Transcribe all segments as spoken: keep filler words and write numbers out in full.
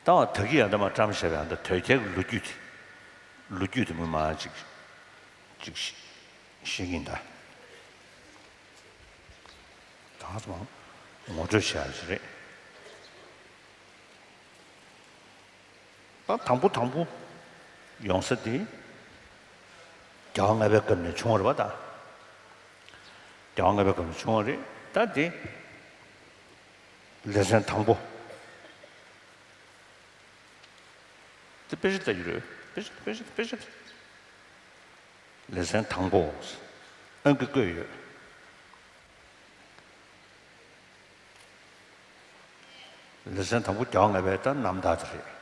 ད་བ་ད་གི་ཡང་ད་མ་བཀྲམ་བྱས་པའི་ཡང་ད་དོལ་རྒྱལ་གྱི་ལོ་རྒྱུས་དེ། ལོ་རྒྱུས་དེ་མི་མང་ཅིག་ཅིག་ཤེས་ཀྱིན་ད། ད་ཚང་མ་ངོ་སྤྲོད་བྱས་ཡ་ཞིག་རེད། ད་དང་པོ་དང་པོ་ཡོང་ས་དེ་རྒྱལ་བ་ལྔ་པའི་སྐབས་ནས་བྱུང་བ་རེད་པ་ད། རྒྱལ་བ་ལྔ་པའི་སྐབས་ནས་བྱུང་བ་རེད་ད་དེ། ལེ་ཚན་དང་པོ། དེ་དཔེ་ཆ་ལྟ་རྒྱུ་རེད། དཔེ་ཆ་དཔེ་ཆ་དཔེ་ཆ། ལེ་ཚན་དང་པོ། ཨང་ཀི་བཀོད་ཡོད། ལེ་ཚན་དང་པོ་རྒྱལ་བ་ལྔ་པའི་ད་རྣམ་ཐར་དེ་རེད།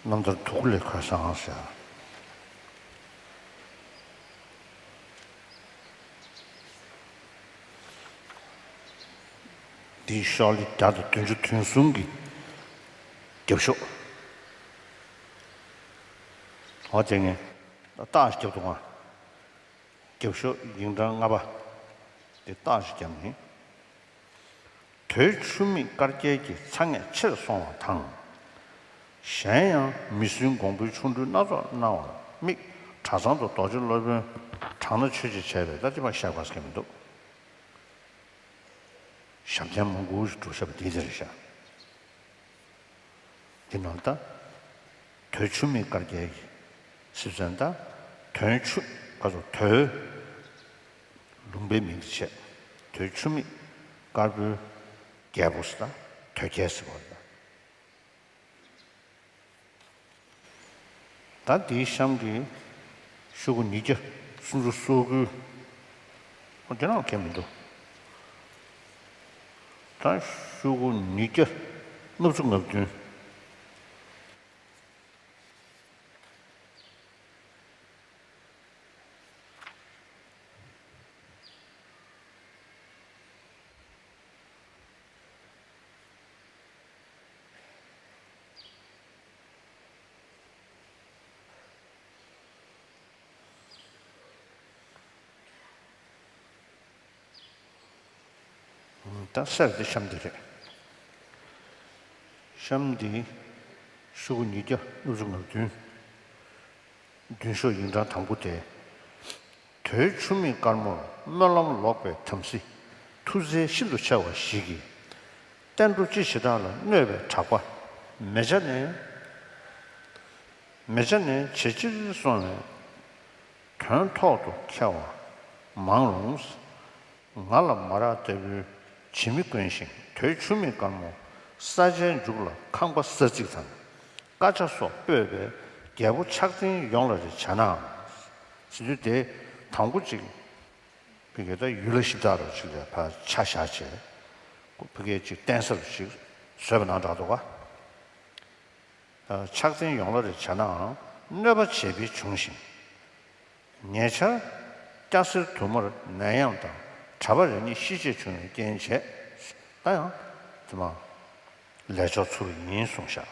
རྣམ་ཐར་དུག་ལས་ཁ་སང་ཟེར། འདིའི་ཤོག་ལེ་བརྒྱ་དང་བདུན་ཅུ་དོན་གསུམ་གྱི་རྒྱབ་ཤོག་འོ་དེ་ངས་རྟགས་ཤིག་རྒྱབ་འདུག་ཨ། རྒྱབ་ཤོག་ཡིག་འབྲང་ལྔ་པ་དེ་རྟགས་ཤིག་བརྒྱབ་ནས། དོལ་ཆུ་མིག་དཀར་རྒྱལ་གྱི་ཚ་ངད་ཆེར་སོང་བ་དང་། གཞན་ཡང་མི་བསྲུན་འགོང་པོའི་ཆོ་འཕྲུལ་སྣ་ཚོགས་གནང་བར་དམིགས། གྲྭ་ཚང་དུ་རྡོ་རྗེ་སློབ་དཔོན་གྲགས་སྣ་ཆོས་རྗེ་བྱས་པའི་ད་ཅི་མ་ཤ་ག་ཟེར་མི་འདུག་ཞབས་བརྟན་མང་པོ་ཞིག་བསྒྲུབས་བཞག་པ་དེའི་རྩ་རེད་ཤག་འདི་ནང་ད། དོལ་ཆུ་མིག་དཀར་རྒྱལ་གྱི་སྲིད་བཙོན་ད། དོན་ཆུ་ག་ཚོ་དོལ། ལུང་པའི་མིང་དེ་བྱས། དོལ་ཆུ་མིག་དཀར་པོའི་རྒྱལ་པོ་ཟེར་ད། དོལ་རྒྱལ་ཟེར་བ་ད། ད་འདིའི་གཤམ་གྱི་ཤོག་གུ་ཉིས་བརྒྱ་སུམ་ཅུ་སོ་དགུ། འོ་དེ་རང་གལ་མི་འདུག་ད་ཤོག་གུ་ཉིས་བརྒྱ་ལྔ་བཅུ་ང་བདུན། ད་གསེར་དེ་གཤམ་དེ་རེད། གཤམ་འདི་ཤོག་གུ་ཉིས་བརྒྱ་ལྔ་བཅུ་ང་བདུན། མདུན་ཤོག་ཡིག་འབྲང་དང་པོ་དེ། དོལ་ཆུ་མིག་དཀར་མོར་སྨོན་ལམ་ལོག་པའི་དམ་སྲི་མཐུ་རྩལ་ཤིན་ཏུ་ཆེ་བ་ཞིག་གིས། བསྟན་འགྲོ་སྤྱི་བྱེ་བྲག་ལ་གནོད་པའི་དྲེགས་པ་མེ་བྱ་ནས། མེ་བྱ་ནས་ཇེ་ཆེར་སོང་བས། དོན་ཐོག་ཏུ་འཁེལ་བ་མང་རུང་། ང་ལ་མ་རག་ལྟ་བུའི་བྱིས་མི་དཀོན་ཞིང་དོལ་ཆུ་མིག་དཀར་མོ་ས་ཆའི་མཇུག་ལ་ཁང་པ་ས་ཚིགས་དང་སྐར་ཆ་སོགས་སྤོས་པས་རྒྱལ་པོ་ཕྱག་འཛིན་ཡོངས་ལ་རེ་བྱ་ནའང་། ཟེར་དུས་དེ་དང་པོ་གཅིག་ཕ་གི་ད་ཡུལ་ལྷ་གཞི་བདག་རུ་གཅིག་ལ་ཕར་ཆ་བཞག་བྱས་ཕ་གི་གཅིག་བརྟེན་ས་རུ་གཅིག་བཟོས་པ་ནང་འདྲ་འདུག་ག་ཕྱག་འཛིན་ཡོངས་ལ་རེ་བྱ་ནའང་གནོད་པ་བྱེད་པའི་བྱུང་ཞིང་། ཉེ་ཆར་སྐྱ་སེར་དུ་མར་ནད་ཡམས་དང་གྲྭ་པ་རེ་གཉིས་ཤི་རྗེས་བྱུང་བའི་རྐྱེན་བྱས། ད་ཡང་དེ་མ་ལས་ཆོག་ཚུར་ཡིན་གསུངས་ཤག་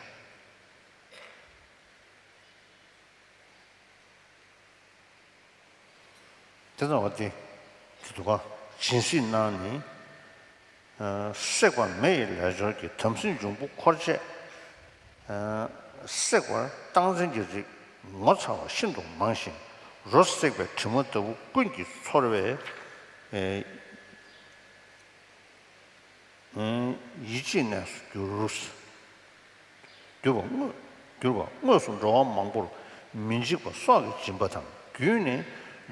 དེ་ཙམ་བ་དེ་དེ་འདུག་ག་སྦྱིན་སྲེག་གནང་ནས། བསྲེགས་པ་མེ་ཡི་ལས་སྦྱོར་གྱིས་དམ་སྲིའི་འབྱུང་པོ་འཁོར་བཅས། བསྲེགས་པར་སྟངས་འཛིན་གྱི་རིགས་ངོ་མཚར་བ་ཤིན་ཏུ་མང་ཞིང་། རོ་བསྲེགས་པའི་དྲི་མ་ལྟ་བུ་ཀུན་གྱིས་ཚོར་བས། ཡིད་ཆེས་གནས་སུ་གྱུར། གྱུར་པ་དངོས། གྱུར་པ་དངོས་སུ་འགྲོ་བ་མང་པོར་མི་འཇིགས་པ་སྲོག་གི་སྦྱིན་པ་དང་བརྒྱུད་ནས།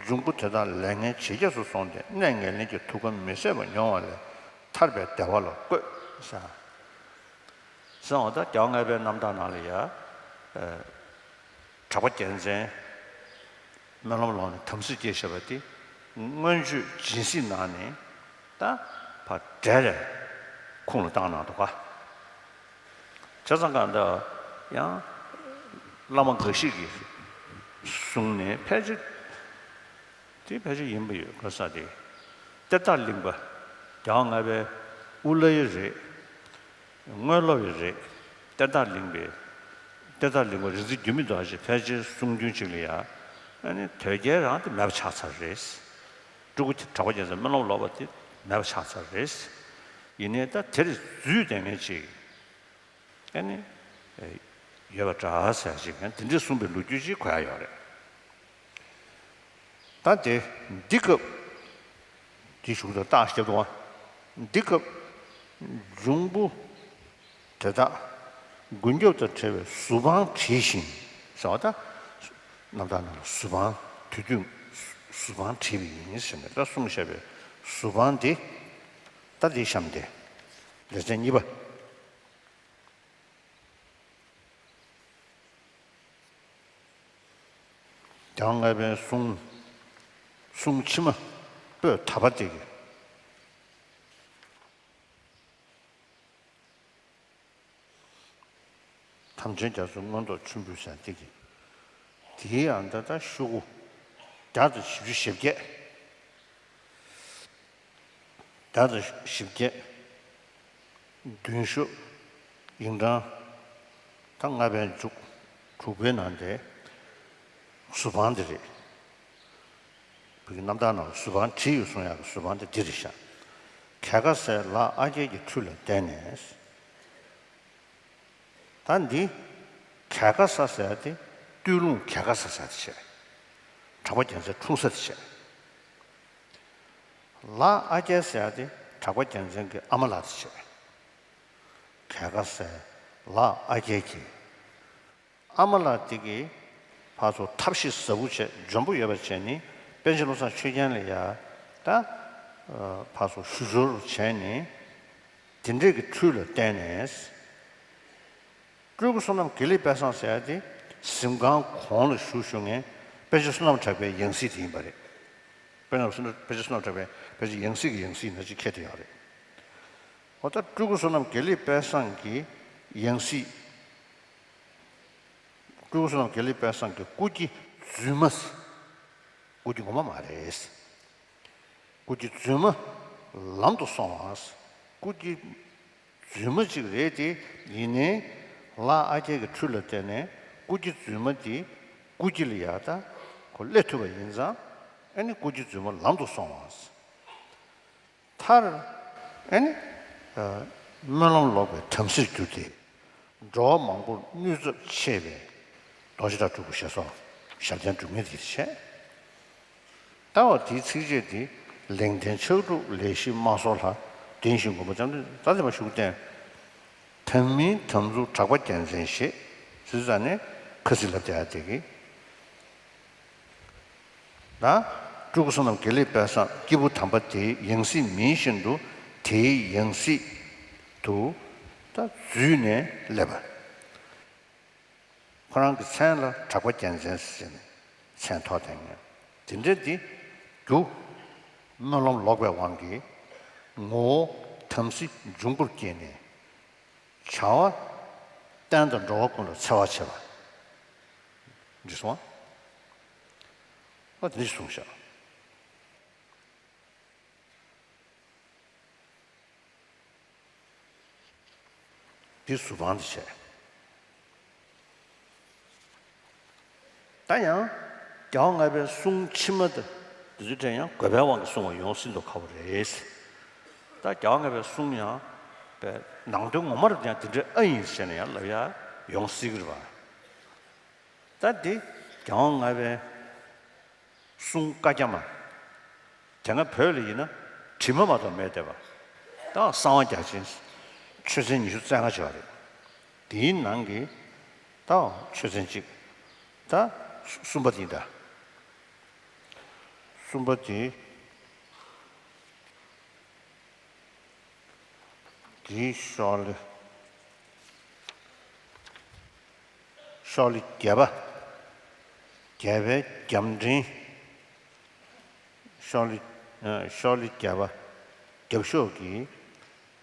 འབྱུང་པོ་དེ་དག་ལས་ངན་ཇེ་རྒྱས་སུ་སོང་སྟེ་གནས་ངན་ལེན་གྱི་ཐུགས་ཁམས་མི་བཟད་པ་མྱོང་བ་ལས་ཐར་པའི་བདེ་བ་ལ་བཀོད། ཟེར་བ་ད་རྒྱལ་བ་ལྔ་པའི་རྣམ་ཐར་ནང་ལ་ཡ། གྲགས་པ་རྒྱལ་མཚན་སྨོན་ལམ་ལོག་ནས་དམ་སྲི་སྐྱེས་བཞག་པ་དེ་མངོན་སྤྱོད་སྦྱིན་སྲེག་གནང་ནས་ད་ཕར་བསྒྲལ་ནས་ཁུངས་ལ་བཏང་གནང་འདུག་ག་བྱས་ཙང་གང་ལྟར་ཡང་བླ་མ་འགའ་ཞིག་གིས་གསུངས་ནས་ཕལ་ཆེར་དེ་ཕལ་ཆེར་ཡིན་པ་ཡོད་ག་ས་དེ། གཏེར་བདག་གླིང་པ་རྒྱལ་བ་ལྔ་པའི་དབུ་བླ་ཡི་རེད། དངོས་སློབ་ཡི་རེད། གཏེར་བདག་གླིང་པའི། གཏེར་བདག་གླིང་པ་རིག་འཛིན་འགྱུར་མེད་རྡོ་རྗེ་ཕལ་ཆེར་གསུང་རྒྱུན་ཅིག་ལ་ཡ། ཨ་ནི་དོལ་རྒྱལ་རང་དེ་མེད་པ་ཆགས་ཚར་རེད། སྤྲུལ་སྐུ་གྲགས་པ་རྒྱལ་མཚན་སྨོན་ལམ་ལོག་པ་དེ་མེད་པ་ཆགས་ཚར་རེད། ཡིན་ནའི་ད་དེར་འཛུལ་བསྡད་མཁན་ཅིག་ཨ་ནི་ཡོད་པ་འདྲ་ཟེར་ཅིག་ཡང་དེ་འདྲའི་གསུངས་པའི་ལོ་རྒྱུས་ཅིག་གོ་ཡ་ཡོད་རེད། ད་དེ་འདི་སྐབས་འདི་གཞུག་ཏུ་རྟགས་བརྒྱབ་འདུག་བ། འདི་སྐབས་འབྱུང་པོ་དེ་དག་མགོན་སྐྱབས་དང་བྲལ་བའི་གཟུ་དཔང་བྲིས་ཤིང་ཟེར་བ། ད་རྣམ་ཐར་ནང་ལ་གཟུ་དཔང་དུས་སྟོན་གཟུ་དཔང་བྲིས་པ་ཡིན་ཟེར་ནས་ད་གསུངས་བཞག་པའི་གཟུ་དཔང་དེ་ད་འདི་གཤམ་དེ་ལེ་ཚན་གཉིས་པ། རྒྱལ་བ་ལྔ་པའི་གསུང་། གསུང་ཕྱི་མ་པོད་ད་པ་དེ་གི། ཐམས་ཅད་རྒྱ་མཚོའི་མངོན་རྟོགས་ཆེན་པོའི་ཟེར་དེ་གི། དེའི་ཨ་ད་ད་ཤོག་གུ་བརྒྱ་དང་བཞི་བཅུ་ཞེ་བརྒྱད། བརྒྱ་དང་བཞི་བརྒྱད། བདུན་ཤོག་ཡིག་འབྲང་ད་ལྔ་པའི་མཇུག་དྲུག་པའི་ནང་དེ་གཟུ་དཔང་འདི་རེད། བོད་ཀྱི་རྣམ་ཐར་ནང་གཟུ་དཔང་བྲིས་ཡོད་གསུང་ཡག་གི་གཟུ་དཔང་དེ་འདི་རེད་ཤག་གལ་ཁ་སའི་ལ་ཨ་རྒྱལ་གྱི་ཁྲུས་ལ་བརྟེན་ནས། ད་འདི་གལ་ཁ་ས་ཟེར་ཡ་དེ་སྟོད་ལུང་གལ་ཁ་ས་ཟེར་ཡ་དེ་བྱས། གྲགས་པ་རྒྱལ་མཚན་འཁྲུངས་ས་དེ་བྱས། ལ་ཨ་རྒྱལ་ཟེར་ཡ་དེ་གྲགས་པ་རྒྱལ་མཚན་གྱི་ཨ་མ་ལགས་དེ་བྱས། གལ་ཁ་སའི་ལ་ཨ་རྒྱལ་གྱི་ཨ་མ་ལགས་དེ་གིས་ཕར་ཚུར་ཐབས་ཤེས་ཟབ་པོ་བྱས་འཇོན་པོ་ཡོད་པ་བྱས་ནས་པཎ་ཆེན་བློ་བཟང་ཆོས་རྒྱན་ལ་ཡ་ད་ཕར་ཚུར་ཞུ་ཞོར་བྱས་ནས་དེ་འདྲས་ཀྱི་ཁྲུས་ལ་བརྟེན་ནས། སྤྲུལ་སྐུ་བསོད་ནམས་དགེ་ལེགས་དཔལ་བཟང་ཟེར་ཡ་དེ་གཟིམ་ཁང་གོང་ལ་བཞུགས་བཞུགས་མཁན་དཔལ་ཆེན་བསོད་ནམས་གྲགས་པའི་ཡང་སྲིད་དེ་ཡིན་པ་རེད། དཔལ་ནམ་བསོད་ནམས་དཔལ་ཆེན་བསོད་ནམས་གྲགས་པའི་དཔལ་ཆེན་ཡང་སྲིད་ཀྱི་ཡང་སྲིད་ན་ཅིག་ཁྱད་དེ་ཡོད་རེད། འོ་ད་སྤྲུལ་སྐུ་བསོད་ནམས་དགེ་ལེགས་དཔལ་བཟང་གི་ཡང་སྲིད། སྤྲུལ་སྐུ་བསོད་ནམས་དགེ་ལེགས་དཔལ་བཟང་གི་སྐུ་སྐྱེ་རྫུན་མ། སྐུ་སྐྱེ་ངོ་མ་མ་རེད། སྐུ་སྐྱེ་རྫུན་མ་ལམ་དུ་སོང་བ། སྐུ་སྐྱེ་རྫུན་མ་ཅིག་རེད་དེ། ཡིན་ནའི་ལ་ཨ་རྒྱལ་གྱི་ཁྲུས་ལ་བརྟེན་ནས་སྐུ་སྐྱེ་རྫུན་མ་དེ་སྐུ་སྐྱེ་ལ་ཡ་ད་ཁོ་སླེབས་ཐུབ་པ་ཡིན་ཙང་། ཨ་ནི་སྐུ་སྐྱེ་རྫུན་མ་ལམ་དུ་སོང་བ། མཐར་ཨ་ནི་སྨོན་ལམ་ལོག་པའི་དམ་སྲིར་གྱུར་ཏེ། འགྲོ་བ་མང་པོར་གནོད་ཚབས་ཆེ་བའི་རྡོ་རྗེ་བྲག་སྤྲུལ་སྐུ་ཞེས་སོགས་ཞབས་བརྟན་སྒྲུབ་མཁན་དེ་བྱས། ལྟ་བ་དེའི་ཚིགས་བཅད་དེ། ལེགས་ལྡན་ཕྱག་དྲུག་ལས་བཞི་མ་སོགས་ལ། བདེན་བཞིའི་མགོན་པོ་ལྕམ་དྲལ་རྩ་དེ་མ་ཞུགས་བསྟན། དམ་མིན་དམ་ཚུལ་གྲགས་པ་རྒྱལ་མཚན་ཞེས། ཟེར་ཙང་ནས་ཁ་སིལ་ལབ་བསྡད་ཡ་དེ་གི། ད་སྤྲུལ་སྐུ་བསོད་ནམས་དགེ་ལེགས་དཔལ་བཟང་སྐྱེས་བུ་དམ་པ་དེའི་ཡང་སྲིད་མིན་བཞིན་དུ་དེའི་ཡང་སྲིད་དུ་ད་འཛུལ་ནས་སླེབས་པ། ཁོ་རང་གི་མཚན་ལ་གྲགས་པ་རྒྱལ་མཚན་ཟེར་ནས་མཚན་ཐོགས་བསྡད་མཁན་དེ་འདྲ་དེ་རྒྱུ་སྨོན་ལམ་ལོག་པའི་དབང་གིས་ངོ་བོ་དམ་སྲི་འབྱུང་པོར་སྐྱེས་ནས། བྱ་བ་བསྟན་དང་འགྲོ་བ་ཀུན་ལ་འཚེ་བ་བྱེད་པ། འདི་སོང་ཨ། འོ་དེ་འདྲ་གསུངས་ཤག་འདི་གཟུ་དཔང་དེ་བྱས། ད་ཡང་རྒྱལ་བ་ལྔ་པའི་གསུང་ཕྱི་མ་དེ་འདི་ཚོའི་གྲས་ཡང་དགོས་པའི་དབང་གིས་གསུང་བ་ཡོང་སྲིད་མདོག་ཁ་པོ་རེད། ད་རྒྱལ་བ་ལྔ་པའི་གསུང་ཡང་པའི་ནང་དོན་ངོ་མ་རུ་ཡང་དེ་འདྲའི་ཨ་ཡིན་ཟེར་ནས་ཡང་ལབ་ཡ་ཡོང་སྲིད་ཀྱི་རེད་པ། ད་འདི་རྒྱལ་བ་ལྔ་པའི་གསུང་བཀའ་རྒྱ་མ། དེ་སྔ་བོད་ལ་ཡིན་ན་བྲིས་མ་མ་གཏོགས་མེད་བསྡད་པ། ད་གསང་བ་རྒྱ་ཆེན་ཆོས་ཚན་ཉི་ཤུ་རྩ་ལྔ་བྱས་པ་རེད། དེའི་ནང་གི་ད་ཆོས་ཚན་གཅིག་ད་གསུམ་པ་དེ་ཡིན་ད། གསུམ་པ་དེ། དེའི་ཤོག་ལེ། ཤོག་ལེ་བརྒྱད་པ། བརྒྱད་པའི་རྒྱབ་འདྲེན། ཤོག་ལེ། ཨ། ཤོག་ལེ་བརྒྱད་པ། རྒྱབ་ཤོག་གི་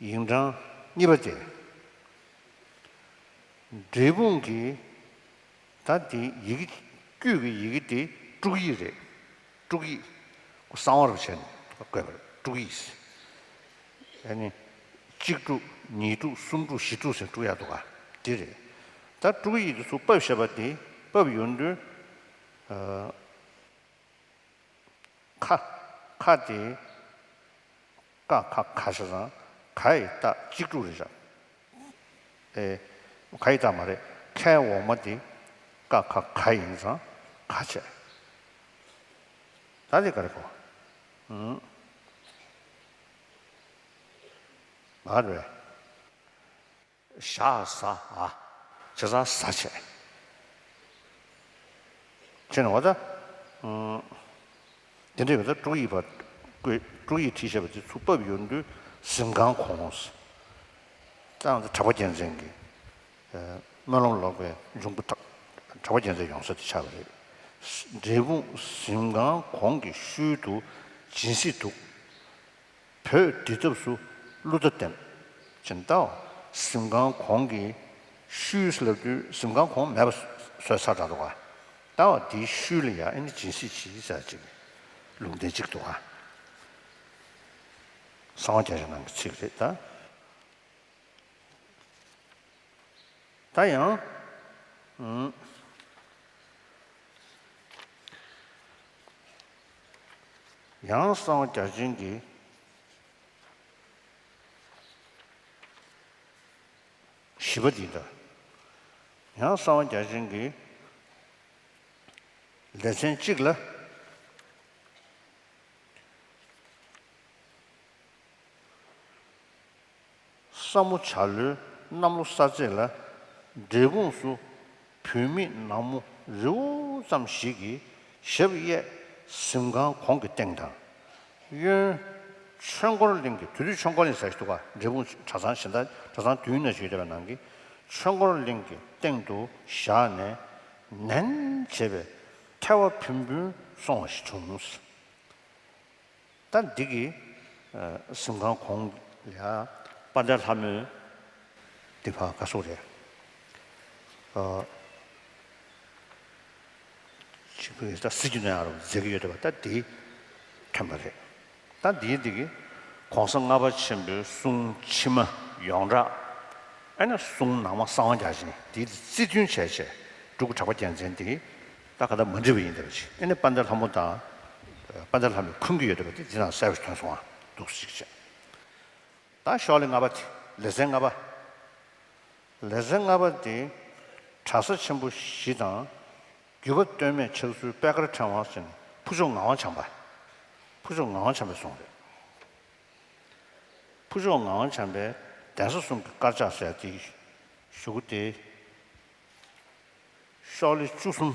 ཡིག་འབྲང་གཉིས་པ་དེ། འབྲས་སྤུངས་ཀྱི་ད་དེ་ཡི་གེ། བརྒྱུད་ཀྱི་ཡི་གེ་དེ་སྤྲུགས་ཡིག་རེད། སྤྲུགས་ཡིག་གསང་བ་རུ་བྱས་ནས་བཀོད་པ་རེད། སྤྲུགས་ཡིག་ཨ་ནི་གཅིག་སྤྲུགས། གཉིས་སྤྲུགས། གསུམ་སྤྲུགས། བཞི་སྤྲུགས་ཟེར་སྤྲུགས་ཡག་འདུག་ག་དེ་རེད། ད་སྤྲུགས་ཡིག་དེ་ཚུར་ཕབ་བཞག་པ་དེ། ཕབ་ཡོང་དུས། ཨ། ཁ། ཁ་དེ། ཀ་ཁ་ག་ཞབས་བཟང་། ག་ཡི་རྟགས་གཅིག་དྲུག་རེད་བཞག་ཨེ། ག་ཡི་རྟགས་མ་རེད། ཁའི་འོག་མ་དེ་ཀ་ཁ་ག་ཡིན་ཙང་ག་བྱས། ད་དེ་ག་རེ་གོ། ཨུམ། མ་རེད། ཞ་ཟ་འ། བྱས་ཙང་ཟ་བྱས། ཅེས་ནས་འོ་ད། ཨུམ། དེ་འདྲ་ཡོད་ཙང་དྲུག་ཡིག་པ། དྲུག་ཡིག་བྲིས་བཞག་པ་དེ་ཚུར་ཕབ་ཡོང་དུས་གཟིམ་ཁང་གོང་། ད་ང་ཚོ་གྲགས་པ་རྒྱལ་མཚན་གྱི་སྨོན་ལམ་ལོག་པའི་འབྱུང་པོ་དག་གྲགས་པ་རྒྱལ་མཚན་ཡོང་ས་དེ་ཆགས་པ་རེད། འབྲས་སྤུངས་གཟིམ་ཁང་གོང་གི་ཤུལ་དུ་སྦྱིན་སྲེག་འདུག་བོད་འདི་ཐབས་སུ་ཀླུ་རྟ་བསྟེན། ཅེས་ལྟའོ། གཟིམ་ཁང་གོང་གི་ཤུལ་ལབ་དུས་གཟིམ་ཁང་གོང་མེད་པ་བཟོས་ཚར་འདྲ་འདུག་ག་ད་བ་དེའི་ཤུལ་ལ་ཡ་ཨ་ནི་སྦྱིན་སྲེག་བྱེད་ས་ཅིག་ལུང་བསྟན་ཅིག་འདུག་ག་གསང་བ་རྒྱ་ཆེན་ནང་གི་ཚིག་རེད་ད། ད་ཡང་། ཨུམ། ཡང་གསང་བ་རྒྱ་ཆེན་གྱི་བཞི་པ་འདི་ལྟར། ཡང་གསང་བ་རྒྱ་ཆེན་གྱི་ལེ་ཚན་གཅིག་ལ། ས་མོ་བྱ་ལོའི་གནམ་ལོ་གསར་ཚེས་ལ། འབྲས་སྤུངས་སུ་བུད་མེད་ནག་མོ་རི་བོ་ཙམ་ཞིག་གིས་ཞབས་གཡས་གཟིམ་ཁང་གོང་གི་སྟེང་དང་། གཡོན་ཆོས་འཁོར་གླིང་གི། དེ་དུས་ཆོས་འཁོར་གླིང་ཟེར་ཞིག་འདུག་ག་འབྲས་སྤུངས་གྲྭ་ཚང་གཞན་དག་གྲྭ་ཚང་བདུན་ན་ཞིག་ཡོད་པའི་ནང་གི་ཆོས་འཁོར་གླིང་གི་སྟེང་དུ་བཞག་ནས་ནན་བྱས་པས་ཐལ་བ་ཕུན་ཕུན་སོང་བ་ཞིག་བྱུང་། ད་འདི་གི་གཟིམ་ཁང་གོང་ལ་དཔལ་ལྡན་ལྷ་མོས་འདི་ཕར་ག་སོགས་རེད། ཅིག་པུས་ད་སྲིད་ཀྱི་ནོར་ཡང་རུ་མཛད་ཀྱི་ཡོད་དེ་བ་ད་འདི་ཐོན་པ་རེད། ད་འདིའི་འདི་གི་གོང་ས་ལྔ་པ་ཆེན་པོའི་གསུང་ཕྱི་མ་ཡོངས་གྲགས། ཨ་ནི་གསུང་ནང་མ་གསང་བ་རྒྱ་ཆེན་འདི་རྩིས་མཐུན་བྱས་བྱས་འབྲུག་གྲགས་པ་རྒྱལ་མཚན་འདི་ད་ག་ད་མ་འགྲིག་པ་ཡིན་འདི་བ་ཅིག་ཨ་ནི་དཔལ་ལྡན་ལྷ་མོ་དང་དཔལ་ལྡན་ལྷ་མོས་འཁོན་གྱི་ཡོད་དེ་བ་འདི་འདི་ནང་གསལ་པོ་ཐོན་སོང་བ་འདུག་ཅིག་བྱས། ད་ཤོག་ལེ་ལྔ་པ་དེ་ལེ་ཚན་ལྔ་པ། ལེ་ཚན་ལྔ་པ་དེ་གྲྭ་ས་ཆེན་པོ་བཞི་དང་། བརྒྱུད་པ་སྟོད་སྨད་ཕྱག་ཚུལ་པད་དཀར་ཕྲེང་བ་ཟེར་ནས་ཕུར་ལྕོག་ངག་དབང་བྱམས་པ། ཕུར་ལྕོག་ངག་དབང་བྱམས་པའི་གསུང་རེད། ཕུར་ལྕོག་ངག་དབང་བྱམས་པའི་གདན་ས་གསུམ་གྱི་དཀར་ཆག་ཟེར་དེ་གཞུག་གུ་དེ། ཤོག་ལེ་བཅུ་གསུམ།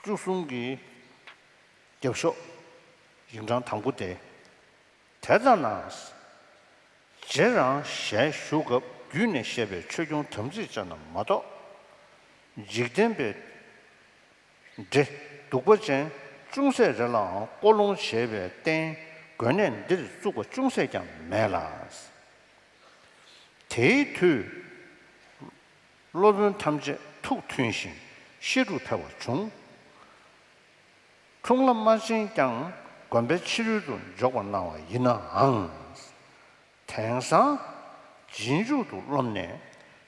བཅུ་གསུམ་གྱི་རྒྱབ་ཤོག་ཡིག་ཕྲེང་དང་པོ་དེ། དེ་ལྟ་ན། རྗེ་རང་ཞལ་བཞུགས་སྐབས་བརྒྱུད་ནས་བཤད་པའི་ཆོས་སྐྱོང་དམ་ཚིག་ཅན་རྣམས་མ་གཏོགས། འཇིག་རྟེན་པའི་འདྲེ་གདུག་པ་ཅན་ཅུང་ཟད་རེ་ལའང་སྐོར་ལུང་བྱེད་པའི་རྟེན་དགོན་གནས་འདིར་བཙུགས་པ་ཅུང་ཟད་ཀྱང་མེད་ལ། དེའི་དུས། སློབ་དཔོན་ཐམས་ཅད་ཐུགས་མཐུན་ཞིང་བཤད་སྒྲུབ་འཕེལ་བར་བྱུང་། འཁྲུངས་ལྷ་རྨ་ཆེན་ཀྱང་དགོན་པའི་ཕྱི་རོལ་དུ་འཇོག་པར་གནང་བ་ཡིན་ནའང་། དེང་སང་རྗེས་འཇུག་ཏུ་རློམ་ནས་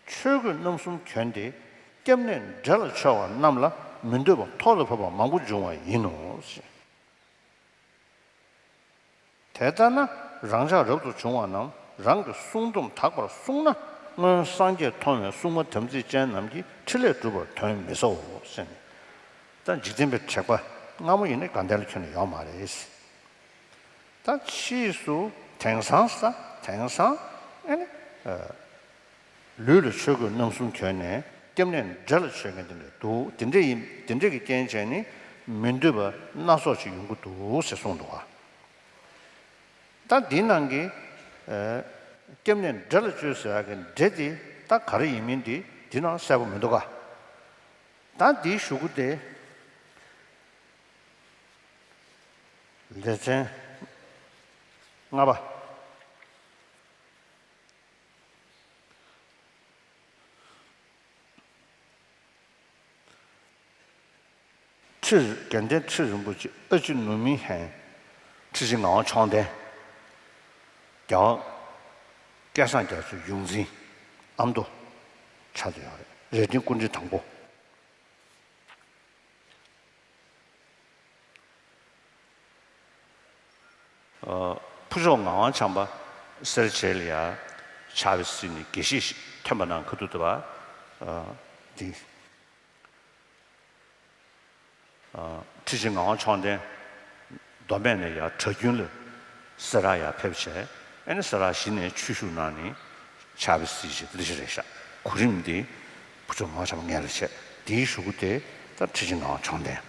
ཆོས་གོས་རྣམ་གསུམ་གྱོན་ཏེ་སྐྱབས་གནས་འདྲེ་ལ་འཆོལ་བ་རྣམས་ལ་མི་འདོད་པ་ཐོག་ཏུ་བབས་པ་མང་པོ་འབྱུང་བ་ཡིན་ནོ། དེ་ལྟ་ན་རང་ཅག་རབ་ཏུ་བྱུང་བ་རྣམས་རང་གི་སྲུང་སྡོམ་དག་པར་བསྲུངས་ན་སྔོན་སངས་རྒྱས་མཐོང་བའི་སྲུང་མ་དམ་ཚིག་ཅན་རྣམས་ཀྱི་ཕྲིན་ལས་འགྲུབ་པར་དོན་མི་ཟའོ་ཟེར་ནས། ད་འཇིག་རྟེན་པའི་དྲེགས་པ་སྔ་མོ་ཡིན་ན་དགའ་ལྡན་ལ་ཁྱོན་ནས་ཡོད་མ་རེད། ད་ཕྱིས་སུ་དེང་སང་ས་དེང་སང་ཨེ་ནི། ལུས་ལ་ཆོས་གོས་རྣམ་གསུམ་གྱོན་ནས་སྐྱབས་གནས་འདྲེ་ལ་ཆོས་མཁན་དེ་འདྲ་འདུག་དེ་འདྲ་ཡིན་དེ་འདྲ་གི་རྐྱེན་བྱས་ནས་མི་འདོད་པ་སྣ་ཚོགས་ཅིག་ཡོང་གི་འདུག་ཟེར་གསུངས་འདུག་ག་ད་འདི་ནང་གི་སྐྱབས་གནས་འདྲེ་ལ་ཆོས་ཟེར་ཡག་གི་འདྲེ་དེ་ད་ག་རེ་ཡིན་མིན་དེ་འདི་ནང་གསལ་པོ་མི་འདུག་ག་ད་འདིའི་གཞུག་གུ་དེ་ལེ་ཚན་ལྔ་པ། ཁྲི་རྒན་ལྡན་ཁྲི་རིན་པོ་ཆེ་ཨ་ཅེ་ནུས་མིང་ཧན། ཁྲི་ཆེན་ངག་དབང་མཆོག་ལྡན། རྒྱལ་བ་སྐལ་བཟང་རྒྱ་མཚོའི་ཡོངས་འཛིན་ཨ་མདོ་ཆགས་བསྡད་ཡོད་རེད། རྭ་སྒྲེང་སྐུ་ཕྲེང་དང་པོ། ཕུར་ལྕོག་ངག་དབང་བྱམས་པ། སེར་བྱེས་ལ་ཡ་ཕྱག་དཔེ་གཟིགས་ནས་དགེ་བཤེས་ཤིག་ཐོན་པ་ནང་ཁ་ཐུག་ཏུ་བ། འདི། ཁྲི་ཆེན་ངག་དབང་མཆོག་ལྡན་མདོ་སྨད་ནས་ཡར་གྲྭ་རྒྱུན་ལ་སེ་ར་ཡར་ཕེབས་བྱས། ཨེ་ནི་སེ་ར་གཞི་ནས་ཆོས་ཞུགས་གནང་ནས་ཕྱག་དཔེ་གཟིགས་བྱས་དེ་འདྲ་ཞིག་རེད་ཤག་གོ་རིམ་འདི་བུ་ཆུང་ངག་དབང་ཆེན་པོ་ངེད་ལ་བྱས། དེའི་གཞུག་གུ་དེ་ད་ཁྲི་ཆེན་ངག་དབང་མཆོག་ལྡན།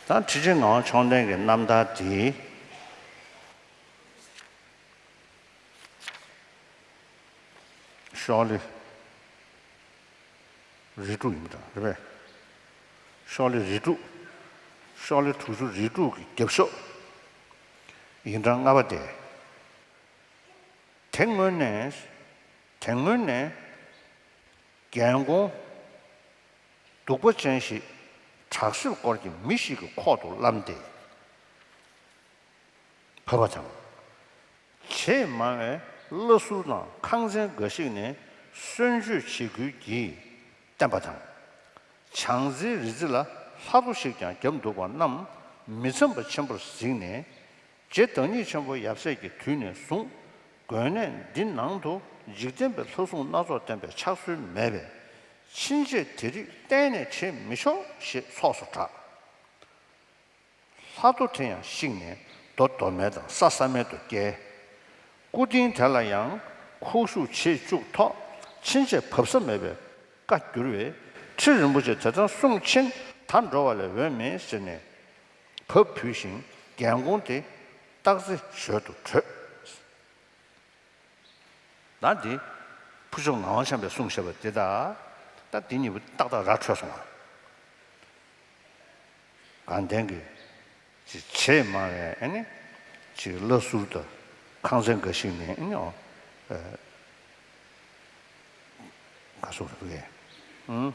ད་ཁྲི་ཆེན་ངག་དབང་མཆོག་ལྡན་གྱི་རྣམ་ཐར་དེ། ཤོག་ལེ་རིགས་དྲུག་ཡིན་པ་འདྲ་རེད་པས། ཤོག་ལེ་རིགས་དྲུག་ཤོག་ལེ་དྲུག་ཅུ་རིགས་དྲུག་གི་རྒྱབ་ཤོག་ཡིག་འབྲང་ལྔ་པ་སྟེ། དེ་སྔོན་ནས་དེ་སྔོན་ནས་རྒྱལ་འགོང་གདུག་པ་ཅན་ཞིག་དྲག་ཤུལ་སྐོར་གྱི་མི་ཞིག་གི་ཁོག་ཏུ་བརླམས་ཏེ། བབས་པ་དང་། བྱེས་མང་བས་བླ་ཟུར་དང་ཁང་ཚན་འགའ་ཞིག་ནས་གསོལ་མཆོད་བྱེད་ཁུལ་གྱིས་བསྟན་པ་དང་། བྱང་རྩེའི་རི་རྩེ་ལ་ལྷ་ཐོ་ཞིག་ཀྱང་བརྒྱབ་འདུག་པ་རྣམས་མི་འཚམས་པ་ཆེན་པོར་གཟིགས་ནས། རྗེ་བདག་ཉིད་ཆེན་པོ་ཡབ་སྲས་ཀྱི་དུས་ནས་བཟུང་དགོན་གནས་འདི་ནང་དུ་འཇིག་རྟེན་པའི་ལྷ་སྲུང་སྣ་ཚོགས་བསྟན་པའི་ཕྱག་སྲོལ་མེད་པས། ཕྱིན་ཆད་དེ་རིགས་གཏན་ནས་བྱེད་མི་ཆོག་ཞེས་ཚོགས་སུ་གྲགས། ལྷ་ཐོ་དེ་ཡང་བཤིག་ནས་རྡོ་རྡོ་མལ་དང་ས་ས་མལ་དུ་བསྐྱལ། སྐུ་རྟེན་དེ་ལ་ཡང་ཁུ་བྱུག་བྱེད་བཅུག་ཐོག་ཕྱིན་ཆད་བབས་ས་མེད་པའི་བཀའ་བསྒྱུར་བས། ཁྲི་རིན་པོ་ཆེ་དེ་ལྟར་གསུངས་ཕྱིན་ད་འགྲོ་བ་ལས་འོས་མེད་ཟེར་ནས་བབས་ཕུལ་ཞིང་རྒྱལ་འགོང་དེ་སྟག་རྩེ་ཞོལ་དུ་བྲོས། ད་འདི་བུ་ཆུང་ངག་དབང་ཆེན་པོས་གསུངས་བཞག་པ་འདི་དང་། ད་འདི་གཉིས་པོ་ཏག་ཏག་ར་འཕྲོད་སོང་བ། དགའ་ལྡན་གྱི་ཅིག་བྱེས་མང་བས་ཨ་ནི་ཅིག་བླ་ཟུར་དང་ཁང་ཚན་འགའ་ཞིག་ནས་ཨ་ནི་ཨོ། ག་སོགས་རེད་པས། ཨང་།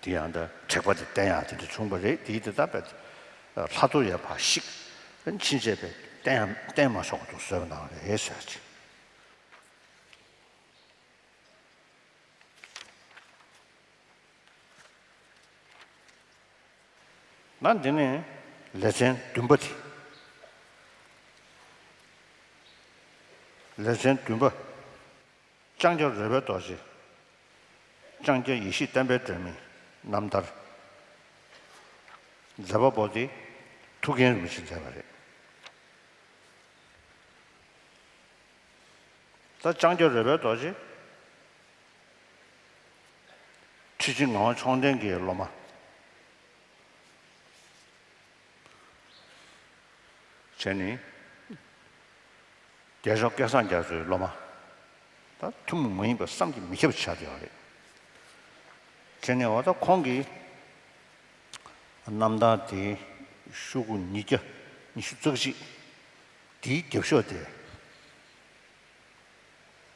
དེ་ཡང་ད་དྲེགས་པ་དེ་བསྟན་ཡག་དེ་འདྲ་བྱུང་བ་རེད། དེའི་དེ་ལྟ་བས་ལྷ་ཐོ་ཡ་ཕར་བཤིག་ཕྱིན་ཆད་པས་བསྟན་ཡང་བསྟན་མ་ཆོག་པ་དུ་བཟོས་པ་ནང་རེད་ཟེར་ཅིག་ན་འདི་ནི་ལེ་ཚན་བདུན་པ་དེ། ལེ་ཚན་བདུན་པ། ལྕང་སྐྱ་རོལ་པའི་རྡོ་རྗེ། ལྕང་སྐྱ་ཡེ་ཤེས་བསྟན་པའི་སྒྲོན་མེའི་རྣམ་ཐར། མཛད་པ་པོ་དེ་ཐུའུ་བཀྭན་རིན་པོ་ཆེས་མཛད་པ་རེད། ད་ལྕང་སྐྱ་རོལ་པའི་རྡོ་རྗེ། ཁྲི་ཆེན་ངག་དབང་མཆོག་ལྡན་གྱི་སློབ་མ། བྱས་ནས། རྒྱལ་མཆོག་སྐལ་བཟང་རྒྱ་མཚོའི་སློབ་མ། ད་ཐུན་མོང་མ་ཡིན་པ་བསམ་གྱིས་མི་ཁྱབ་པ་ཆགས་བསྡད་ཡོད་རེད། བྱས་ནས་འོ་ད་ཁོང་གིས་རྣམ་ཐར་དེའི་ཤོག་གུ་ཉིས་བརྒྱ་ཉི་ཤུ་རྩ་གཅིག་དེའི་རྒྱབ་ཤོག་དེ།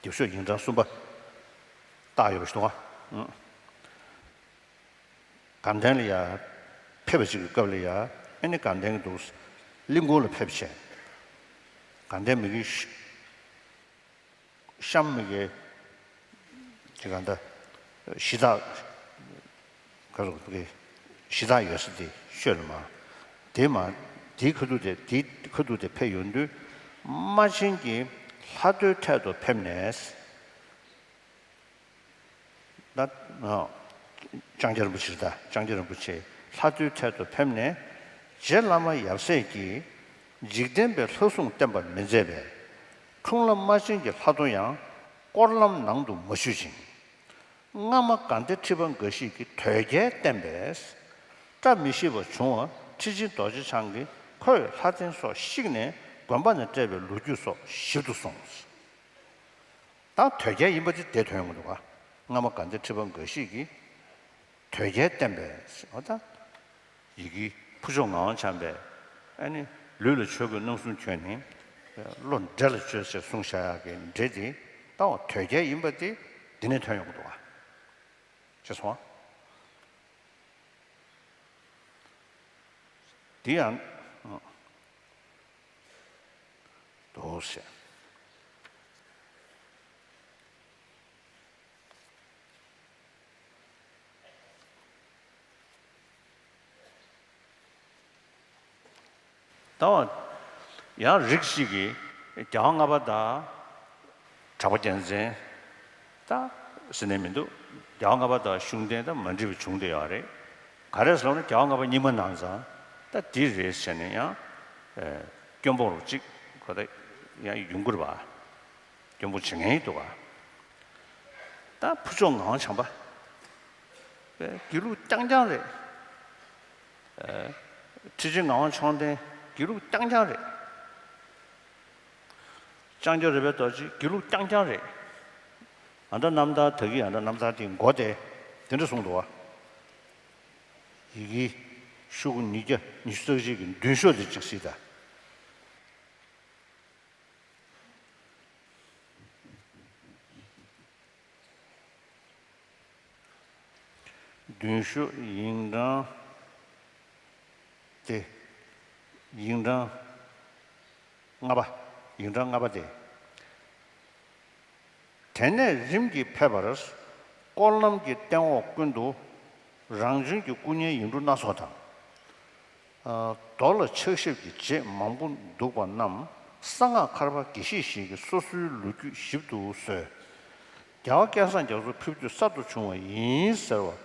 རྒྱབ་ཤོག་ཡིག་ཚང་གསུམ་པ་བཏགས་ཡོད་པ་ཞིག་འདུག་ག་དགའ་ལྡན་ལ་ཡ་ཕེབས་པ་ཅིག་གི་སྐབས་ལ་ཡ་ཨེ་ནི་དགའ་ལྡན་གྱི་འདུག་གླིང་སྐོར་ལ་ཕེབས་བྱས། དགའ་ལྡན་མི་དགེ་ཤམ་མི་དགེ་ཅིག་ག་འདྲ་གཞི་བདག་ག་རུ་གི་གཞི་བདག་ཡོད་ས་དེ་ཤོད་ལ་མ་དེ་མ་དེའི་ཁ་ཐུག་དེ་དེའི་ཁ་ཐུག་དེ་ཕེབས་ཡོང་དུས་རྨ་ཆེན་གྱི་ལྷ་ཐོའི་ཐད་དུ་ཕེབས་ནས། ད། ལྕང་སྐྱ་རིན་པོ་ཆེ་རེད་ད། ལྕང་སྐྱ་རིན་པོ་ཆེ་ལྷ་ཐོའི་ཐད་དུ་ཕེབས་ནས། རྗེ་བླ་མ་ཡབ་སྲས་ཀྱིས་འཇིག་རྟེན་པའི་ལྷ་སྲུང་བསྟེན་པར་མི་མཛད་པས། འཁྲུངས་ལྷ་རྨ་ཆེན་གྱི་ལྷ་ཐོ་ཡང་སྐོར་ལམ་ནང་དུ་མ་ཞུགས་ཤིང་། སྔ་མ་དགའ་ལྡན་ཁྲི་པ་འགའ་ཞིག་གིས་དོལ་རྒྱལ་བསྟེན་པས། བཀྲ་མི་ཤིས་པ་བྱུང་བ་ཁྲི་ཆེན་རྡོ་རྗེ་འཆང་གིས་ཁོས་ལྷ་རྟེན་སོགས་བཤིག་ནས་དགོན་པ་ནས་བསྐྲད་པའི་ལོ་རྒྱུས་སོགས་ཞིབ་ཏུ་གསུངས། ད་དོལ་རྒྱལ་ཡིན་པ་དེ་དེ་ཐོན་ཡོང་གི་འདུག་ག་སྔ་མ་དགའ་ལྡན་ཁྲི་པ་འགའ་ཞིག་གིས་དོལ་རྒྱལ་བསྟེན་པས་ཨོ་ད། ཡི་གེ་ཕུར་ལྕོག་ངག་དབང་བྱམས་པས་ཨ་ནི་ལུས་ལ་ཆོས་གོས་རྣམ་གསུམ་གྱོན་ནས་བློ་འདྲེ་ལ་བཅོལ་ཞེས་གསུངས་བཞག་ཡག་གི་འདྲེ་དེ་ད་འོ་དོལ་རྒྱལ་ཡིན་པ་དེ་འདི་ནས་ཐོན་ཡོང་གི་འདུག་ག་ཅེས་སོང་། དེ་ཡང་། འདུག་ཟེར། ད་བ། ཡང་རིགས་གཅིག་གིས་རྒྱལ་བ་ལྔ་པ་དང་། གྲགས་པ་རྒྱལ་མཚན། ད་ཟེར་ནས་མི་འདུག་རྒྱལ་བ་ལྔ་པ་དང་ཤུགས་ལྡན་ད་མ་འགྲིག་པ་བྱུང་བསྡད་ཡོད་རེད། ག་རེ་ཟེར་ལབ་ན་རྒྱལ་བ་ལྔ་པ་རྙིང་མ་གནང་ཙང་ད་འདི་རེད་ཟེར་ནས་ཡང་། ཨེ། སྐྱོན་སྤོང་རོགས་གཅིག་ཁོ་ད་ཡང་ཡོང་གི་རེད་པ། སྐྱོན་སྤོང་བྱེད་མཁན་ཡིན་འདུག་ག་ད་ཕུར་ལྕོག་ངག་དབང་བྱམས་པ། དགེ་ལུགས་རྐྱང་རྐྱང་རེད། ཨེ། ཁྲི་ཆེན་ངག་དབང་མཆོག་ལྡན་དགེ་ལུགས་རྐྱང་རྐྱང་རེད། ལྕང་སྐྱ་རོལ་པའི་རྡོ་རྗེ་དགེ་ལུགས་རྐྱང་རྐྱང་རེད། ཨ་མདའ་རྣམ་ཐར། ད་གིན་ཨ་མདའ་རྣམ་ཐར་དེ་མགོ་དེ་དེ་འདྲ་གསུངས་འདུག་བ། ཡི་གེ་ཤོག་གུ་ཉིས་བརྒྱ་ཉི་ཤུ་རྩ་གཅིག་གི་མདུན་ཤོག་དེ་གཅིག་གཟིགས་དང་། མདུན་ཤོག་ཡིག་འབྲང་དེ། ཡིག་འབྲང་ལྔ་པ། ཡིག་འབྲང་ལྔ་པ་དེ། དེ་ནས་རིམ་གྱིས་ཕེབས་པར། སྐོར་ལམ་གྱི་སྟེང་འོག་ཀུན་ཏུ། རང་བྱོན་གྱི་སྐུ་བརྙན་ཡིག་འབྲུ་སྣ་ཚོགས་དང་། རྡོ་ལ་ཕྱག་ཞབས་ཀྱི་རྗེས་མང་པོ་འདུག་པ་རྣམས་གསང་སྔགས་མཁར་པ་དགེ་བཤེས་ཤིག་གིས་སོ་སོའི་ལོ་རྒྱུས་ཞིབ་ཏུ་བཟོས། རྒྱལ་བ་སྐལ་བཟང་རྒྱ་མཚོ་ཕེབས་དུས་གསར་དུ་བྱུང་བ་ཡིན་ཟེར་བ།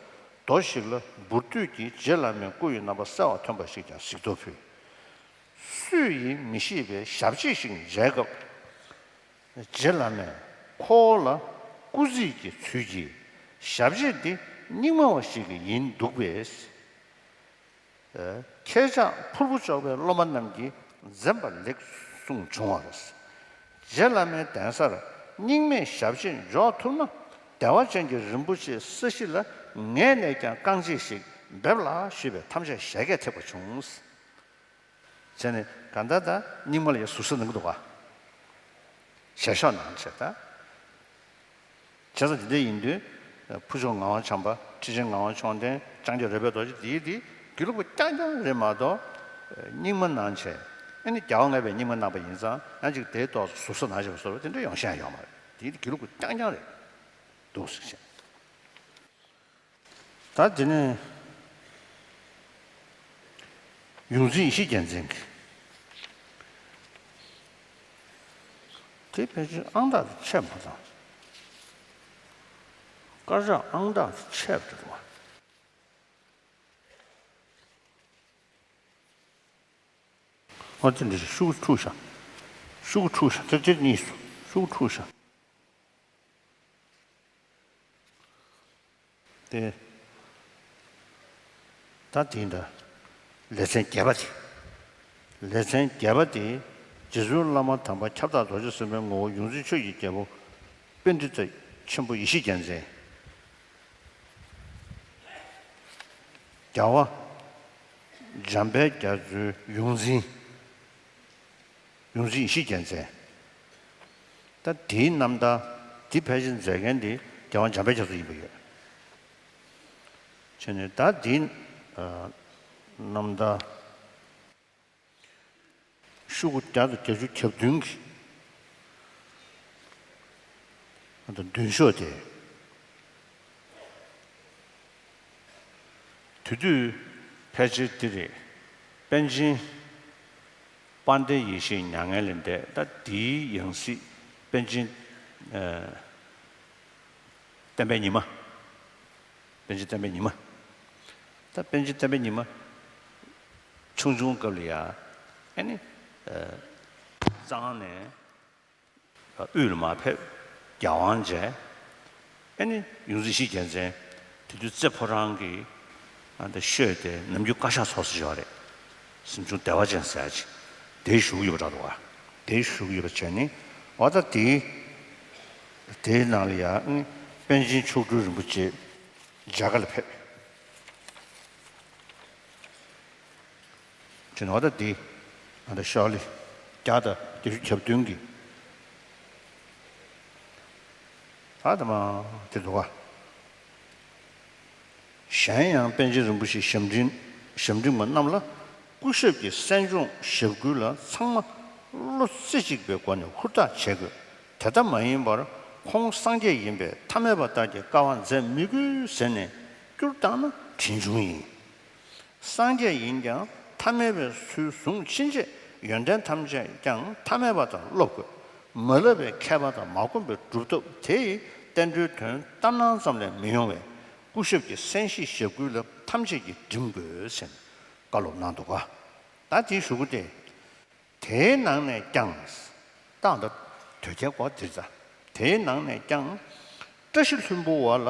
རྡོ་ཞིག་ལ་འབུར་དོད་ཀྱིས་རྗེ་བླ་མའི་སྐུ་ཡི་རྣམ་པ་གསལ་བར་ཐོན་པ་ཞིག་ཀྱང་གཟིགས་རྟོག་ཕུལ། སུ་ཡིན་མི་ཤེས་པའི་ཞབས་རྗེས་ཤིག་མཇལ་སྐབས། རྗེ་བླ་མས་ཁོ་བོ་ལ་སྐུ་རྩིས་ཀྱི་ཚུལ་གྱིས་ཞབས་རྗེས་འདི་རྙིང་མ་བ་ཞིག་གི་ཡིན་འདུག་པས། ཁྱེད་ཅག་ཕུར་བུ་ལྕོག་པའི་སློབ་མ་རྣམས་ཀྱིས་འཛེམ་པ་ལེགས་གསུངས་བྱུང་བ་རེད། རྗེ་བླ་མའི་གདན་སར་རྙིང་མའི་ཞབས་རྗེས་འཇོག་ཐུབ་ན། བདེ་བ་ཅན་གྱི་རིན་པོ་ཆེའི་ས་གཞི་ལ་ངས་ནས་ཀྱང་རྐང་རྗེས་ཤིག་འབེབས་ལ་ཞུས་པས་ཐམས་ཅད་བཞད་གད་ཐེག་པ་བྱུང་། བྱས་ནས་གང་ལྟར་ད་རྙིང་མ་ལ་ཡང་ཟུར་ཟ་གནང་གི་འདུག་ག་ཞལ་ཤོག་གནང་བྱས་ད། བྱས་ཙང་དེ་འདྲ་ཡིན་དུས། ཕུར་ལྕོག་ངག་དབང་བྱམས་པ། ཁྲི་ཆེན་ངག་དབང་མཆོག་ལྡན། ལྕང་སྐྱ་རོལ་པའི་རྡོ་རྗེ་འདིའི་དེ་དགེ་ལུགས་པ་རྐྱང་རྐྱང་རེད་མ་གཏོགས། རྙིང་མ་གནང་བྱས། ཨ་ནི་རྒྱལ་བ་ལྔ་པས་རྙིང་མ་གནང་པ་ཡིན་ཙང་ཡང་ཅིག་དེའི་ཐོག་ཟུར་ཟ་གནང་བྱས་པ་བཟོ་འདྲ་དེ་འདྲ་ཡོང་ཤེས་ཡོད་མ་རེད། དེའི་དེ་དགེ་ལུགས་པ་རྐྱང་རྐྱང་རེད་འདུག་ཟེར་བཤད། ད་དེ་ནས་ཡོངས་འཛིན་ཡེ་ཤེས་རྒྱལ་མཚན་གྱིས། དེ་ཕལ་ཆེར་ཨང་རྟགས་དེ་ཆད་མ་དང་། དཀར་ཆག་ཨང་རྟགས་དེ་ཆད་པ་རེད་བ། ཨོ་དེ་འདྲ་ཤོག་གུ་འཁྲུགས་ཤག་ཤོག་གུ་འཁྲུགས་ཤག་དེ་དེ་གཉིས་སུ་ཤོག་གུ་འཁྲུགས་ཤག་དེ། ད་དེ་འདྲ། ལེ་ཚན་བརྒྱད་པ་དེ། ལེ་ཚན་བརྒྱད་པ་དེ། རྗེ་བཙུན་བླ་མ་དམ་པ་ཁྱབ་བདག་རྡོ་རྗེ་སེམས་དཔའི་ངོ་བོ་ཡོངས་འཛིན་ཆོས་ཀྱི་རྒྱལ་པོ། པཎྜི་ཏ་ཆེན་པོ་ཡེ་ཤེས་རྒྱལ་མཚན། རྒྱལ་བ་འཇམ་དཔལ་རྒྱ་མཚོའི་ཡོངས་འཛིན། ཡོངས་འཛིན་ཡེ་ཤེས་རྒྱལ་མཚན། ད་དེའི་རྣམ་ཐར་འདི་ཕལ་ཆེར་མཛད་མཁན་དེ་རྒྱལ་དབང་འཇམ་དཔལ་རྒྱ་མཚོ་ཡིན་པ་ཡོད། བྱས་ནས་ད་འདིའི་རྣམ་ཐར་ཤོག་གུ་བརྒྱ་དང་བརྒྱད་ཅུ་གྱ་བདུན་གྱི་མདུན་ཤོག་དེ། དེ་དུས་ཕལ་ཆེར་འདི་རེད། པཎ་ཆེན་དཔལ་ལྡན་ཡེ་ཤེས་མྱ་ངན་ལས་འདས། ད་འདིའི་ཡང་སྲིད་པཎ་ཆེན་བསྟན་པའི་ཉི་མ། པཎ་ཆེན་བསྟན་པའི་ཉི་མ། ད་པཎ་ཆེན་བསྟན་པའི་ཉི་མ་ཆུང་ཆུང་སྐབས་ལ་ཡ་ཨ་ནི་གཙང་ནས། དབུས་ལ་མར་ཕེབས། རྒྱལ་དབང་མཇལ། ཨ་ནི་ཡོངས་འཛིན་ཡེ་ཤེས་རྒྱལ་མཚན་དེ་དུས་རྩེ་ཕོ་བྲང་གི་ཨ་ད་ཤོད་དེ་ནམ་རྒྱུན་བཀའ་ཤག་ཚོགས་ས་ཞིག་ཡོད་རེད། གཟིམ་ཆུང་བདེ་བ་ཅན་ཟེར་ཡ་ཅིག་དེའི་བཞུགས་ཡོད་པ་འདྲ་འདུག་བ། དེའི་བཞུགས་ཡོད་པ་བྱས་ནི་འོ་ད་དེའི་དེའི་ནང་ལ་ཡ་ཨ་ནི་པཎ་ཆེན་མཆོག་སྤྲུལ་རིན་པོ་ཆེ་རྒྱ་གར་ལ་ཕེབས། དེ་ནོར་ད་འདི་ང་ད་ཤོག་ལི་བརྒྱ་དང་བརྒྱད་ཅུ་གྱ་བདུན་གྱི་ད་ད་མ་དེ་འདུག་ག་གཞན་ཡང་པཎ་ཆེན་རིན་པོ་ཆེ་ཞབས་འབྲིང་ཞབས་འབྲིང་པ་རྣམས་ལ་སྐུ་ཞབས་ཀྱི་གསན་སྦྱོང་ཞབས་སྐུལ་ལ་ཚང་མ་བློ་རྩེ་གཅིག་པའི་སྒོ་ནས་ཧུར་ཐག་བྱེད་དགོས། དེ་ལྟ་མ་ཡིན་པར་ཁོང་སངས་རྒྱས་ཡིན་པས་ཐ་མལ་པ་ལྟར་གྱི་དཀའ་བ་མཛད་མི་དགོས་ཟེར་ནས་བསྐྱུར་བཏང་ན་དྲིན་ཆུང་ཡིན། སངས་རྒྱས་ཡིན་ཀྱང་ཐ་མལ་པའི་ཚུལ་བཟུང་ཕྱིན་ཆད་ ཡོན་ཏན་ཐམས་ཅད་ཀྱང་ཐ་མལ་པ་དང་སློབ་དགོས། མ་བསླབས་པའི་མཁས་པ་དང་མ་གོམས་པའི་གྲུབ་ཐོབ་དེ་ཡི་བསྟན་འགྲོའི་དོན་ལྟར་སྣང་ཙམ་ལས་མི་ཡོང་བས། སྐུ་ཞབས་ཀྱི་གསན་བཞེས་ཞབས་སྐུལ་ལ་ཐམས་ཅད་ཀྱིས་སྒྲིམ་དགོས་ཟེར་ནས་བཀའ་སློབ་གནང་འདུག་ག། ད་དེའི་གཞུག་གུ་དེ། དེའི་ནང་ནས་ཀྱང་། ད་ད་དོལ་རྒྱལ་སྐོར་འདིར་ད། དེའི་ནང་ནས་ཀྱང་། བཀྲ་ཤིས་ལྷུན་པོ་བ་ལ་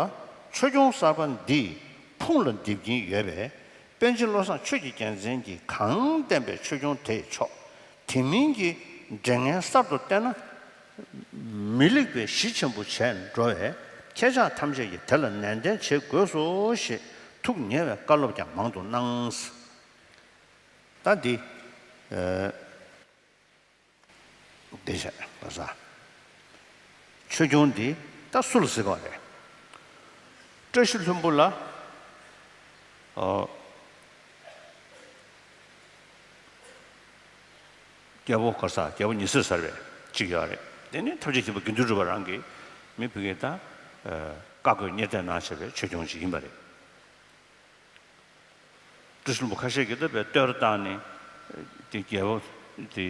ཆོས་སྐྱོང་གསར་པ་འདིས་ཕུང་ལ་འདེབས་ཀྱིན་ཡོད་པས། པཎ་ཆེན་བློ་བཟང་ཆོས་ཀྱི་རྒྱལ་མཚན་གྱིས་གང་བསྟན་པའི་ཆོས་སྐྱོང་དེས་ཆོག། དེ་མིན་གྱི་འདྲེ་ངན་གསར་དུ་བསྟེན་ན། མི་ལེགས་པའི་གཞི་ཆེན་པོ་བྱས་འགྲོ་བས། ཁྱེད་ཅག་ཐམས་ཅད་ཀྱིས་དེ་ལ་ནན་ཏན་བྱེད་དགོས་སོ་ཞེས་ཐུགས་ཉེ་བའི་བཀའ་སློབ་ཀྱང་མང་དུ་གནང་། ད་འདི། ཨ། འདི་བྱས་པ་ས། ཆོས་སྐྱོང་འདི་ད་སུ་ལ་ཟེར་བ་རེད། བཀྲ་ཤིས་ལྷུན་པོ་ལ། ཨོ། རྒྱལ་པོ་ག་ས་རྒྱལ་པོ་ཉི་ཟེར་ཟེར་བའི་གཅིག་ཡོད་རེད། དེ་ནི་ཐམས་ཅད་མཁྱེན་པ་དགེ་འདུན་གྲུབ་པ་རང་གིས་མི་ཕ་གིར་ད། ཨ། བཀའ་བསྒོས་གཉེར་གཏད་གནང་བྱས་པའི་ཆོས་སྐྱོང་ཅིག་ཡིན་པ་རེད། བཀྲ་ཤིས་ལྷུན་པོ་ཁ་ཤས་ཀྱིས་ད་བའི་བསྟོད་ར་བཏང་ནས། དེ་རྒྱལ་པོ་དེ་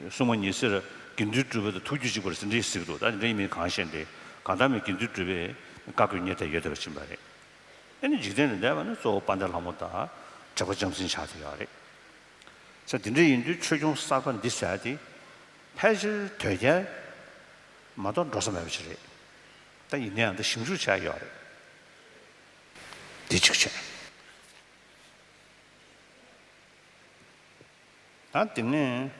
སྲུང་མ་ཉི་ཟེར་དགེ་འདུན་གྲུབ་པ་དང་ཐུགས་རྒྱུད་གཅིག་པ་རེད་ཟེར་འདྲ་ཞིག་འདུག། ད་དེ་འདྲ་ཡིན་མིན་གང་ཤེས་ཏེ། གང་ལྟར་མིན་དགེ་འདུན་གྲུབ་པས་བཀའ་བསྒོས་གཉེར་གཏད་ཡོད་བསྡད་པ་ཕྱིན་པ་རེད། ཨ་ནི་འཇིག་རྟེན་ལ་བསྡད་པ་ན་གཙོ་བོ་དཔལ་ལྡན་ལྷ་མོ་དང་དྲེགས་པ་ལྕམ་སྲིང་ཆགས་བསྡད་ཡོད་རེད། ས་དེ་འདྲ་ཡིན་དུས་ཆོས་སྐྱོང་གསར་པ་འདི་ཟེར་ཡ་དེ་ཕལ་ཆེར་དོལ་རྒྱལ་མ་གཏོགས་འགྲོ་ས་མེད་པ་ཞིག་རེད། ད་ཡིན་ནའང་ད་ཞིབ་འཇུག་བྱས་ཡོད་རེད། འདི་གཅིག་བྱས། ད་དེ་ནས།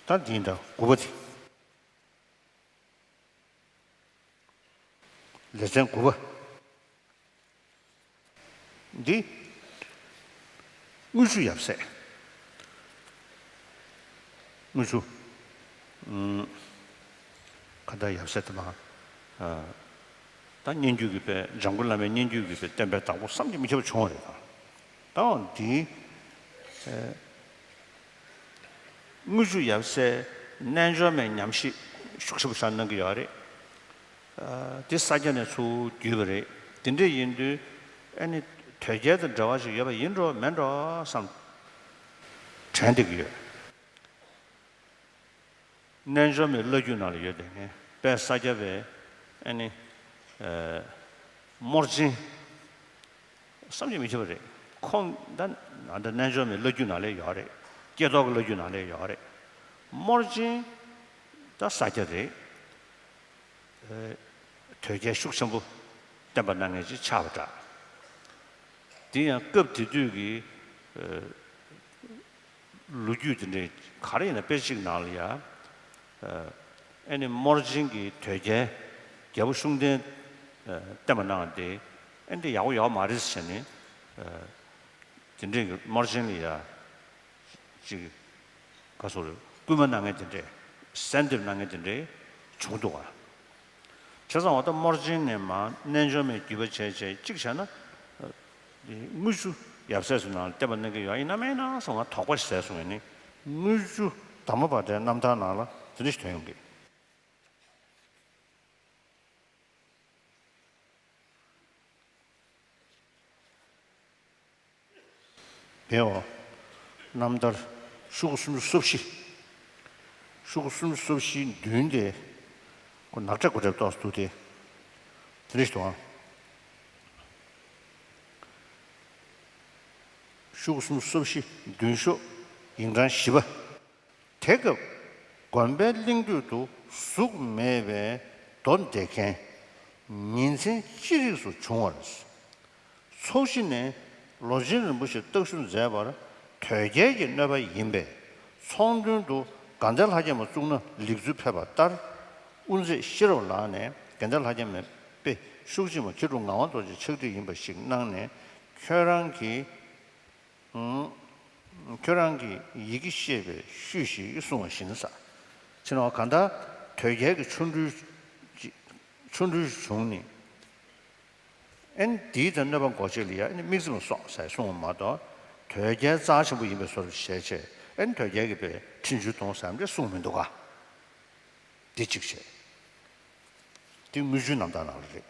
ད་འདི་འདྲ་དགུ་པ་དེ། ལེ་ཚན་དགུ་པ། འདི། དངུལ་ཆུ་ཡབ་སྲས། དངུལ་ཆུ། ཨུམ། ག་ད་ཡབ་སྲས་དེ་མ། ཨ། ད་སྙན་བརྒྱུད་ཀྱི་དཔེ་འཇམ་མགོན་བླ་མའི་སྙན་བརྒྱུད་ཀྱི་དཔེ་བསྟན་པའི་བདག་པོ་བསམ་གྱིས་མི་ཁྱབ་པ་བྱུང་བ་རེད་ད། ད་འོ་འདི། ཨེ། དངུལ་ཆུ་ཡབ་སྲས་རྣལ་འབྱོར་མའི་ཉམས་ཞིབ་ཤུགས་ཆེན་པོ་ཞིག་གནང་གི་ཡོད་རེད། ཨ། འདི་ས་སྐྱ་ནས་ཚུར་བརྒྱུད་པ་རེད། དེ་འདྲ་ཡིན་དུས་ཨ་ནི་དོལ་རྒྱལ་དང་འབྲེལ་བ་ཞིག་ཡོད་པ་ཡིན་འགྲོ་མིན་འགྲོ་བསམ། དྲན་བསྡད་ཀྱི་ཡོད། རྣལ་འབྱོར་མའི་བླ་བརྒྱུད་ནང་ལ་ཡོད་དེ་ངས་དཔལ་ས་སྐྱ་པའི་ཨ་ནི། ཨ། རྨོར་ཆེན། བསམ་གྱིས་མི་ཁྱབ་པ་རེད། ཁོང་ད་ད་རྣལ་འབྱོར་མའི་བླ་བརྒྱུད་ནང་ལ་ཡོད་རེད། ཀྱེ་རྡོར་གྱི་བླ་བརྒྱུད་ནང་ལ་ཡོད་རེད། རྨོར་ཆེན་ད་ས་སྐྱ་རེད། ཨ། དོལ་རྒྱལ་ཤུགས་ཆེན་པོ་བསྟེན་པ་གནང་མཁན་ཅིག་ཆགས་པ་འདྲ། དེ་ཡང་སྐབས་དེ་དུས་ཀྱི། ཨ། ལོ་རྒྱུས་དེ་འདྲའི་ག་རེ་ཡིན་ན་དཔེ་གཅིག་ནང་ལ་ཡ། ཨ། ཨ་ནི་རྨོར་ཆེན་གྱིས་དོལ་རྒྱལ་རྒྱལ་པོ་ཤུགས་ལྡན། ཨ། བསྟེན་པ་གནང་བ་དེ་ཨ་འདི་ཡག་པོ་ཡོད་མ་རེད་ཟེར་ནས། ཨ། དེ་འདྲའི་གི་རྨོར་ཆེན་ལ་ཡ། ཅིག་ག་སོ་རེ་སྐུལ་མ་གནང་མཁན་དེ་འདྲས། གསལ་འདེབས་གནང་མཁན་དེ་འདྲས་བྱུང་འདུག་ག། བྱས་ཙང་འོ་ད་རྨོར་ཆེན་ནས་མར་རྣལ་འབྱོར་མའི་བརྒྱུད་པ་བྱས་བྱས་གཅིག་བྱས་ན། ཨ། དངུལ་ཆུ་ཡབ་སྲས་ཚོའི་ནང་ལ་བསྟེན་པ་གནང་གི་ཡོད་ཡིན་ན་མིན་ན་སོང་ང་དོགས་པ་ཞིག་ཟ་སོང་ཡིན་ནི། དངུལ་ཆུ་དར་མ་བ་དའི་རྣམ་ཐར་ནང་ལ་དེ་འདྲ་ཞིག་ཐོན་ཡོང་གི། དེའོ། རྣམ་ཐར་ཤོག་གུ་སུམ་ཅུ་སོ་བཞི། ཤོག་གུ་སུམ་ཅུ་སོ་བཞིའི་མདུན་དེ། ཁོ་ནག་ཁྲ་དགུ་ཁྲ་ཏོག་ཙམ་འདུག་སྟེ། དེ་འདྲ་ཞིག་འདུག་ཨང་། ཤོག་གུ་སུམ་ཅུ་སོ་བཞི་མདུན་ཤོག་ཡིག་གྲངས་བཞི་པ། དེ་སྐབས་དགོན་པའི་གླིང་སྟོད་དུ་གཟུགས་མེད་པའི་མདོ་འདེབས་མཁན་ཉིན་མཚན་ཅི་རིགས་སུ་བྱུང་བར། ཚོགས་ཞི་ནས་ལོ་ཆེན་རིན་པོ་ཆེ་བརྟག་ཞིབ་མཛད་པར་དོལ་རྒྱལ་གྱི་གནོད་པ་ཡིན་པས་ཚོང་དོན་དུ་དགའ་ལྡན་ལྷ་རྒྱལ་མ་བཙུགས་ན་ལེགས་ཚུལ་ཕེབས་པ་ལྟར། དབུ་མཛད་ཤེས་རབ་ལགས་ནས་དགའ་ལྡན་ལྷ་རྒྱལ་མའི་དཔེ་ཤུགས་ཆེན་མོ་མཁས་གྲུབ་ངག་དབང་རྡོ་རྗེ་ཕྱག་བྲིས་ཡིན་པ་ཞིག་གནང་ནས་ཁྱོད་རང་གིས། ཁྱོད་རང་གིས་ཡི་གེ་ཤེས་པའི་ཤུལ་ཞིག་གསུངས་པ་བཞིན་ས། ཕྱི་ནང་གང་ལྟར་དོལ་རྒྱལ་གྱི་ཆོ་འཕྲུལ་ཅིག་ཆོ་འཕྲུལ་བྱུང་ནས། ཨན་དེའི་དང་གནོད་པ་འགོག་ཆེད་ལ་ཡ་ཨན་དམིགས་བརྩེ་སོགས་ཟེར་གསུངས་པ་མ་གཏོགས་དོལ་རྒྱལ་རྩ་ཆེན་པོ་ཡིན་པའི་བཟོ་འདྲ་བྱས་བྱས་ཨན་དོལ་རྒྱལ་གྱི་དཔེ་འཕྲིན་བཅོལ་གཏོང་ཟེར་ཡ་འདྲ་གསུངས་མི་འདུག་ག། འདི་གཅིག་བྱས། དེ་དངུལ་ཆུའི་རྣམ་ཐར་ནང་ལ་རེད།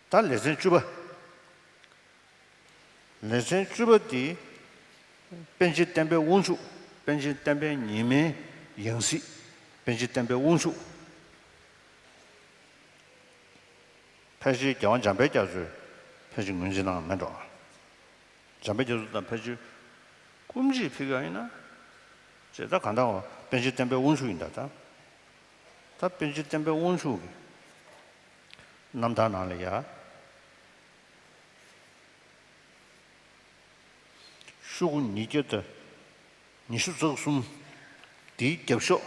ད་ལེ་ཚན་བཅུ་པ། ལེ་ཚན་བཅུ་པ་འདི། པཎ་ཆེན་བསྟན་པའི་དབང་ཕྱུག་པཎ་ཆེན་བསྟན་པའི་ཉི་མའི་ཡང་སྲིད། པཎ་ཆེན་བསྟན་པའི་དབང་ཕྱུག་ཕལ་ཆེར་རྒྱལ་དབང་འཇམ་དཔལ་རྒྱ་མཚོས་ཕལ་ཆེར་ངོས་འཛིན་གནང་མེད་འགྲོ། འཇམ་དཔལ་རྒྱ་མཚོ་དང་ཕལ་ཆེར་སྐུ་མཆེད་ཕུད་ཀྱི་ཡིན་ན། ཅེས་ད་གང་ལྟར་པཎ་ཆེན་བསྟན་པའི་དབང་ཕྱུག་ཡིན་ད་ད། ད་པཎ་ཆེན་བསྟན་པའི་དབང་ཕྱུག་གི་རྣམ་ཐར་ནང་ལ་ཡ། ཤོག་གུ་ཉིས་བརྒྱ་དང་ཉི་ཤུ་རྩ་གསུམ། དེའི་རྒྱབ་ཤོག་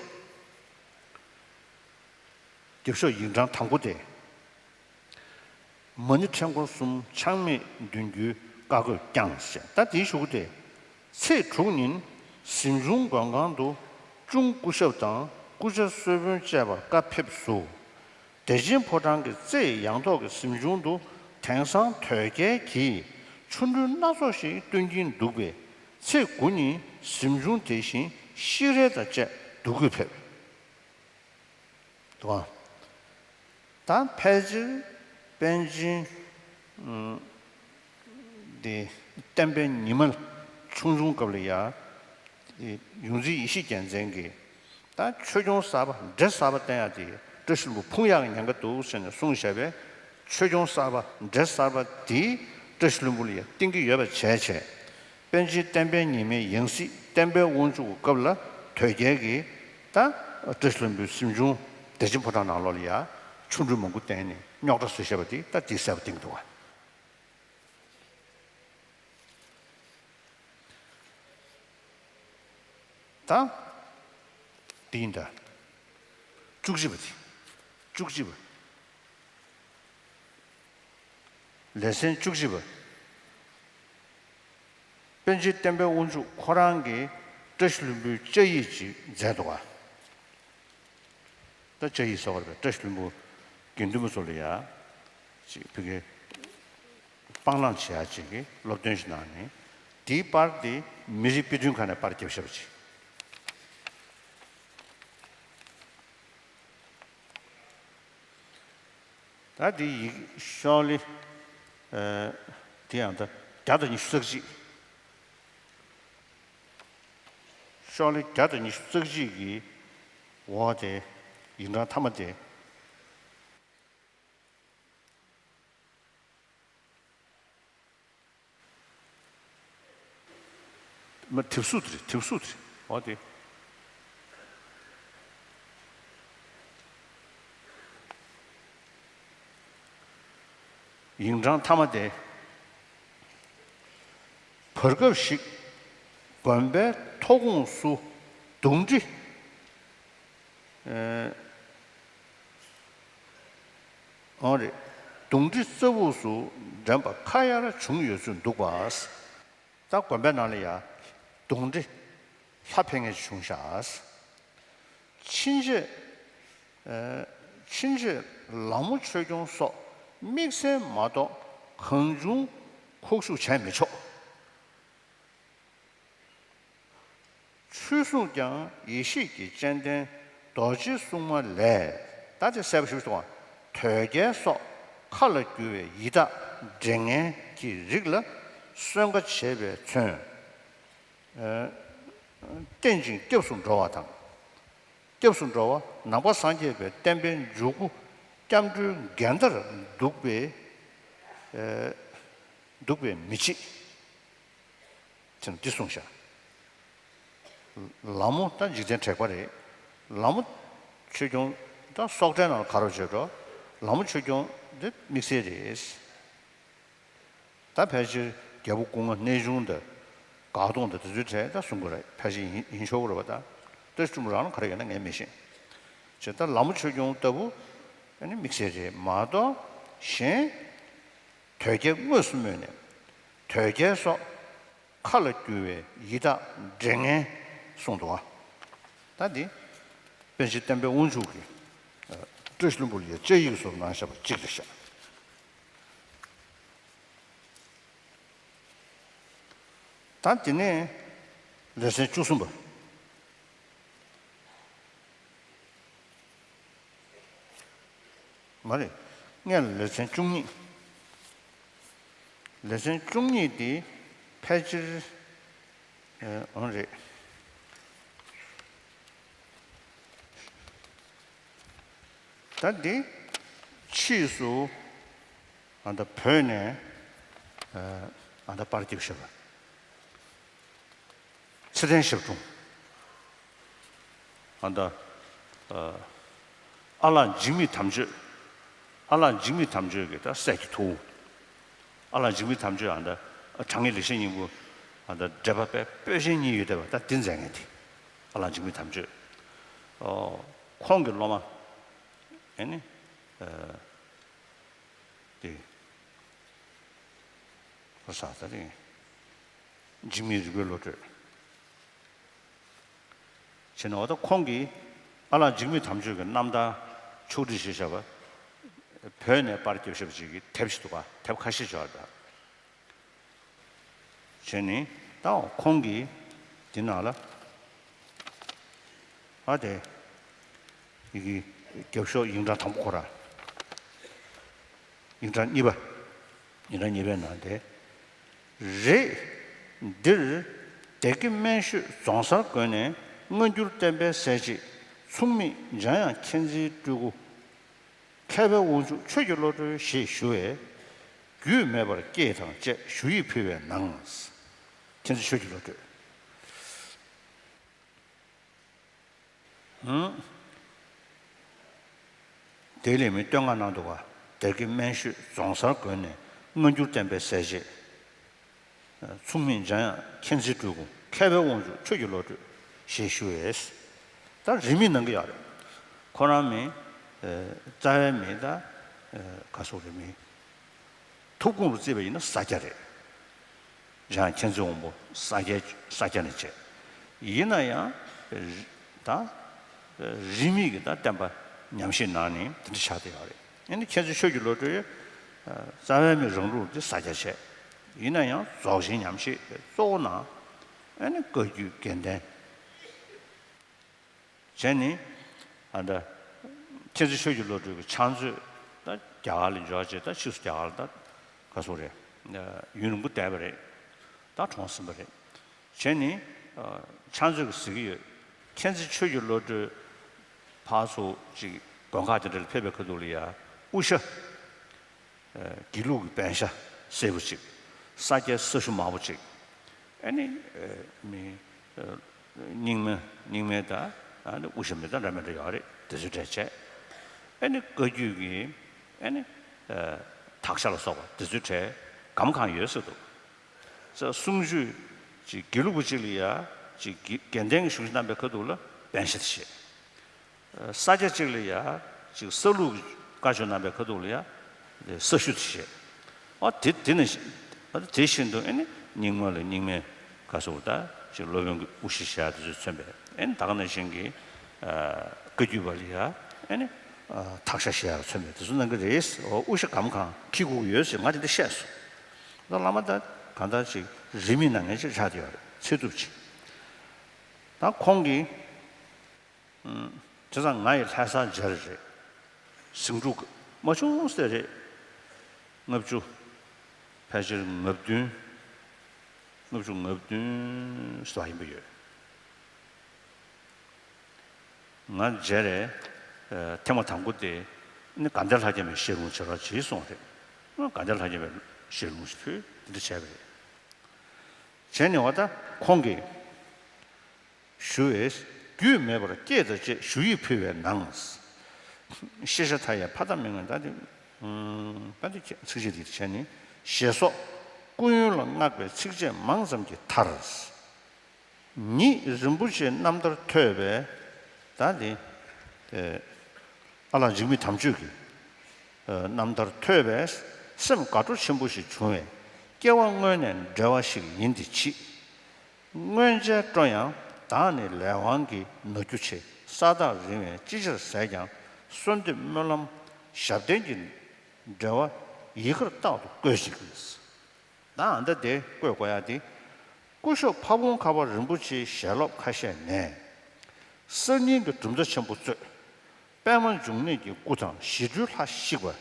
རྒྱབ་ཤོག་ཡིག་འཕྲེང་དང་པོ་དེ། མ་ཎི་ཕྲེང་སྐོར་གསུམ་ཆག་མེད་འདོན་རྒྱུའི་བཀའ་བསྒོས་བསྐྱངས་ཞེས། ད་དེའི་ཤོག་གུ་དེ། ཚེས་དྲུག་ཉིན་གཟིམ་ཆུང་མགོན་ཁང་དུ་གཅུང་སྐུ་ཞབས་དང་སྐུ་བཅར་གསོལ་དཔོན་བཅས་པར་བཀའ་ཕེབས་སུ། བདེ་ཆེན་ཕོ་བྲང་གི་རྩེ་ཡང་ཐོག་གི་གཟིམ་ཆུང་དུ་དེང་སང་དོལ་རྒྱལ་གྱིས་ཆོ་འཕྲུལ་སྣ་ཚོགས་ཤིག་སྟོན་གྱིན་འདུག་པས། ཚེས་དགུ་ཉིན་གཟིམ་ཆུང་དེ་བཞིན་ཤེས་རལ་དང་བཅས་འདུ་འགོད་ཕེབས། འདུག་ག་ད་ཕལ་ཆེར་པཎ་ཆེན་འདི་བསྟན་པའི་ཉི་མ་ཆུང་ཆུང་སྐབས་ལ་ཡ། ཡོངས་འཛིན་ཡེ་ཤེས་རྒྱལ་མཚན་གྱིས། ད་ཆོས་སྐྱོང་གསར་པ་འདྲེ་གསར་པ་བསྟེན་ཡག་དེ་བཀྲ་ཤིས་ལྷུན་པོ་ཕུང་ཡག་གི་ཉེན་ཁ་འདུག་ཟེར་ནས་གསུངས་བཞག་པས། ཆོས་སྐྱོང་གསར་པ་འདྲེ་གསར་པ་དེ་བཀྲ་ཤིས་ལྷུན་པོ་ལ་ཡ་བསྟེན་གྱི་ཡོད་པ་བྱས་བྱས། པཎ་ཆེན་བསྟན་པའི་ཉི་མའི་ཡང་སྲིད་བསྟན་པའི་དབང་ཕྱུག་གི་སྐབས་ལ་དོལ་རྒྱལ་གྱིས་ད་བཀྲ་ཤིས་ལྷུན་པོའི་གཟིམ་ཆུང་བདེ་ཆེན་ཕོ་བྲང་ནང་ལོགས་ལ་ཡ་ཆོ་འཕྲུལ་མང་པོ་བསྟན་ནས་རྙོག་དྲ་བཟོས་བཞག་པ་དེ་ད་དེ་གསལ་པོ་བསྟན་གྱི་འདུག་ག་ད། འདི་ཡིན་ད། བཅུ་གཅིག་པ་དེ། བཅུ་གཅིག་པ། ལེ་ཚན་བཅུ་གཅིག་པ། པཎ་ཆེན་བསྟན་པའི་དབང་ཕྱུག་ཁོ་རང་གིས་བཀྲ་ཤིས་ལྷུན་པོའི་བཅའ་ཡིག་ཅིག་མཛད་འདུག་ག་ད་བཅའ་ཡིག་ཟེར་བ་རེད་པས། བཀྲ་ཤིས་ལྷུན་པོ་དགེ་འདུན་པ་ཚོ་ལ་ཡ། ཅིག་ཕ་གི་སྤང་བླང་བྱེད་ཡ་ཅིག་གི་སློབ་སྟོན་ཞིག་གནང་ནས། དེའི་པར་དེ་མི་རིགས་དཔེ་སྐྲུན་ཁང་ནས་པར་བརྒྱབ་བཞག་པ་ཅིག་ད་དེ་ཡི་ཤོག་ལེ། ཨ། དེ་ཡང་ད་བརྒྱ་དང་ཉི་ཤུ་རྩ་གཅིག་ཤོག་ལེ་བརྒྱ་དང་ཉི་ཤུ་རྩ་གཅིག་གི་འོག་དེ་ཡིག་འབྲང་མཐའ་མ་དེ། མ་དེབ་གཟུགས་དེ་རེད། དེབ་གཟུགས་དེ་རེད། འོ་དེ། ཡིག་འབྲང་མཐའ་མ་དེ། བར་སྐབས་ཤིག་དགོན་པའི་ཐོག་ཁོངས་སུ་གདུང་འདྲེ། ཨེ། འོང་རེད། གདུང་འདྲེ་རྩ་སྦུག་སུ་འགྲན་པ་ཁ་ཡར་བྱུང་ཡོད་ཚུལ་འདུག་པ། ད་དགོན་པའི་ནང་ལ་ཡ་གདུང་འདྲེ་ལྷ་ཕེབས་མཁན་ཞིག་བྱུང་ཤག་ཕྱིན་ཆད། ཨེ། ཕྱིན་ཆད་ལ་མོ་ཆོས་སྐྱོང་སོགས་དམིགས་བསལ་མ་གཏོགས་གང་བྱུང་ཁོག་ཞུགས་བྱས་མི་ཆོག་ཆོས་སྲུང་ཀྱང་ཡེ་ཤེས་ཀྱི་སྤྱན་ལྡན་རྡོ་རྗེ་སྲུང་མ་ལས། ད་དེ་གསལ་པོ་ཞིག་གསུངས་པ། དོལ་རྒྱལ་སོགས་མཁའ་ལ་རྒྱུ་བའི་ཡི་དྭགས་འདྲེ་ངན་གྱི་རིགས་ལ་གསོལ་ཁ་བྱེད་པས་མཚོན། ཨ། བརྟེན་ཅིང་སྐྱབས་སུ་འགྲོ་བ་དང་། སྐྱབས་སུ་འགྲོ་བ་ནང་པ་སངས་རྒྱས་པའི་བསྟན་པའི་འཇུག་སྒོ་སྐྱབས་འགྲོའི་འགལ་ཟླར་འདུག་པས། ཨ། འདུག་པས་མི་བྱེད། ཅེས་འདི་གསུངས་ཤག་ལ་མོ་ད་འཇིག་རྟེན་དྲེགས་པ་རེད། ལ་མོ་ཆོས་སྐྱོང་ད་སོག་གྲལ་ནང་ལ་ག་རོ་བྱེད་འགྲོ། ལ་མོ་ཆོས་སྐྱོང་འདི་དམིགས་བསལ་རེད། ད་ཕལ་ཆེར་རྒྱལ་པོ་སྐུ་ལྔ་གནས་ཆུང་དང་དགའ་གདོང་དང་དེ་ཚོའི་གྲས་ད་གསུང་གི་རེད། ཕལ་ཆེར་ཡིན་ཡིན་ཆོག་གི་རེད་པ། ད་བཀྲ་ཤིས་ལྷུན་པོ་རང་ལ་ག་རེ་ཡོད་ན་ངས་མི་ཤེས། བྱས་ད་ལ་མོ་ཆོས་སྐྱོང་ལྟ་བུ་ཨ་ནི་དམིགས་བསལ་རེད་མ་གཏོགས་གཞན། དོལ་རྒྱལ་དངོས་སུ་སྨོས་ནས་དོལ་རྒྱལ་སོགས་མཁའ་ལ་རྒྱུ་བའི་ཡི་དྭགས་འདྲེ་ངན་གསུངས་འདུག་ག་ད་འདི་པཎ་ཆེན་བསྟན་པའི་དབང་ཕྱུག་གིས་བཀྲ་ཤིས་ལྷུན་པོ་ལ་བཅའ་ཡིག་སོགས་གནང་བཞག་པ་གཅིག་རེད་ཤག་ད་དེ་ནས་ལེ་ཚན་བཅུ་གསུམ་པ། མ་རེད། སྔོན་ལ་ལེ་ཚན་བཅུ་གཉིས། ལེ་ཚན་བཅུ་གཉིས་དེ་ཕལ་ཆེར་ཨ་འོང་རེད། ད་འདི་ཕྱིས་སུ་ཨ་ད་བོད་ནས་ཨ་ད་པར་སྐྱབས་ཞབས་པ། ཚེ་བརྟན་ཞབས་དྲུང་། ཨ་ད་ཨ་ཨ་ལགས་འཇིགས་མེད་དམ་ཆོས། ཨ་ལགས་འཇིགས་མེད་དམ་ཆོས་ཀྱི་ད་སྲས་ཀྱི་ཐུ་བོ། ཨ་ལགས་འཇིགས་མེད་དམ་ཆོས་ཨ་ད་དྲང་ངེས་ལེགས་བཤད་སྙིང་པོ་ཨ་ད་འགྲེལ་པ་དཔེ་པོད་ཆེན་གཉིས་ཡོད་བསྡད་པ་ད་འདི་མཛད་མཁན་དེ། ཨ་ལགས་འཇིགས་མེད་དམ་ཆོས། ཨོ་ཁོང་གི་སློབ་མ་ཨེ་ནི་ཨ་དེ་ཁོ་ས་ད་རེད། འཇིགས་མེད་རིག་པའི་བློ་གྲོས། བྱས་ནས་འོ་ད་ཁོང་གིས་ཨ་ལགས་འཇིགས་མེད་དམ་ཆོས་ཀྱི་རྣམ་ཐར་ཕྱོགས་སྒྲིག་བྱས་བཞག་པ། བོད་ནས་པར་སྐྱབས་ཞབས་ཅིག་གི་དེབ་ཞིག་འདུག་ག་དེབ་ཁ་ཤས་ཅིག་ཡོད་རེད། བྱས་ནས་ད་ཁོང་གིས་འདི་ནང་ལ་ཨ་དེ་ཡི་གེ་རྒྱབ་ཤོག་ཡིག་ཕྲེང་དང་པོ་ཁོ་ར། ཡིག་ཕྲེང་གཉིས་པ། ཡིག་ཕྲེང་གཉིས་པའི་ནང་དེ། རེད། འདིར་སྡེ་དགེ་སྨན་ཤོད་རྫོང་སར་དགོན་ནས་སྔ་འགྱུར་བསྟན་པའི་གསལ་བྱེད་མཚུངས་མེད་འཇམ་དབྱངས་མཁྱེན་བརྩེའི་སྤྲུལ་སྐུ། མཁས་པའི་དབང་ཕྱུག་ཆོས་ཀྱི་བློ་གྲོས་ཞེས་ཞུ་བས། རྒྱུད་སྨད་པར་བསྐྱེད་དང་བཅས་ཞུ་ཡིག་ཕུལ་བའི་ནང་། མཁྱེན་བརྩེ་ཆོས་ཀྱི་བློ་གྲོས། ཧུམ། དེ་ལས་མི་བསྟོད་བསྔགས་གནང་འདུག་ག་སྡེ་དགེ་སྨན་ཤོད་རྫོང་སར་དགོན་ནས་སྔ་འགྱུར་བསྟན་པའི་གསལ་བྱེད། མཚུངས་མེད་འཇམ་དབྱངས་མཁྱེན་བརྩེའི་སྤྲུལ་སྐུ། མཁས་པའི་དབང་ཕྱུག་ཆོས་ཀྱི་བློ་གྲོས་ཞེས་ཞུ་བས། ད་རིས་མེད་གནང་གི་ཡོད་རེད། ཁོ་རང་མི་རྩ་བའི་མི་ད་ག་སོགས་རིས་མེད། ཐུགས་དགོངས་རུ་བརྩིས་པ་ཡིན་ན་ས་སྐྱ་རེད། འཇམ་དབྱངས་མཁྱེན་བརྩེའི་དབང་པོ་ས་སྐྱ་ས་སྐྱ་ནས་བྱས། ཡིན་ན་ཡང་ད་རིས་མེད་ཀྱི་ད་བསྟན་པ་ཉམས་བཞེས་གནང་ནས་དེ་འདྲ་ཆགས་བསྡད་ཡོད་རེད། ཨ་ནི་མཁྱེན་བརྩེ་ཆོས་ཀྱི་བློ་གྲོས་རྩ་བའི་མི་རང་ལུགས་དེ་ས་སྐྱ་བྱས། ཡིན་ན་ཡང་རྫོགས་ཆེན་ཉམས་བཞེས་གཙོ་བོ་གནང་། ཨ་ནི་བཀའ་བརྒྱུད་དགེ་ལྡན། བྱས་ནས་ཨ་ད་མཁྱེན་བརྩེ་ཆོས་ཀྱི་བློ་གྲོས་ཀྱི་ཕྱག་མཛོད་ད་རྒྱ་གར་ལ་འབྱོར་རྗེས་ད་ཕྱིས་སུ་རྒྱ་གར་ལ་ད་ག་སོགས་རེད། ཡུན་རིང་པོ་བསྡད་པ་རེད། ད་གྲོངས་ཟིན་པ་རེད། བྱས་ནས་ཕྱག་མཛོད་ཀྱི་གཟིགས་ཀྱི་ཡོད། མཁྱེན་བརྩེ་ཆོས་ཀྱི་བློ་གྲོས་ཕར་ཚུར་ཅིག་དགོན་ཁག་དེ་འདྲ་ལ་ཕེབས་པའི་ཁ་ཐུག་ལ་ཡ་དབུ་ཞྭ། དགེ་ལུགས་ཀྱི་པཎ་ཞྭ་སེར་པོ་གཅིག་ས་སྐྱའི་ས་ཞུ་དམར་པོ་གཅིག་ཨ་ནི་མི་རྙིང་མ་རྙིང་མའི་ད་ཨ་ནི་དབུ་ཞྭ་མི་ད་འདྲ་མི་འདྲ་ཡོད་རེད། དེ་ཚོའི་གྲས་བྱས། ཨ་ནི་བཀའ་བརྒྱུད་ཀྱི་ཨ་ནི་དག་ཞྭ་ལ་སོགས་པ་དེ་ཚོའི་གྲས་སྒམ་གང་ཡོད་ཟེར་འདུག་ས་གསུང་ཆོས་ཅིག་དགེ་ལུགས་པ་གཅིག་ལ་ཡ་ཅིག་དགེ་དགེ་ལྡན་གྱི་ཞུ་གནང་པའི་ཁ་ཐུག་ལ་པཎ་ཞྭ་དེ་བཞེས། ས་སྐྱ་གཅིག་ལ་ཡ་ཅིག་ས་ལུགས་བཀའ་ཆོས་གནང་པའི་ཁ་ཐུག་ལ་ཡ་ས་ཞུ་དེ་བཞེས། ཨ་དེ་དེ་ནས་ཨ་དེ་བཞིན་དུ་ཨ་ནི་རྙིང་མ་ལ་རྙིང་མའི་བཀའ་ཟུར་ད་ཅིག་སློབ་དཔོན་གྱི་དབུ་ཞྭ་བཞེས་དེ་ཚོས་མཚོན་པའི་ཨ་ནི་ད་ག་ནང་བཞིན་གྱི་བཀའ་བརྒྱུད་པ་ལ་ཡ་ཨ་ནི་དག་ཞྭ་བཞེས་ཡ་མཚོན་པའི་དེ་ཚོ་གནང་གི་རེད། ཨོ་དབུ་ཞྭ་སྒམ་གང་འཁྱེར་དགོས་ཀྱི་ཡོད་ཟེར་ང་དེ་འདྲ་བཤད་སོང་། ད་བླ་མ་ད་གང་ལྟར་ཅིག་རིས་མེད་གནང་མཁན་ཅིག་ཆགས་བསྡད་ཡོད་རེད། ཚད་ཐུབ་ཅིག་ད་ཁོང་གིས། བྱས་ཙང་ང་ཡི་ལྷ་སར་མཇལ་རེད། ཟིང་འཁྲུག་མ་བྱུང་ཟེར་རེད། ལྔ་བཅུ། ཕལ་ཆེར་ང་བདུན། ལྔ་བཅུ་ང་བདུན་ཟེར་བ་ཡིན་པ་ཡོད། ང་མཇལ་རེད། ཐེངས་མ་དང་པོ་དེ་ནི་དགའ་ལྡན་ལྷ་བརྒྱ་མའི་ཞལ་ལུང་བྱེད་རོགས་བྱེད་གསུངས་རེད། ང་དགའ་ལྡན་ལྷ་བརྒྱ་མའི་ཞལ་ལུང་ཞིག་ཕུལ་དེ་འདྲ་བྱས་པ་རེད། བྱས་ནས་འོ་ད་ཁོང་གིས། ཞུ་བས་རྒྱུད་སྨད་པར་བསྐྱེད་དང་བཅས་ཞུ་ཡིག་ཕུལ་བའི་ནང་། ཤེས་བྱ་མཐའ་ཡས་ཕ་མཐའ་མི་མངོན་ད་དེ། ད་དེ་ཚིགས་བཅད་དེ་བྱས་ནས་ཞེས་སོགས་སྐུ་ཡོན་ལ་བསྔགས་པའི་ཚིགས་བཅད་མང་ཙམ་གྱི་མཐར། ཉིད་རིན་པོ་ཆེའི་རྣམ་ཐར་ཐོས་པས་ད་དེ། ཨ་ལགས་འཇིགས་མེད་དམ་ཆོས་ཀྱི་རྣམ་ཐར་ཐོས་པས་སེམས་དགའ་སྤྲོ་ཆེན་པོ་ཞིག་བྱུང་བས་སྐྱེ་བ་སྔོན་ནས་འབྲེལ་བ་ཞིག་ཡིན་ཏེ་ཕྱིས། མངོན་མཇལ་སྤྲོ་ཡང་བདག་ནི་ལས་དབང་གིས་ན་རྒྱུ་ཆེ། ས་ཐག་རིང་བས་ཅི་ཕྱིར་ཟད་ཀྱང་གསོལ་འདེབས་སྨོན་ལམ་ཞབས་བརྟན་གྱི་འབྲེལ་བ་ཡི་གར་རྟག་ཏུ་བཀོད་ཅིག་ད་ཨ་མདའ་དེ་བཀོད་དགོས་ཡ་དེ། སྐུ་ཞབས་ཕ་བོང་ཁ་པ་རིན་པོ་ཆེའི་ཞལ་སློབ་ཁ་ཤས་ནས། གསར་རྙིང་གི་གྲུབ་མཐའ་ཆེན་པོ་གཙོས། པདྨ་འབྱུང་གནས་ཀྱི་སྐུ་དང་ཞི་ཁྲོའི་ལྷ་བཤིག་པ།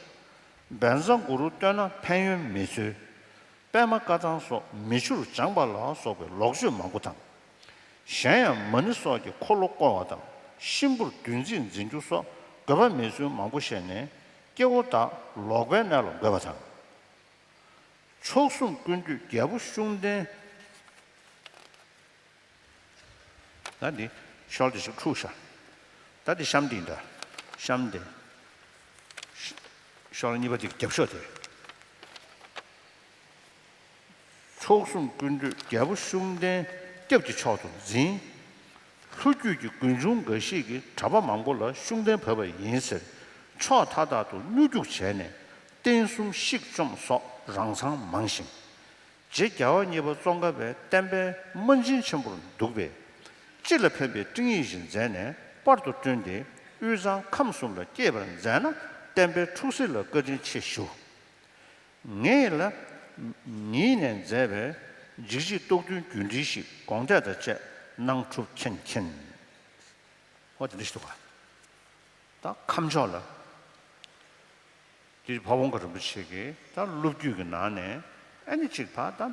བཛྲ་གུ་རུ་བསྟོད་ན་ཕན་ཡོན་མེད་ཚུལ། པདྨ་བཀའ་ཐང་སོགས་མི་ཆུར་སྦྱངས་པ་ལ་སོགས་པའི་ལོག་སྤྱོད་མང་པོ་དང་། གཞན་ཡང་མ་ཎི་སོགས་ཀྱི་འཁོར་ལོ་བསྐོར་བ་དང་གཤིན་པོར་བདུད་རྩིས་འཛིན་རྒྱུ་སོགས་དགོས་པ་མེད་ཚུལ་མང་པོ་བཤད་ནས་སྐྱེ་བོ་དག་ལོག་པའི་གནས་ལ་འགོད་པ་དང་། མཆོག་གསུམ་ཀུན་འདུས་རྒྱལ་པོ་ཤུགས་ལྡན། ད་འདི་ཤོག་དེ་ཞིག་འཁྲུགས་ཤག་ད་འདི་གཤམ་འདི་ཡིན་ད། གཤམ་འདི། ཤོག་གཉིས་པ་འདི་རྒྱབ་ཤོག་དེ། མཆོག་གསུམ་ཀུན་འདུས་རྒྱལ་པོ་ཤུགས་ལྡན་སྐྱབས་ཀྱི་མཆོག་ཏུ་འཛིན། ལྷོ་རྒྱུད་ཀྱི་དགོན་ཆུང་འགའ་ཞིག་གིས་གྲྭ་པ་མང་པོ་ལ་ཤུགས་ལྡན་བབས་པ་ཡིན་ཟེར་ཕྱོགས་མཐའ་དག་ཏུ་སྨྱོ་རྒྱུག་བྱས་ནས་རྟེན་གསུམ་བཤིག་བཅོམ་སོགས་རང་མཚང་མང་ཞིང་། རྗེ་རྒྱལ་བ་གཉིས་པ་ཙོང་ཁ་པའི་བསྟན་པའི་དམག་ཆེན་ཆེན་པོར་འདུག་པས། སྤྱི་ལ་ཕན་པའི་སྤྲིངས་ཡིག་ཞིག་མཛད་ནས་པར་དུ་བསྐྲུན་ཏེ་དབུས་གཙང་ཁམས་གསུམ་ལ་སྐྱེས་པར་མཛད་ན་བསྟན་པའི་འཁྲུག་ཟིང་ལ་བཀའ་དྲིན་ཆེ་ཞུ། ངེད་ལ་ཉིད་ནས་མཛད་པའི་འཇིགས་བྱེད་རྟོག་བདུན་རྒྱུད་འགྲེལ་ཞིག་དགོངས་འགྲེལ་དང་བཅས་གནང་གྲུབ་མཁྱེན་མཁྱེན། ཧོ་དེ་འདྲ་ཞིག་འདུག་ག་ད་ཁམས་ཕྱོགས་ལ། དེ་ཕ་བོང་ཁ་རིན་པོ་ཆེ་གིས་ད་སློབ་བརྒྱུད་ཀྱི་ནང་ནས་ཨ་ནི་གཅིག་ཕ་ད་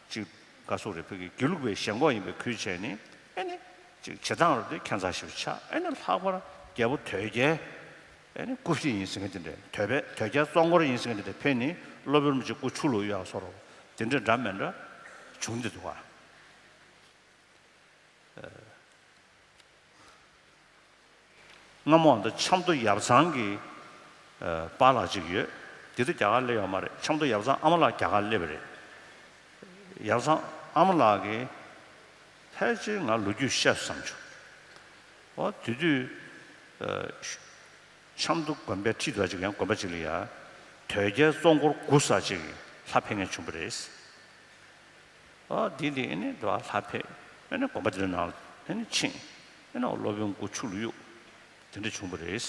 གཅིག་ག་སོགས་རེ་ཕ་གི་དགེ་ལུགས་པའི་ཞེན་ཁོག་ཡིན་པའི་ཁུལ་བྱས་ནས་ཨ་ནི་གཅིག་བྱེད་སྟངས་རུ་དེ་ཁྱད་མཚར་ཞིག་ཆགས། ཨ་ནི་ལྷག་པར་རྒྱལ་པོ་དོལ་རྒྱལ་ཨ་ནི་སྐུ་བཤེས་ཡིན་ཟེར་མཁན་དེ་འདྲ། དོལ་པའི་དོལ་རྒྱལ་གཙོ་འཁོར་ཡིན་ཟེར་མཁན་དེ་འདྲ་ཕེབས་ནས་སློབ་དཔོན་རིན་པོ་ཆེ་སྐུ་ཆུ་ལུག་ཡག་སོགས་རུ་དེ་འདྲ་འདྲ་མི་འདྲ་བྱུང་བསྡད་འདུག་ག་སྔ་མོ་འདི་ཆབ་མདོ་ཡབ་ཚང་གི་པཱ་ལགས་ཅིག་ཡོད། དེ་དུས་རྒྱ་གར་སླེབས་ཡོད་མ་རེད། ཆབ་མདོ་ཡབ་ཚང་ཨ་མ་ལགས་རྒྱ་གར་སླེབས་པ་རེད། ཡབ་ཚང་ཨ་མ་ལགས་ཀྱིས་ཕལ་ཆེར་ང་ལོ་རྒྱུས་བཤད་བསམ་བྱུང་། འོ་དེ་དུས་ཆབ་མདོ་དགོན་པའི་འཁྲིས་དུ་ཅིག་ཡང་དགོན་པ་ཅིག་ལ་ཡ་དོལ་རྒྱལ་གཙོ་འཁོར་དགུ་ས་ཅིག་ལྷ་ཕེབས་མཁན་བྱུང་བ་རེད། ཨ་འདི་འདི་ཨེ་ནི་འགྲོ་བ་ལྷ་ཕེབས་ཨེ་ནི་དགོན་པ་འདི་ནང་ཨེ་ནི་ཕྱིན་ཨེ་ནི་སློབ་དཔོན་སྐུ་ཆུ་ལུག་གཡུག་དེ་འདྲ་བྱུང་བ་རེད།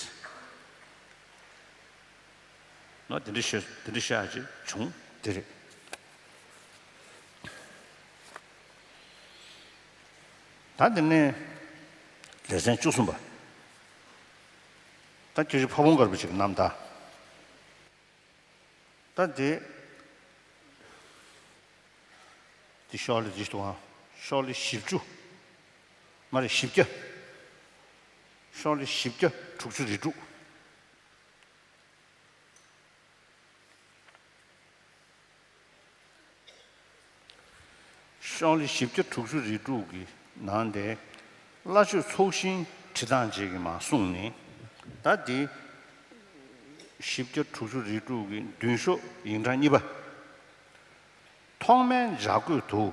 ནོ་དེ་འདྲ་ཤོད་དེ་འདྲ་ཤོད་ཡ་ཅིག་བྱུང་དེ་རེད། ད་དེ་ནས་ལེ་ཚན་བཅུ་གསུམ་པ། ད་ཁྱོད་ཀྱི་ཕ་བོང་དཀར་པོ་ཅིག་བསྣམས་ད། ད་དེ། དེ་ཤོག་ལེ་བཞི་དང་ཤོག་ལེ་བཞི་བཅུ། མ་རེད་བཞི་བརྒྱ། ཤོག་ལེ་བཞི་བརྒྱ་དྲུག་ཅུ་རེ་དྲུག་ཤོག་ལེ་བཞི་བརྒྱ་དྲུག་ཅུ་རེ་དྲུག་གི་ནང་དེ་བླ་མཆོད་ཚོགས་ཞིང་བྲིས་སྟངས་བཅས་ཀྱི་མར་གསུངས་ནས། ད་དེ་བཞི་བརྒྱ་དྲུག་ཅུ་རེ་དྲུག་གི་མདུན་ཤོག་ཡིག་ཕྲེང་གཉིས་པ། ཐོག་མའི་འཇའ་གོས་དུ།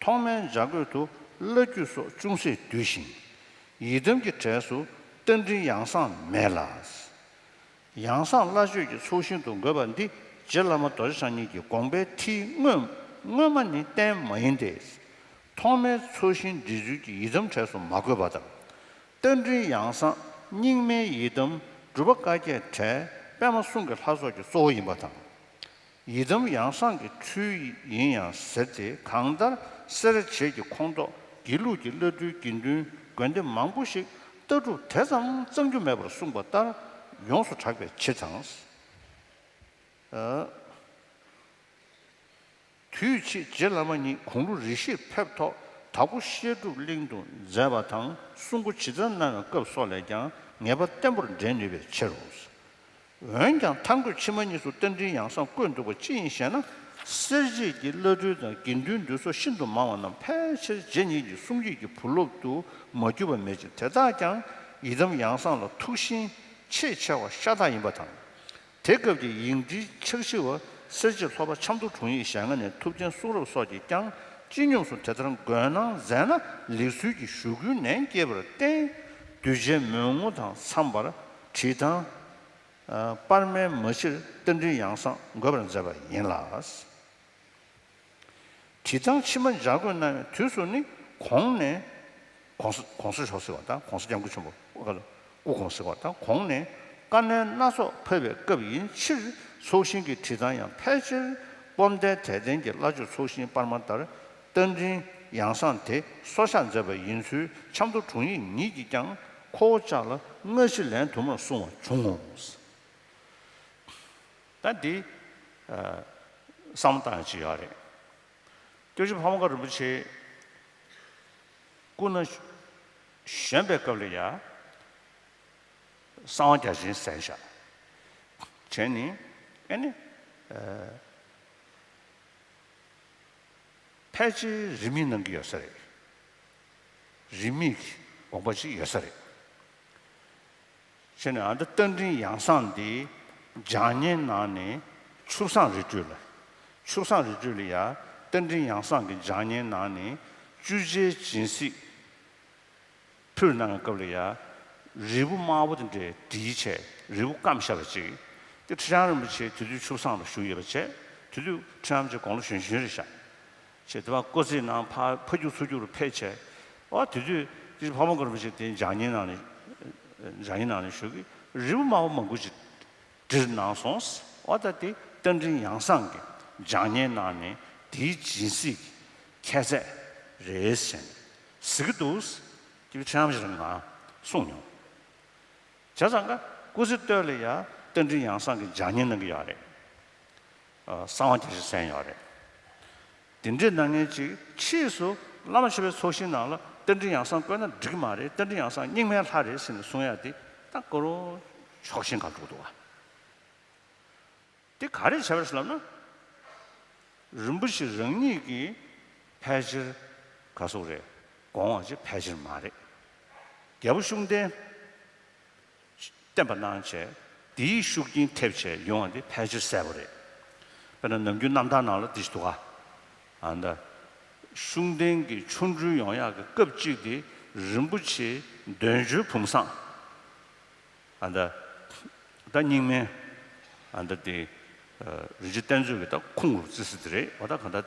ཐོག་མའི་འཇའ་གོས་དུ་བླ་བརྒྱུད་སོགས་ཅུང་ཟད་བསྡུས་ཤིང་། ཡི་དམ་གྱི་གྲས་སུ་རྟ་མགྲིན་ཡང་གསང་མེད་ལ། ཡང་གསང་བླ་མཆོད་ཀྱི་ཚོགས་ཞིང་དུ་འགོད་པ་འདི་རྗེ་བླ་མ་རྡོ་རྗེ་འཆང་ཉིད་ཀྱི་དགོངས་པའི་ཐིག་སྔོན་སྔོན་མ་ནི་གཏན་མ་ཡིན་ཏེ། ཐོག་མའི་ཚོགས་ཞིང་འབྲི་ཚུལ་གྱི་ཡི་དམ་གྲས་སུ་མ་བཀོད་པ་དང་། རྟ་མགྲིན་ཡང་གསང་རྙིང་མའི་ཡི་དམ་སྒྲུབ་པ་བཀའ་བརྒྱད་གྲས་པདྨ་གསུང་གི་ལྷ་ཚོགས་ཀྱི་གཙོ་བོ་ཡིན་པ་དང་། ཡི་དམ་ཡང་གསང་གི་ཚུལ་ཡིན་ཡང་ཟེར་ཏེ་གང་ལྟར་སེར་བྱེས་ཀྱི་ཁོངས་གཏོགས་དགེ་ལུགས་ཀྱི་བླ་སྤྲུལ་དགེ་འདུན་དགོན་སྡེ་མང་པོ་ཞིག་ལྟ་གྲུབ་དེ་ཙམ་གཙང་རྒྱུ་མེད་པར་གསུངས་པ་ལྟར་ཡོངས་སུ་གྲགས་པའི་ཕྱིར་དང་། དུས་ཕྱིས་རྗེ་བླ་མ་ཉིད་དགུང་ལོ་རེ་བཞིར་ཕེབས་ཐོག་དྭགས་པོ་བཤད་སྒྲུབ་གླིང་དུ་མཛད་པ་དང་གསུང་འགོ་ཇི་ལྟར་གནང་བའི་སྐབས་སོགས་ལས་ཀྱང་ངེས་པ་བརྟན་པོར་འདྲེན་ནུས་པའི་ཕྱིར་རོ། འོན་ཀྱང་མཐའ་འཁོད་ཕྱི་མ་གཉིས་སུ་རྟ་མགྲིན་ཡང་གསང་བཀོད་འདུག་པ་ཅི་ཡིན་ཞེ་ན། སེར་བྱེས་ཀྱི་བླ་སྤྲུལ་དང་དགེ་འདུན་འདུས་ཚོགས་ཤིན་ཏུ་མང་བ་རྣམས་ཕལ་ཆེར་རྗེ་ཉིད་ཀྱི་གསུང་ཡིག་གི་བུ་སློབ་ཏུ་མ་གྱུར་པ་མེད་ཅིང་། དེ་དག་ཀྱང་ཡི་དམ་ཡང་གསང་ལ་ཐུགས་ཞེན་ཆེས་ཆེ་བ་ཤ་སྟག་ཡིན་པ་དང་། དེ་སྐབས་ཀྱི་ཡིག་འབྲེལ་ཕྱག་ཞུ་བ་སེར་བྱེས་སློབ་པ་ཆབ་མདོ་དྲུང་ཡིག་ཞལ་སྔ་ནས་ཐུབ་བསྟན་གསུང་རབ་སོགས་ཀྱིས་ཀྱང་སྤྱི་སྙོམས་སུ་དེ་ལྟར་འགོད་གནང་མཛད་ན་ལེགས་ཚུལ་གྱི་ཞུ་སྐུལ་ནན་སྐྱེས་པར་བརྟེན། གདུལ་བྱའི་མོས་ངོ་དང་འཚམས་པར་བྲིས་ཐང་པར་མའི་མ་ཕྱིར་རྟ་མགྲིན་ཡང་གསང་འགོད་པར་མཛད་པ་ཡིན་ལ། བྲིས་ཐང་ཕྱི་མ་འཇའ་གོས་གནང་བའི་དུས་སུ་ནི་གོང་ནས་གོང་ས་གོང་ས་མཆོག་ཟེར་བ་དང་གོང་ས་སྐྱབས་མགོན་ཆེན་པོ་སྐུ་གོང་ཟེར་བ་དང་གོང་ནས་བཀའ་མོལ་སྣ་ཚོགས་ཕབ་པའི་སྐབས་ཡིན་ཕྱིར་ཚོགས་ཞིང་གི་བྲིས་ཐང་ཡང་ཕལ་ཆེར་སྤོམ་མདའི་དད་ལྡན་གྱི་བླ་མཆོད་ཚོགས་ཞིང་པར་མ་ལྟར་རྟ་མགྲིན་ཡང་གསང་དེ་སོར་བཞག་མཛད་པ་ཡིན་ཚུལ་ཆབ་མདོ་དྲུང་ཡིག་ཉིད་ཀྱིས་ཀྱང་ཁོ་བོ་ཅག་ལ་ སྔ་ཕྱི་ལན་དུ་མར་གསུང་བ་བྱུང་ངོ་། ད་འདི་ཨ་བསམ་བློ་བཏང་ཡ་ཅིག་ཡོད་རེད། སྐྱབས་རྗེ་ཕ་བོང་ཁ་རིན་པོ་ཆེ་སྐུ་ན་གཞོན་པའི་སྐབས་ལ་ཡ་གསང་བ་རྒྱ་ཆེན་གསན་བཞག་བྱས་ནས་ཨེ་ནི་ཨ་ཕལ་ཆེར་རིས་མེད་གནང་གི་ཡོད་ས་རེད། རིས་མེད་ཀྱི་དགོངས་པ་ཅིག་ཡོད་ས་རེད། བྱས་ནས་ཨ་ད་རྟ་མགྲིན་ཡང་གསང་འདི་ལྗགས་བསྙེན་གནང་ནས་ཆུ་བཟང་རི་ཁྲོད་ལ། ཆུ་བཟང་རི་ཁྲོད་ལ་ཡ་རྟ་མགྲིན་ཡང་གསང་གི་ལྗགས་བསྙེན་གནང་ནས་བཅུ་ཆའི་སྦྱིན་སྲེག་ཕུལ་གནང་བའི་སྐབས་ལ་ཡ། རིལ་བུ་དམར་པོ་དེ་འདྲའི་བསྒྲིལ་བྱས་རིལ་བུ་སྐམ་བཞག་པ་ཅིག་དེ་ཁྲི་བྱང་རིན་པོ་ཆེ་དེ་དུས་ཆུ་བཟང་ལ་བཞུགས་ཡོད་པ་བྱས། དེ་དུས་ཁྲི་བྱང་རིན་པོ་ཆེ་དགུང་ལོ་གཞོན་གཞོན་རེད་ཤག་བྱས་དེ་བར་སྐུ་ཚེ་ནང་ཕར་ཕར་རྒྱུག་ཚུར་རྒྱུག་ལ་ཕེབས་བྱས། ཨོ་དེ་དུས་དེ་ཕ་བོང་ཁ་རིན་པོ་ཆེ་དེ་ལྗགས་བསྙེན་གནང་ནས། ལྗགས་བསྙེན་གནང་ནས་བཞུགས་ཀྱི་རིལ་བུ་དམར་པོ་མང་པོ་ཅིག་འདྲེན་གནང་སོང་། ཨོ་ད་དེ་རྟ་མགྲིན་ཡང་གསང་གི་ལྗགས་བསྙེན་གནང་ནས་དེའི་སྦྱིན་སྲེག་གི་ཁྱད་ཚད་རེད་ཟེར་ནས་ཟེར་གྱི་འདུག་དེ་བས་ཁྲི་བྱང་ཞིག་ལ་ང་གསུངས་མྱོང་། བྱས་ཙང་ཀ་སྐུ་ཚེ་སྟོད་ལ་ཡ་རྟ་མགྲིན་ཡང་གསང་གི་ལྗགས་བསྙེན་གནང་གི་ཡོད་རེད། ཨ་གསང་བ་རྒྱ་ཆེན་གསན་ཡོད་རེད། དེ་འདྲའི་གནང་མཁན་ཅིག་ཕྱིས་སུ་བླ་མ་མཆོད་པའི་ཚོགས་ཞིང་ནང་ལ་རྟ་མགྲིན་ཡང་གསང་བཀོད་ན་འགྲིག་གི་མ་རེད། རྟ་མགྲིན་ཡང་གསང་རྙིང་མའི་ལྷ་རེད་ཟེར་ནས་གསུང་ཡ་དེ་ད་ཀོ་རོ་ཕྱོགས་ཞེན་ག་འགྲོ་འདུག་བ། དེ་ག་རེ་བྱས་པ་རེད་ལབ་ན། རིན་པོ་ཆེ་རང་ཉིད་ཀྱིས་ཕལ་ཆེར་ག་སོགས་རེད། དགོངས་པ་ཅིག་ཕལ་ཆེར་མ་རེད། རྒྱལ་པོ་ཤུགས་ལྡན་བསྟེན་པ་གནང་བྱས་དེའི་ཤུགས་རྐྱེན་ཐེབས་བྱས་ཡོང་བ་འདི་ཕལ་ཆེར་གསལ་པོ་རེད། དཔེར་ན་ནམ་རྒྱུན་རྣམ་ཐར་ནང་ལ་འདི་ཞིག་འདུག་ག་ཨ་ད། ཤུགས་ལྡན་གྱི་ཆོ་འཕྲུལ་ཡོང་ཡག་གི་སྐབས་གཅིག་དེ་རིན་པོ་ཆེ་འདོད་འཇོའི་བུམ་བཟང་། ཨ་ད། ད་རྙིང་མའི་ཨ་ད་དེ་རིན་ཆེན་གཏེར་མཛོད་ཀྱི་ད་ཁུངས་རུ་བརྩི་སྲིད་དེ་རེད། འོ་ད་གང་ལྟར་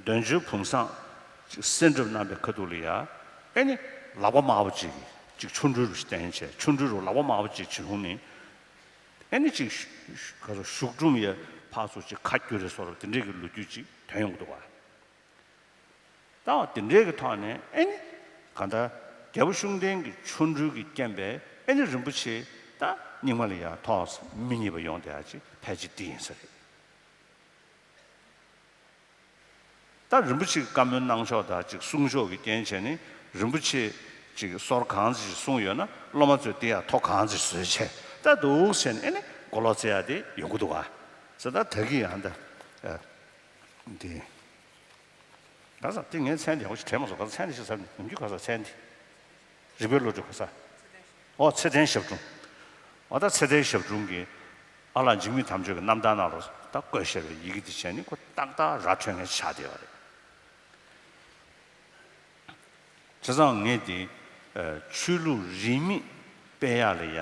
འདོད་འཇོའི་བུམ་བཟང་ཅིག་གསོལ་འདེབས་གནང་པའི་ཁ་ཐུག་ལ་ཡ། ཨེ་ནི་ལག་པ་དམར་པོ་ཅིག་ཅིག་ཆོ་འཕྲུལ་རུ་བསྟན་བྱས་ཆོ་འཕྲུལ་རུ་ལག་པ་དམར་པོ་ཅིག་བྱིན་ལྷུང་ནས། ཨེ་ནི་ཅིག་ག་རུ་གཞུ་འབྲུམ་ཡས་ཕར་ཚུར་ཅིག་ཁ་བསྒྱུར་རེ་སོགས་དེ་འདྲས་ཀྱི་ལོ་རྒྱུས་ཅིག་ཐོན་ཡོང་གི་འདུག་བ། ད་བ་དེ་འདྲའི་གི་ཐོག་ནས་ཨེ་ནི་གང་ལྟར་རྒྱལ་པོ་ཤུགས་ལྡན་གྱི་ཆོ་འཕྲུལ་གྱི་རྐྱེན་པས་ཨེ་ནི་རིན་པོ་ཆེ་ད་རྙིང་མ་ལ་ཡང་ཐོག་མི་རྙེད་པ་ཡོང་བསྡད་ཡ་ཅིག་ཕལ་ཆེར་འདི་ཡིན་ས་རེད། ད་རིན་པོ་ཆེ་གི་བཀའ་མོལ་གནང་ཕྱོགས་དང་ཅིག་གསུང་ཕྱོགས་ཀྱི་རྐྱེན་བྱས་ནས་རིན་པོ་ཆེ་ཅིག་གསོལ་གང་ཅིག་གསུངས་ཡོད་ན་སློབ་མ་ཚོས་དེ་ཡང་ཐོ་གང་ཅིག་བཟོས་བྱས་ད་འདུག་ཟེར་ནས་ཨེ་ནི་མགོ་ལོག་རྩེ་ཡ་དེ་ཡོང་གི་འདུག་ག་ཟེར་ད་ད་གི་ཡང་ད་འདི། ག་ས་དེ་ངའི་མཚན་དེ་ཡག་པོ་ཞིག་དྲན་མ་སོང་། ག་ས་མཚན་དེ་ཞིག་ཟབ་ནས་ནམ་རྒྱུན་ག་ས་མཚན་དེ། རིག་པའི་བློ་གྲོས་ག་ས། ཨོ་ཚེ་བརྟན་ཞབས་དྲུང་། ཨོ་ད་ཚེ་བརྟན་ཞབས་དྲུང་གིས་ཨ་ལགས་འཇིགས་མེད་དམ་ཆོས་ཀྱི་རྣམ་ཐར་ནང་ལ་ད་བཀོད་བཞག་པའི་ཡི་གེ་དེ་བྱས་ནས་ཁོ་ཏག་ཏག་ར་འཕྲོད་མཁན་ཆགས་བསྡད་པ་རེད། བྱས་ཙང་ངས་དེ་ཆོས་ལུགས་རིས་མེད་སྤེལ་ཡག་ལ་ཡ།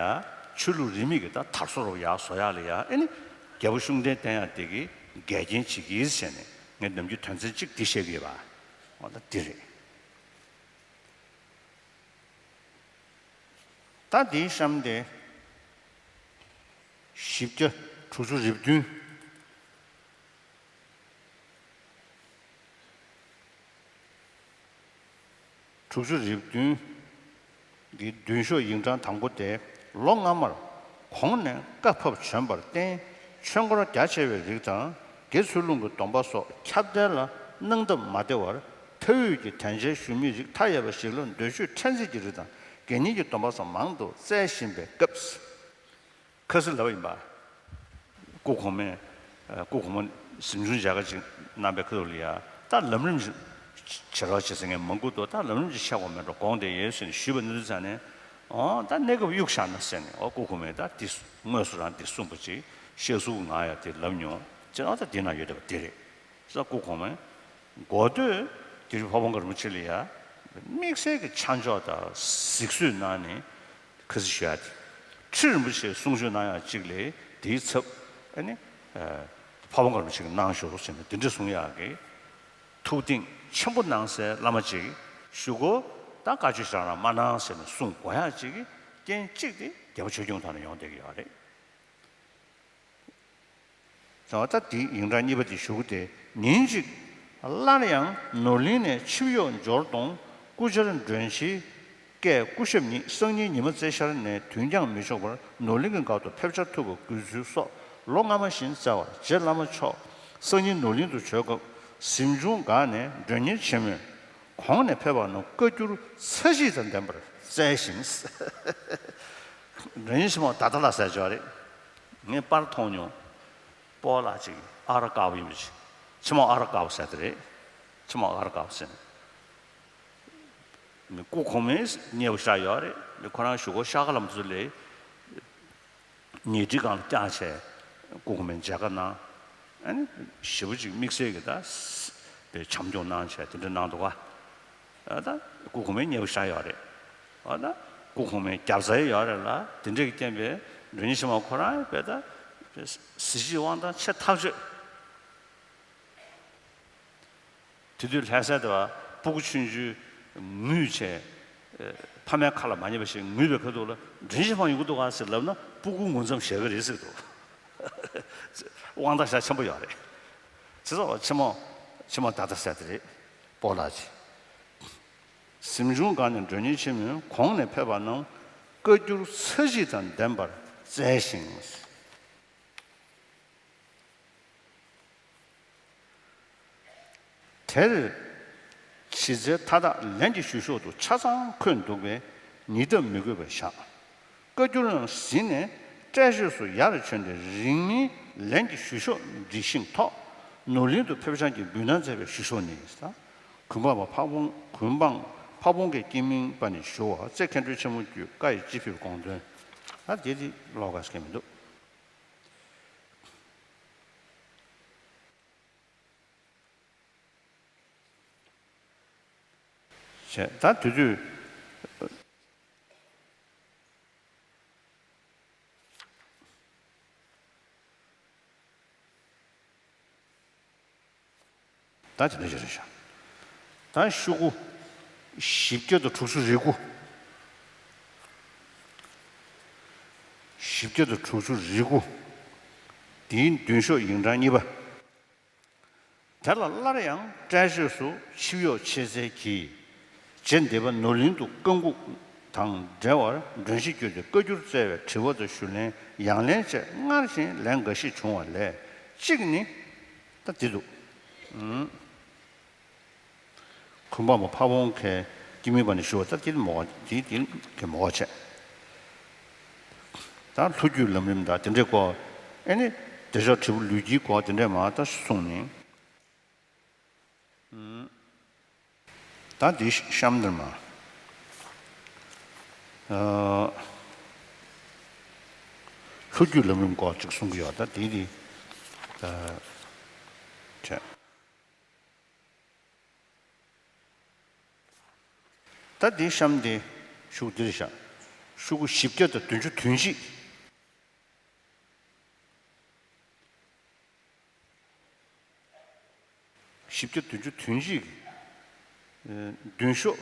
ཆོས་ལུགས་རིས་མེད་ཀྱི་ད་དར་སྲོལ་རོ་ཡག་བཟོ་ཡག་ལ་ཡ། ཨེ་ནི་རྒྱལ་པོ་ཤུགས་ལྡན་བསྟེན་ཡག་དེ་གི་འགལ་རྐྱེན་བྱེད་ཀྱི་ཟེར་ནས་ངས་ནམ་རྒྱུན་དོན་ཚན་གཅིག་འདི་བཤད་ཀྱི་ཡོད་པ། འོ་ད་འདི་རེད། ད་འདིའི་གཤམ་དེ་བཞི་བརྒྱ་དྲུག་ཅུ་རེ་བདུན། དྲུག་ཅུ་རེ་བདུན་གྱི་མདུན་ཤོག་ཡིག་ཕྲེང་དང་པོ་དེ། ལོ་སྔ་མར་གོང་ནས་བཀའ་ཕབ་བྱོན་པར་བརྟེན་ཆོས་འཁོར་རྒྱ་ཆེ་བའི་རིགས་དང་དགེ་ཚུལ་སློང་གི་སྡོམ་པ་སོགས་ཁྱབ་གདལ་ལ་སྣང་སྟབས་མ་བདེ་བར་མཐའ་དབུས་ཀྱི་དན་ཆེན་ཞུ་མིའི་རིགས་མཐའ་ཡས་པ་ཞིག་ལ་འདོད་ཆོས་ཕྲན་ཚེགས་ཀྱི་རིགས་དང་དགེ་བསྙེན་གྱི་སྡོམ་པ་སོགས་མང་དུ་བསྩལ་བཞིན་པའི་སྐབས། ཁ་སང་ལབ་པ་ཡིན་པ། སྐུ་གོང་མས། སྐུ་གོང་མ་གཟིམ་ཆུང་མཇལ་ཁ་ཅིག་གནང་པའི་ཁ་ཐུག་ལ་ཡ། ད་ལམ་རིམ་ཞིག་བྱེད་རོགས་བྱེད་ཟེར་མཁན་མང་པོ་འདུག་ད་ལམ་རིམ་ཅིག་ཆགས་དགོས་མེད་འགྲོ་དགོངས་བསྡད་ཡོད་ཟེར་ནས་ཞུས་པ་ནི་དུས་ཙང་ནས། འོ་ད་གནས་སྐབས་གཡུག་བཞག་ན་ཟེར་ནས། འོ་སྐུ་གོང་མས་ད་འདི་དངོས་སུ་རང་འདི་གསུངས་པ་ཅིག་ཤེས་གསལ་ང་ཡང་དེ་ལབ་མྱོང་། ཅེས་ཨ་ད་འདི་ན་ཡོད་བསྡད་པ་འདི་རེད། ས་སྐུ་གོང་མས་འགོ་སྟོད་དེ་རིང་ཕ་བོང་ཁ་རིན་པོ་ཆེ་ལ་ཡ་དམིགས་བསལ་གྱི་ཆ་འཇོག་དང་གཟིགས་བཟོས་གནང་ནས་ཁ་སང་ཞུ་ཡ་དེ། ཁྲི་རིན་པོ་ཆེས་གསུང་ཆོས་གནང་ཡ་གཅིག་ལས་དེའི་ཚབ་ཨ་ནི་ཕ་བོང་ཁ་རིན་པོ་ཆེ་གིས་གནང་ཤོག་ཟེར་ནས་དེ་འདྲ་གསུང་ཡག་གི་ཐུགས་གཏིང་ཆེན་པོ་གནང་སའི་བླ་མ་ཅིག་གཞུག་གུ་ད་བཀའ་ཆོས་ཞེ་དྲག་རང་མ་གནང་ཟེར་ནས་གསུང་དགོས་ཡ་གཅིག་གི་རྐྱེན་གཅིག་དེ་རྒྱལ་པོ་ཆོས་སྐྱོང་ཐོག་ནས་ཡོང་བསྡད་ཀྱི་ཡོད་རེད། ད་འདི་ཡིག་ཕྲེང་གཉིས་པ་འདི་ཞུ་གི་དེ། ཉིན་གཅིག་སླར་ཡང་ནོར་གླིང་ནས་ཆིབས་གཡོག་འབྱོར་གདོང་སྐུ་བཅར་མགྲོན་ཆེན་ ཀྱེ་སྐུ་ཞབས་ཉིད་སང་ཉིན་ཉི་མ་རྩེ་ཤར་ནས་དུས་འགྱངས་མི་ཆོག་པར་ནོར་གླིང་གི་འགག་ཏུ་ཕེབས་འཆར་ཐུབ་པ་དགོས་ཚུལ་སོགས་ལོ་སྔ་མ་བཞིན་བསྩལ་བར་རྗེ་བླ་མ་མཆོག་སང་ཉིན་ནོར་གླིང་དུ་བྱོན་སྐབས་གཟིམ་ཆུང་སྒར་ནས་མགྲོན་གཉེར་ཆེན་མོས་གོང་ནས་ཕེབས་པ་རྣམས་བཀའ་འགྱུར་ཚར་གཅིག་དང་ལྡན་པར་བསྩལ་ཞིང་། མགྲོན་གཉེར་ཆེན་མོ་ད་ལྟ་ལ་ཟེར་ཅོག་རེད། ངས་པར་མཐོང་མྱོང་། སྤོ་ལགས་ཅིག་ཨ་ར་དཀར་པོ་ཡིན་པ་ཅིག་ཆེན་མོ་ཨ་ར་དཀར་པོ་ཟེར་དེ་རེད། ཆེན་མོ་ཨ་ར་དཀར་པོ་ཟེར་ནས། མི་སྐུ་གོང་མའི་མཉེས་པོ་ཤར་ཡོད་རེད། མི་ཁོ་རང་གཞུག་གུ་ཤར་ཁ་ལམ་ཚུལ་ལས། ཉལ་ཁྲི་སྒང་ལ་བཀྱགས་བྱས་སྐུ་གོང་མའི་མཇལ་ཁ་གནང་། ཨ་ནི་ཞེ་པོ་ཅིག་དམིགས་བསལ་གྱི་ད་བྱམས་སྐྱོང་གནང་བྱས་དེ་འདྲ་གནང་འདུག་ག་ཨ་ད་སྐུ་གོང་མའི་མཉེས་པོ་ཤར་ཡོད་རེད། ཨ་ད་སྐུ་གོང་མའི་རྒྱབ་རྩ་ཡོད་རེད་ལ་དེ་འདྲ་གི་རྐྱེན་པས་མགྲོན་གཉེར་ཆེན་མོ་ཁོ་རང་དཔེ་ད་གཟི་བརྗིད་དབང་ཐང་ཆེ་ཐག་ཆོད། དེ་དུས་ལྷ་སའི་དེ་བ་སྤུ་གུ་ཆུང་ཆུང་ངུས་བྱས། ཕ་མའི་ཁ་ལ་མ་ཉན་པ་ཞིག་ངུས་པའི་ཁ་ཐུག་ལ་མགྲོན་གཉེར་ཆེན་མོ་ཡོང་གི་འདུག་ག་ཟེར་ལབ་ན་སྤུ་གུ་ངུ་མཚམས་བཞག་གི་རེད་ཟེར་གི་འདུག་དབང་ཐང་ཤ་ཆེན་པོ་ཡོད་རེད། ཚེ་སྲོག་ཆེན་མོ་ཆེན་མོ་ད་ལྟ་ཟེར་དེ་རེད། སྤོ་ལགས་ཀྱིས། གཟིམ་ཆུང་སྒང་ནས་མགྲོན་གཉེར་ཆེན་མོས་གོང་ནས་ཕེབས་པ་རྣམས་བཀའ་འགྱུར་ཚར་གཅིག་དང་ལྡན་པར་བསྩལ་ཞིང་། དེར་གཞི་རྩའི་མཐའ་དག་ལན་གྱི་ཞུ་ཤོག་ཏུ་ཆ་ཚང་འཁོད་འདུག་པས་ཉིས་ལྡབ་མི་དགོས་པར་བཞག་བཀའ་འགྱུར་རྣམས་ཟིན་ནས་བཀྲ་ཤིས་སུ་ཡར་བྱོན་ཏེ་རིང་མིན་ལན་གྱི་ཞུ་ཤོག་འབྲི་ཞིང་ཐོག་ནོར་གླིང་དུ་ཕེབས་བཞིན་གྱི་འབུལ་གནང་མཛད་པའི་ཞུ་ཤོག་ནི། གུས་འབངས་ཕ་བོང་གུས་འབངས་ཕ་བོང་ཁས་སྐྱེ་མིན་པ་ནས་ཞུ་བ་རྩེ་མཁན་སྤྲུལ་ཆེན་མོ་རྒྱུད་བཀའ་ཡི་སྤྱི་ཕུད་དགོངས་དོན། ད་དེ་དེ་ཀློག་དགོས་ཀྱི་མི་འདུག་བྱས་ད་དེ་དུས། ད་དེ་འདྲ་ཞིག་རེད་ཤག་ད་ཤོག་གུ་བཞི་བརྒྱ་དང་དྲུག་ཅུ་རེ་དགུ། བཞི་བརྒྱ་དང་དྲུག་ཅུ་རེ་དགུ། འདིའི་མདུན་ཤོག་ཡིག་གྲངས་གཉིས་པ། དེ་ལ་སླར་ཡང་བཀྲ་ཤིས་སུ་ཆིབས་གཡོག་ཆེ་ཚལ་གྱིས། རྗེ་འདི་པ་ནོར་གླིང་དུ་བཀའ་འགུགས་དང་འབྲེལ་བར་མགྲོན་ཞིག་བསྐྱོད་དེ་བཀའ་འགྱུར་སྩལ་བའི་དྲི་བ་དང་ཞུ་ལན་ཡང་ལན་བཅས་སྔར་བཞིན་ལན་འགའ་ཞིག་བྱུང་བ་ལས་གཅིག་ནི། ད་འདི་འདུག་གུས་འབངས་པ་ཕ་བོང་ཁས་སྐྱེ་མིན་པ་ནས་ཞུ་བ་ལྟར་སྐྱེ་མོ་དེའི་དེ་གི་མོ་བྱས། ད་ལྷོ་རྒྱུད་ལམ་རིམ་དང་དེ་འདྲའི་སྐོར་ཨེ་ནི་དེ་ཞོག་དྲིལ་བུ་ལུས་དཀྱིལ་སྐོར་དེ་འདྲས་མ་ད་གསུངས་ནས། ད་འདི་གཤམ་འདིར་མ། ལྷོ་རྒྱུད་ལམ་རིམ་སྐོར་ཅིག་གསུང་གི་ཡོད་ད་དེ་དེ། བྱས། ད་འདི་གཤམ་འདི་ཤོག་གུ་འདིར་བཞག་ཤོག་གུ་བཞི་བརྒྱ་དང་བདུན་ཅུ་དོན་གཅིག་བཞི་བརྒྱ་བདུན་ཅུ་དོན་གཅིག་མདུན་ཤོག་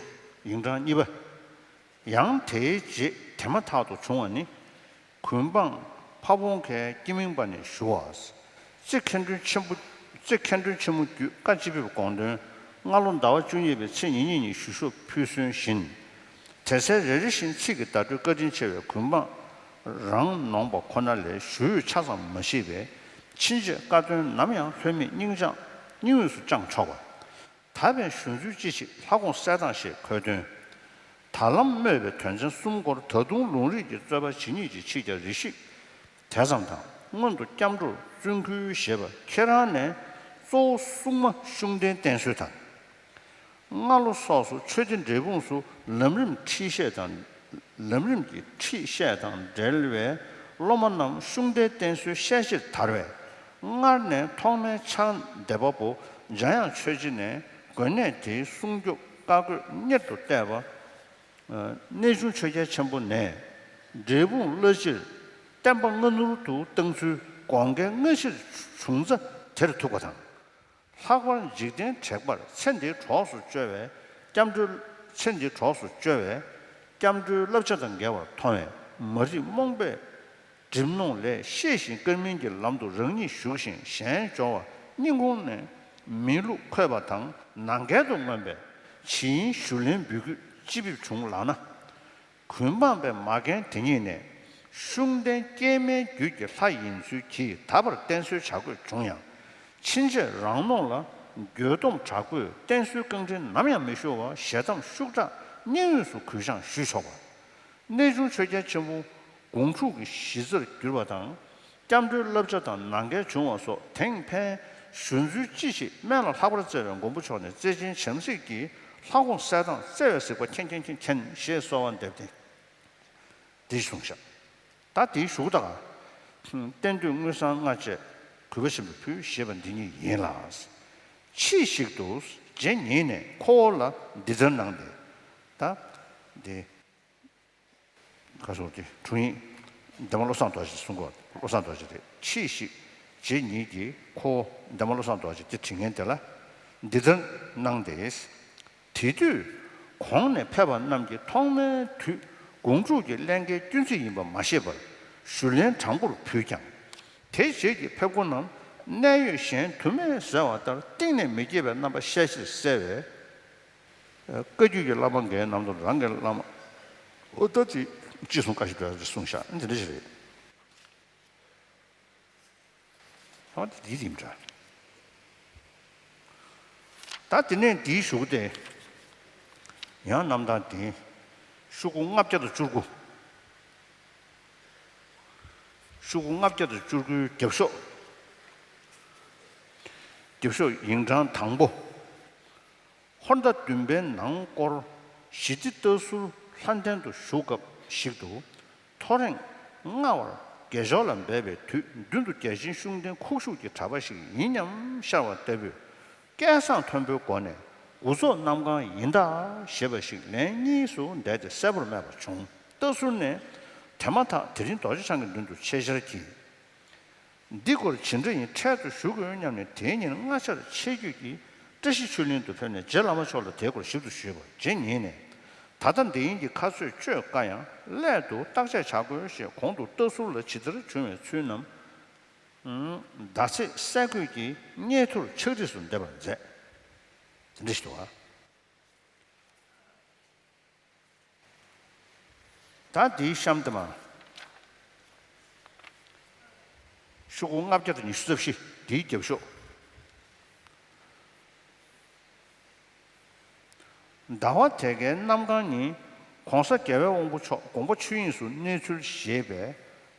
ཡིག་གྲངས་གཉིས་པ། ཡང་དེའི་རྗེས་དེ་མ་ཐག་ཏུ་བྱུང་བ་ནི། གུས་འབངས་ཕ་བོང་ཁས་སྐྱེ་མིན་པ་ནས་ཞུ་བ། རྩེ་མཁན་སྤྲུལ་ཆེན་པོ་རྩེ་མཁན་སྤྲུལ་ཆེན་མོ་རྒྱུད་བཀའ་སྤྱི་ཕུད་དགོངས་དོན་སྔ་ལོ་ཟླ་བ་བཅུ་གཉིས་པའི་ཚེས་ཉེར་གཉིས་ཉིན་ཞུ་ཤོག་ཕུལ་སོན་བཞིན། དེ་ཚེ་རེ་རེ་བཞིན་ཚིག་གི་བརྡ་སྤྲོད་བཀའ་དྲིན་ཆེ་བའི་གུས་འབངས་རང་ནོངས་པ་ཁོ་ན་ལས་ཞུ་འོས་ཆ་ཙམ་མ་མཆིས་པས་ཕྱིན་ཆད་བཀའ་དོན་ནམ་ཡང་ལྷོད་མེད་སྙིང་བཅངས་སྙིང་དབུས་སུ་བཅངས་ཆོག་པ། ད་ཕན་གཞུང་ཚུལ་ཅི་ཞིག་ལྷ་དགོངས་གསལ་དྭངས་ཞེས་འཁོད་དོན། ད་ལམ་སྨོས་པའི་དོན་ཚན་གསུམ་སྐོར་ད་དུང་ལུང་རིགས་ཀྱི་རྩོད་པ་ཇི་སྙེད་ཅིག་མཆིས་ཀྱང་རེ་ཞིག་དེ་ཙམ་དང་སྔོན་དུ་སྐྱབས་འགྲོར་བཙུན་ཁུལ་ཞེས་པ་ཁྱེད་རང་ནས་གཙོ་བོ་སྲུང་མ་ཤུགས་ལྡན་བསྟེན་སྲོལ་དང་། སྔ་ལོ་སོགས་སུ་ཆོས་སྡེ་འབྲས་སྤུངས་སུ་ལམ་རིམ་ཁྲིད་བཤད་དང་། ལམ་རིམ་གྱི་ཁྲིད་བཤད་དང་འབྲེལ་བའི་སློབ་མ་རྣམས་ཤུགས་ལྡན་བསྟེན་སྲོལ་ཤས་ཆེར་དར་བས། སྔར་ནས་ཐོག་མའི་ཕྱག་འདེབས་པ་པོ་འཇམ་དབྱངས་ཆོས་རྗེ་ནས་དགོན་གནས་དེའི་སྲུང་སྐྱོབ་བཀའ་བཀོད་གཉེར་དུ་གཏད་པ། གནས་ཆུང་ཆོས་རྒྱལ་ཆེན་པོ་ནས་འབྲས་སྤུངས་བླ་སྤྱིར་བསྟན་པ་སྔ་སྣུར་དུ་བཏང་ཚུལ་དགོངས་འགལ་སྔ་ཕྱིར་བྱུང་རྩ་དེར་ཐུག་པ་དང་། ལྷག་པར་འཇིག་རྟེན་དྲེགས་པར་ཚེ་འདིའི་གྲོགས་སུ་བཅོལ་བའི་སྐྱབས་འགྲོའི་ཚེ་འདིའི་གྲོགས་སུ་བཅོལ་བའི་སྐྱབས་འགྲོའི་བསླབ་བྱ་དང་འགལ་བར་མཐོང་བས་མ་རིག་རྨོངས་པས་སྒྲིབ་གནོང་ལས་ཤེས་བཞིན་དཀར་མིན་གྱི་ལམ་དུ་རང་ཉིད་ཞུགས་ཤིང་གཞན་སྦྱོར་བ་སྙིང་ཁོང་ནས་མི་བསླུ་འཁོད་པ་དང་ནམ་མཁའ་དང་མངོན་པའི་ཇི་ཡིན་ཞུ་ལན་འབུལ་དགོས་ཅི་ཕེབས་བྱུང་ལགས་ན། གུས་འབངས་པའི་མ་རྒན་དེ་ཉིད་ནས་ཤུགས་ལྡན་སྐྱེས་མའི་རྒྱུད་ཀྱི་ལྷ་ཡིན་ཚུལ་གྱིས་ད་བར་བསྟེན་གསོལ་བྱ་དགོས་བྱུང་ཡང་། ཕྱིན་ཆད་རང་ནོངས་ལ་འགྱོད་སྟོབས་དྲག་པོས་བསྟེན་གསོལ་རྐང་འདྲེན་ནམ་ཡང་མི་ཞུ་བར་ཞལ་གདམས་ཤུགས་དྲག་མཉན་ཡོད་སུ་གུས་ཕྱག་ཞུས་ཆོག་པ། གནས་ཆུང་ཆོས་རྒྱལ་ཆེན་པོ་དགུང་ཕྱུག་གི་གཞི་རྩར་གྱུར་པ་དང་། སྐྱབས་འགྲོའི་བསླབ་བྱ་དང་ནང་འགལ་བྱུང་བ་སོགས་དེང་ཕན་ཞུ་ཚུལ་ཅི་ཞིག་སྨན་ལ་ལྷག་པར་བརྩེ་བའི་མགོན་པོ་མཆོག་ནས་བརྩེ་ཆེན་བྱམས་བརྩེ་གྱིས་ལྷ་ཁོང་གསལ་དྭངས་བརྩེ་བའི་གཟིགས་པ་མཁྱེན་མཁྱེན་མཁྱེན་མཁྱེན་ཞེས་གསོལ་བ་འདེབས་ཏེ། འདི་གསུངས་ཤག་ད་དེའི་གཞུག་གུ་ད་ག་བསྟན་འདུས་དངུལ་སྲང་ལྔ་བཅས་གུས་པ་ཆེན་པོས་ཕུལ་ཞེས་པ་འདི་ཉིད་ཡིན་ལ། ཕྱིས་ཤིག་ཏུ་རྗེ་ཉིད་ནས་ཁོ་བོ་ལ་འདི་ལྟར་གནང་སྟེ། ད་འདི། ཁ་སོར་གྱི་དྲུང་ཡིག་འདན་མ་བློ་བཟང་རྡོ་རྗེ་གསུང་གོ། བློ་བཟང་རྡོ་རྗེ་རེད། ཕྱིས་ཤིག་རྗེ་ཉིད་ཀྱིས་ཁོ་འདན་མ་བློ་བཟང་རྡོ་རྗེ་དེ་དྲི་མཁན་དེ་ལ་འདི་ལྟར་གནང་སྟེ། དེ་དུས་གོང་ནས་ཕེབས་པ་རྣམས་ཀྱིས་ཐོག་མའི་དུས་དགོངས་སྒྲུབ་ཀྱི་ཀླན་ཀའི་བསྐྱོན་ཚིག་ཡིན་པ་མ་ཤེས་པར་ཞུ་ལན་དྲང་པོར་ཕུལ་ཀྱང་། དེ་རྗེས་ཀྱི་ཕེབས་སྒོ་རྣམས་གནད་ཡོད་གཞན་དུ་མས་ཟེར་བ་ལྟར་གཏིང་ནས་མི་དགྱེས་པའི་རྣམ་པ་ཤས་ཆེར་གསལ་བས། བཀའ་བརྒྱུད་ཀྱི་བླ་མ་འགའི་རྣམ་ཐར་རང་གི་བླ་མ་ཨོ་ད་དེ་ཅི་གསུང་བཀའ་ཞིག་འདོད་ཅེས་གསུངས་ཤག་འདི་འདྲ་ཞིག་རེད། ཨོ་ད་འདི་རིམ་འདྲ། ད་དེ་ནས་འདིའི་གཞུག་གུ་དེ་ཡང་རྣམ་ཐར་འདི་ཤོག་གུ་ལྔ་བརྒྱ་དང་བཅུ་དགུ། ཤོག་གུ་ལྔ་བརྒྱ་དང་བཅུ་དགུའི་རྒྱབ་ཤོག་རྒྱབ་ཤོག་ཡིག་ཕྲེང་དང་པོ། ཧོར་ཟླ་བདུན་པའི་ནང་སྐོར་ཞི་བདེ་ལྟ་ཟུར་ལྷ་ལྡན་དུ་བཞུགས་སྐབས་ཤིག་ཏུ། ཐོ་རེངས་སྔ་བར་དགེ་སྦྱོར་ལ་འབད་པའི་དུས་མདུན་དུ་རྒྱལ་ཆེན་ཤུགས་ལྡན་ཁུག་ཤུགས་ཀྱི་གྲྭ་པ་ཞིག་ཡིན་སྙམ་ཤར་བ་ལྟ་བུས། སྐད་གསང་མཐོན་པོའི་སྒོ་ནས་དགུ་རྫོགས་གནམ་གང་ཡིན་ད་ཞེས་པ་ཞིག་ལན་གཉིས་སུ་བཟླས་ཏེ་གསལ་པོར་སྨྲས་པ་བྱུང་། ལྟ་ཟུར་ནས་དེ་མ་ཐག་དེ་རིང་རྡོ་རྗེ་འཆང་གི་མདུན་དུ་ཆེད་བཅར་གྱིས། འདི་སྐོར་ཇི་འདྲ་ཡིན་འཕྲལ་དུ་ཞུ་དགོས་སྙམ་ནས་དེའི་ཉིན་སྔ་ཆར་ཆེད་བསྐྱོད་ཀྱིས་བཀྲ་ཤིས་ཆོས་གླིང་དུ་ཕེབས་ནས་རྗེ་བླ་མ་མཆོག་ལ་དེའི་སྐོར་ཞིབ་ཏུ་ཞུས་པར་རྗེ་ཉིད་ནས། ད་ལྟ་འདི་ཡིན་གྱི་ཁ་ཚོད་གཅོད་དཀའ་ཡང་སླད་དུ་བརྟག་དཔྱད་བྱ་དགོས་ཞེས་གོང་དུ་ལྟ་ཟུར་ལ་ཇི་ལྟར་བྱུང་བའི་ཚུལ་རྣམས་ཟླ་ཚེས་གསལ་འཁོད་ཀྱིས་སྙན་ཐོར་ཕྱག་བྲིས་སུ་འདེབས་པར་མཛད། དེ་འདྲ་ཞིག་འདུག་ག་ད་འདིའི་གཤམ་དུ་མ། ཤོག་གུ་ལྔ་བརྒྱ་དང་ཉི་ཤུ་རྩ་བཞི་འདིའི་རྒྱབ་ཤོག་ཟླ་བ་དེ་གའི་གནམ་གང་ཉིན་༧གོང་ས་༧རྒྱལ་བའི་དབང་པོ་མཆོག་དགོངས་པ་ཆོས་དབྱིངས་སུ་གནས་ཚུལ་ཞེས་པས།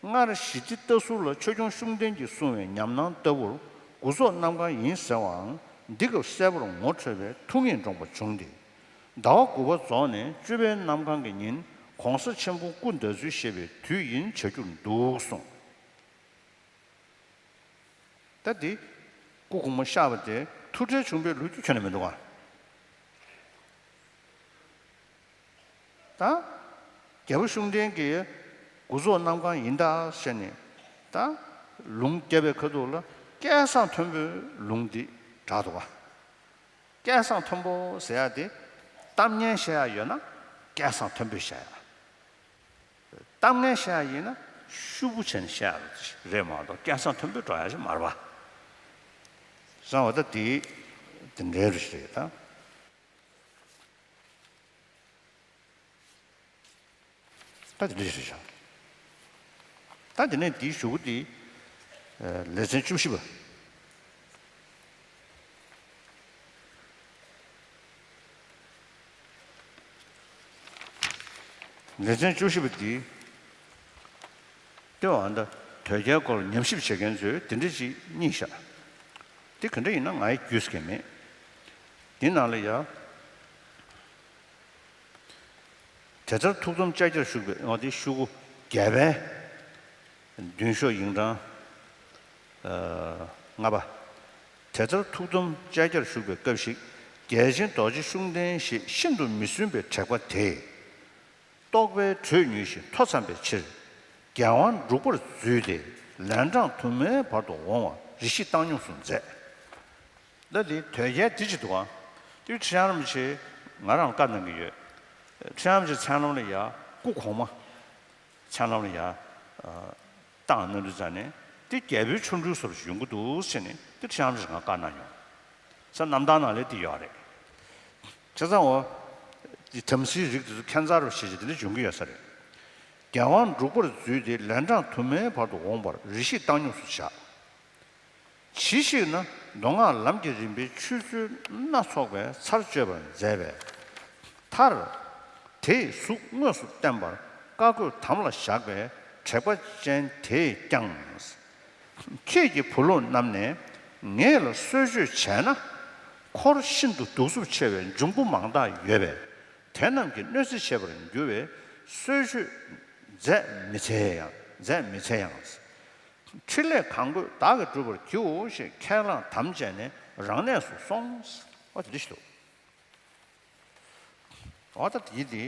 སྔར་ཞི་བདེ་ལྟ་ཟུར་ལ་ཆོས་སྐྱོང་ཤུགས་ལྡན་གྱིས་གསུངས་པའི་ཉམས་སྣང་ལྟ་བུར་དགུ་རྫོགས་གནམ་གང་ཡིན་ཟེར་བའང་འདི་སྐབས་གསལ་པོར་ངོ་འཕྲོད་པའི་ཐུགས་ངེས་འདྲོངས་པ་བྱུང་སྟེ། ཟླ་བ་དགུ་པ་རྫོགས་ནས་བཅུ་པའི་གནམ་གང་གི་ཉིན་༧གོང་ས་ཆེན་པོ་སྐུ་འདའ་ཚུལ་བཤད་པའི་དུས་ཡིན་བྱ་རྒྱུར་འདུག་གསུངས། ད་འདི་སྐུ་གོང་མ་གཤེགས་པ་དེ་ཐུགས་ཁྲལ་བྱུང་བའི་ལོ་རྒྱུས་ཁྱོན་ནས་མི་འདུག་ག་ད་རྒྱལ་པོ་ཤུགས་ལྡན་གྱིས་དགུ་རྫོགས་གནམ་གང་ཡིན་ད་ཟེར་ནས་ད་ལུང་བརྒྱབ་པའི་ཁ་ཐུག་ལ་སྐད་གསང་མཐོན་པོའི་ལུང་འདི་དྲངས་འདུག་ག་སྐད་གསང་མཐོན་པོ་ཟེར་ཡ་དེ་གཏམ་སྙན་བཤད་ཡ་ཡོད་ན་སྐད་གསང་མཐོན་པོས་བཤད་ཡ། གཏམ་ངན་བཤད་ཡ་ཡིན་ན་ཤུབ་བུ་བྱས་ནས་བཤད་ཡ་རེད་མ་གཏོགས་སྐད་གསང་མཐོན་པོས་སྒྲོག་ཡ་ཞིག་མ་རེད་པ། བཟང་བ་ད་དེ་དེ་འདྲའི་རུ་ཞིག་རེད་ད། ད་དེ་འདྲ་ཞིག་རེད་ཤག་ད་དེ་ནས་དེའི་གཞུག་གུ་དེ་ལེ་ཚན་བཅུ་བཞི་པ། ལེ་ཚན་བཅུ་བཞི་པ་འདི། ལྟེ་བ་འདི་དོལ་རྒྱལ་སྐོར་ཉམས་ཞིབ་བྱེད་མཁན་ཚོས་འདི་འདྲ་ཅིག་རྙེད་ཤག་འདི་ག་འདྲ་ཡིན་ན་ང་ཡི་རྒྱུས་སྐྱེ་མེད། འདི་ནང་ལ་ཡ། དེ་ལྟར་ཐུགས་དམ་བཅའ་རྒྱར་བཞུགས་པའི་འོ་དེ་ཤོག་གུ་བརྒྱད་པའི་མདུན་ཤོག་ཡིག་ཕྲེང་ལྔ་པ། དེ་ལྟར་ཐུགས་དམ་བཅའ་རྒྱར་བཞུགས་པའི་སྐབས་ཤིག་རྒྱལ་ཆེན་རྡོ་རྗེ་ཤུགས་ལྡན་ཞེས་ཤིན་ཏུ་མི་བསྲུན་པའི་དྲེགས་པ་དེས། རྟོགས་པའི་དྲོད་མྱོས་ཤིང་མཐོ་འཚམ་པའི་ཕྱིར། རྒྱལ་དབང་འབྲུག་པར་བརྫུས་ཏེ་ལན་གྲངས་དུ་མའི་བར་དུ་འོང་བ་རེ་ཞིག་བཏང་སྙོམས་སུ་མཛད། ད་དེ་དོལ་རྒྱལ་འདི་ཅིག་འདུག་ཨང་། དེ་ཁྲི་བྱང་རིན་པོ་ཆེ་ང་རང་བཀའ་གནང་གི་ཡོད། ཁྲི་བྱང་རིན་པོ་ཆེ་མཚན་ལམ་ལ་ཡ་སྐུ་གོང་མ། མཚན་ལམ་ལ་ཡ། བཏང་གནང་དུས་ཙ་ནས་དེ་རྒྱལ་པོའི་ཆོ་འཕྲུལ་སོགས་ཡོང་གི་འདུག་ཟེར་ནས་དེ་ཁྲི་བྱང་རིན་པོ་ཆེ་ང་བཀའ་གནང་ཡོང་། ས་རྣམ་ཐར་ནང་ལ་དེ་ཡོད་རེད། བྱས་ཙང་འོ། དམ་སྲིའི་རིགས་དེ་ཚོ་ཁྱད་མཚར་བ་ཞེས་བྱ་དེ་འདྲ་འབྱུང་གི་ཡོད་ས་རེད། རྒྱལ་དབང་འབྲུག་པར་བརྫུས་ཏེ་ལན་གྲངས་དུ་མའི་བར་དུ་འོངས་པར་རེ་ཞིག་བཏང་སྙོམས་སུ་བཞག་ཇི་ཞིག་ན་མདོ་སྔགས་ལམ་གྱི་རིམ་པའི་ཆོས་ཚུལ་སྣ་ཚོགས་པའི་ཚར་གཅོད་པར་མཛད་པས། མཐར། དེ་ཡི་གཟུགས་དངོས་སུ་བསྟན་པར་བཀའ་བསྒོས་དམ་ལ་བཞག་པའི་དྲེགས་པ་ཅན་དེས་ཀྱང་། ཁྱེད་ཀྱི་བུ་སློབ་རྣམས་ནས་ངེད་ལ་གསོལ་མཆོད་བྱས་ན། འཁོར་ཤིན་ཏུ་གདུག་རྩུབ་ཆེ་བའི་འབྱུང་པོ་མང་དག་ཡོད་པས། དེ་རྣམས་ཀྱིས་གནོད་འཚེ་བྱེད་པར་འགྱུར་བས་གསོལ་མཆོད་མཛད་མི་འཚལ་ཡང་། མཛད་མི་འཚལ་ཡང་། འཕྲིན་ལས་གང་དགོས་བདག་གིས་སྒྲུབ་པར་བགྱིའོ་ཞེས་ཁས་བླངས་དམ་བཅས་ནས་རང་གནས་སུ་སོང་། ཨོ་དེ་འདྲ་ཞིག་འདུག་ཨོ་ད་དེ་དེ་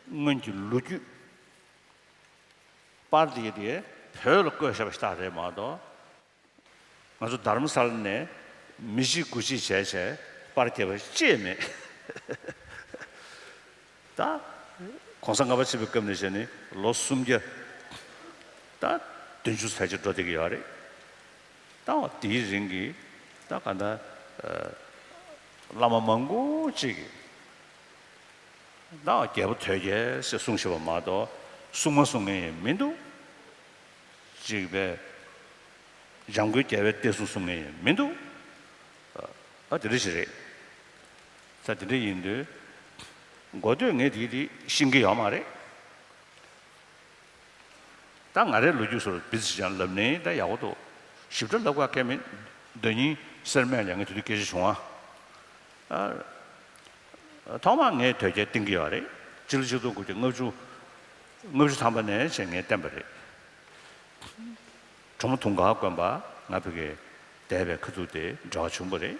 སྔོན་གྱི་ལོ་རྒྱུས་པར་དེ་དེ་བོད་ལ་བཀོད་བཞག་པ་ཞིག་རེད་མ་གཏོགས། ང་ཚོ་དྷ་རམ་ས་ལ་ནས་མི་གཅིག་དགུ་གཅིག་བྱས་བྱས་པར་རྒྱབ་པ་ཅི་ཡང་མེད། ད་གོང་ས་ལྔ་པ་ཆེན་པོའི་སྐབས་ནས་བྱས་ནས་ལོ་སུམ་བརྒྱ་ད་བདུན་ཅུ་ཙམ་ཅིག་འགྲོ་བསྡད་ཀྱི་ཡོད་རེད། ད་འོ་དེའི་རིང་གི་ད་ག་ད་བླ་མ་མང་པོ་ཅིག་གིས་ད་རྒྱལ་པོ་དོལ་རྒྱལ་ཞེས་གསུངས་བཞིན་པ་མ་གཏོགས་སྲུང་མ་གསུང་མཁན་ཡང་མི་འདུག་ཅིག་པས་འཇམ་མགོན་རྒྱལ་བའི་བསྟན་སྲུང་གསུང་མཁན་ཡང་མི་འདུག་ཨ་དེ་འདྲ་ཞིག་རེད། ད་དེ་འདྲ་ཡིན་དུས་མགོ་སྟོད་ངས་དེ་དེ་ཤེས་ཀྱི་ཡོད་མ་རེད། ད་ང་རའི་ལོ་རྒྱུས་སོར་བི་ཙི་ཅང་ལབ་ནས་ད་ཡག་པོ་འདུག་ཞིབ་ཕྲ་ལབ་དགོས་ཀྱི་མེད། དོན་སྙིང་གསེར་སྨད་ལ་ངས་དེ་དུས་སྐད་ཆ་བྱུང་ཨ། ཐོག་མར་ངས་དོལ་རྒྱལ་བསྟེན་གྱི་ཡོད་རེད། སྤྱི་ལོ་ཆིག་སྟོང་དགུ་བརྒྱ་ལྔ་བཅུ་ལྔ་བཅུ་ཐམ་པ་ནས་བྱས་ངས་བསྟེན་པ་རེད། གྲོ་མོ་དུང་དཀར་དགོན་པ་ང་ཕ་གིར་བསྡད་པའི་ཁ་ཐུག་དེ་འབྲེལ་བ་བྱུང་བ་རེད།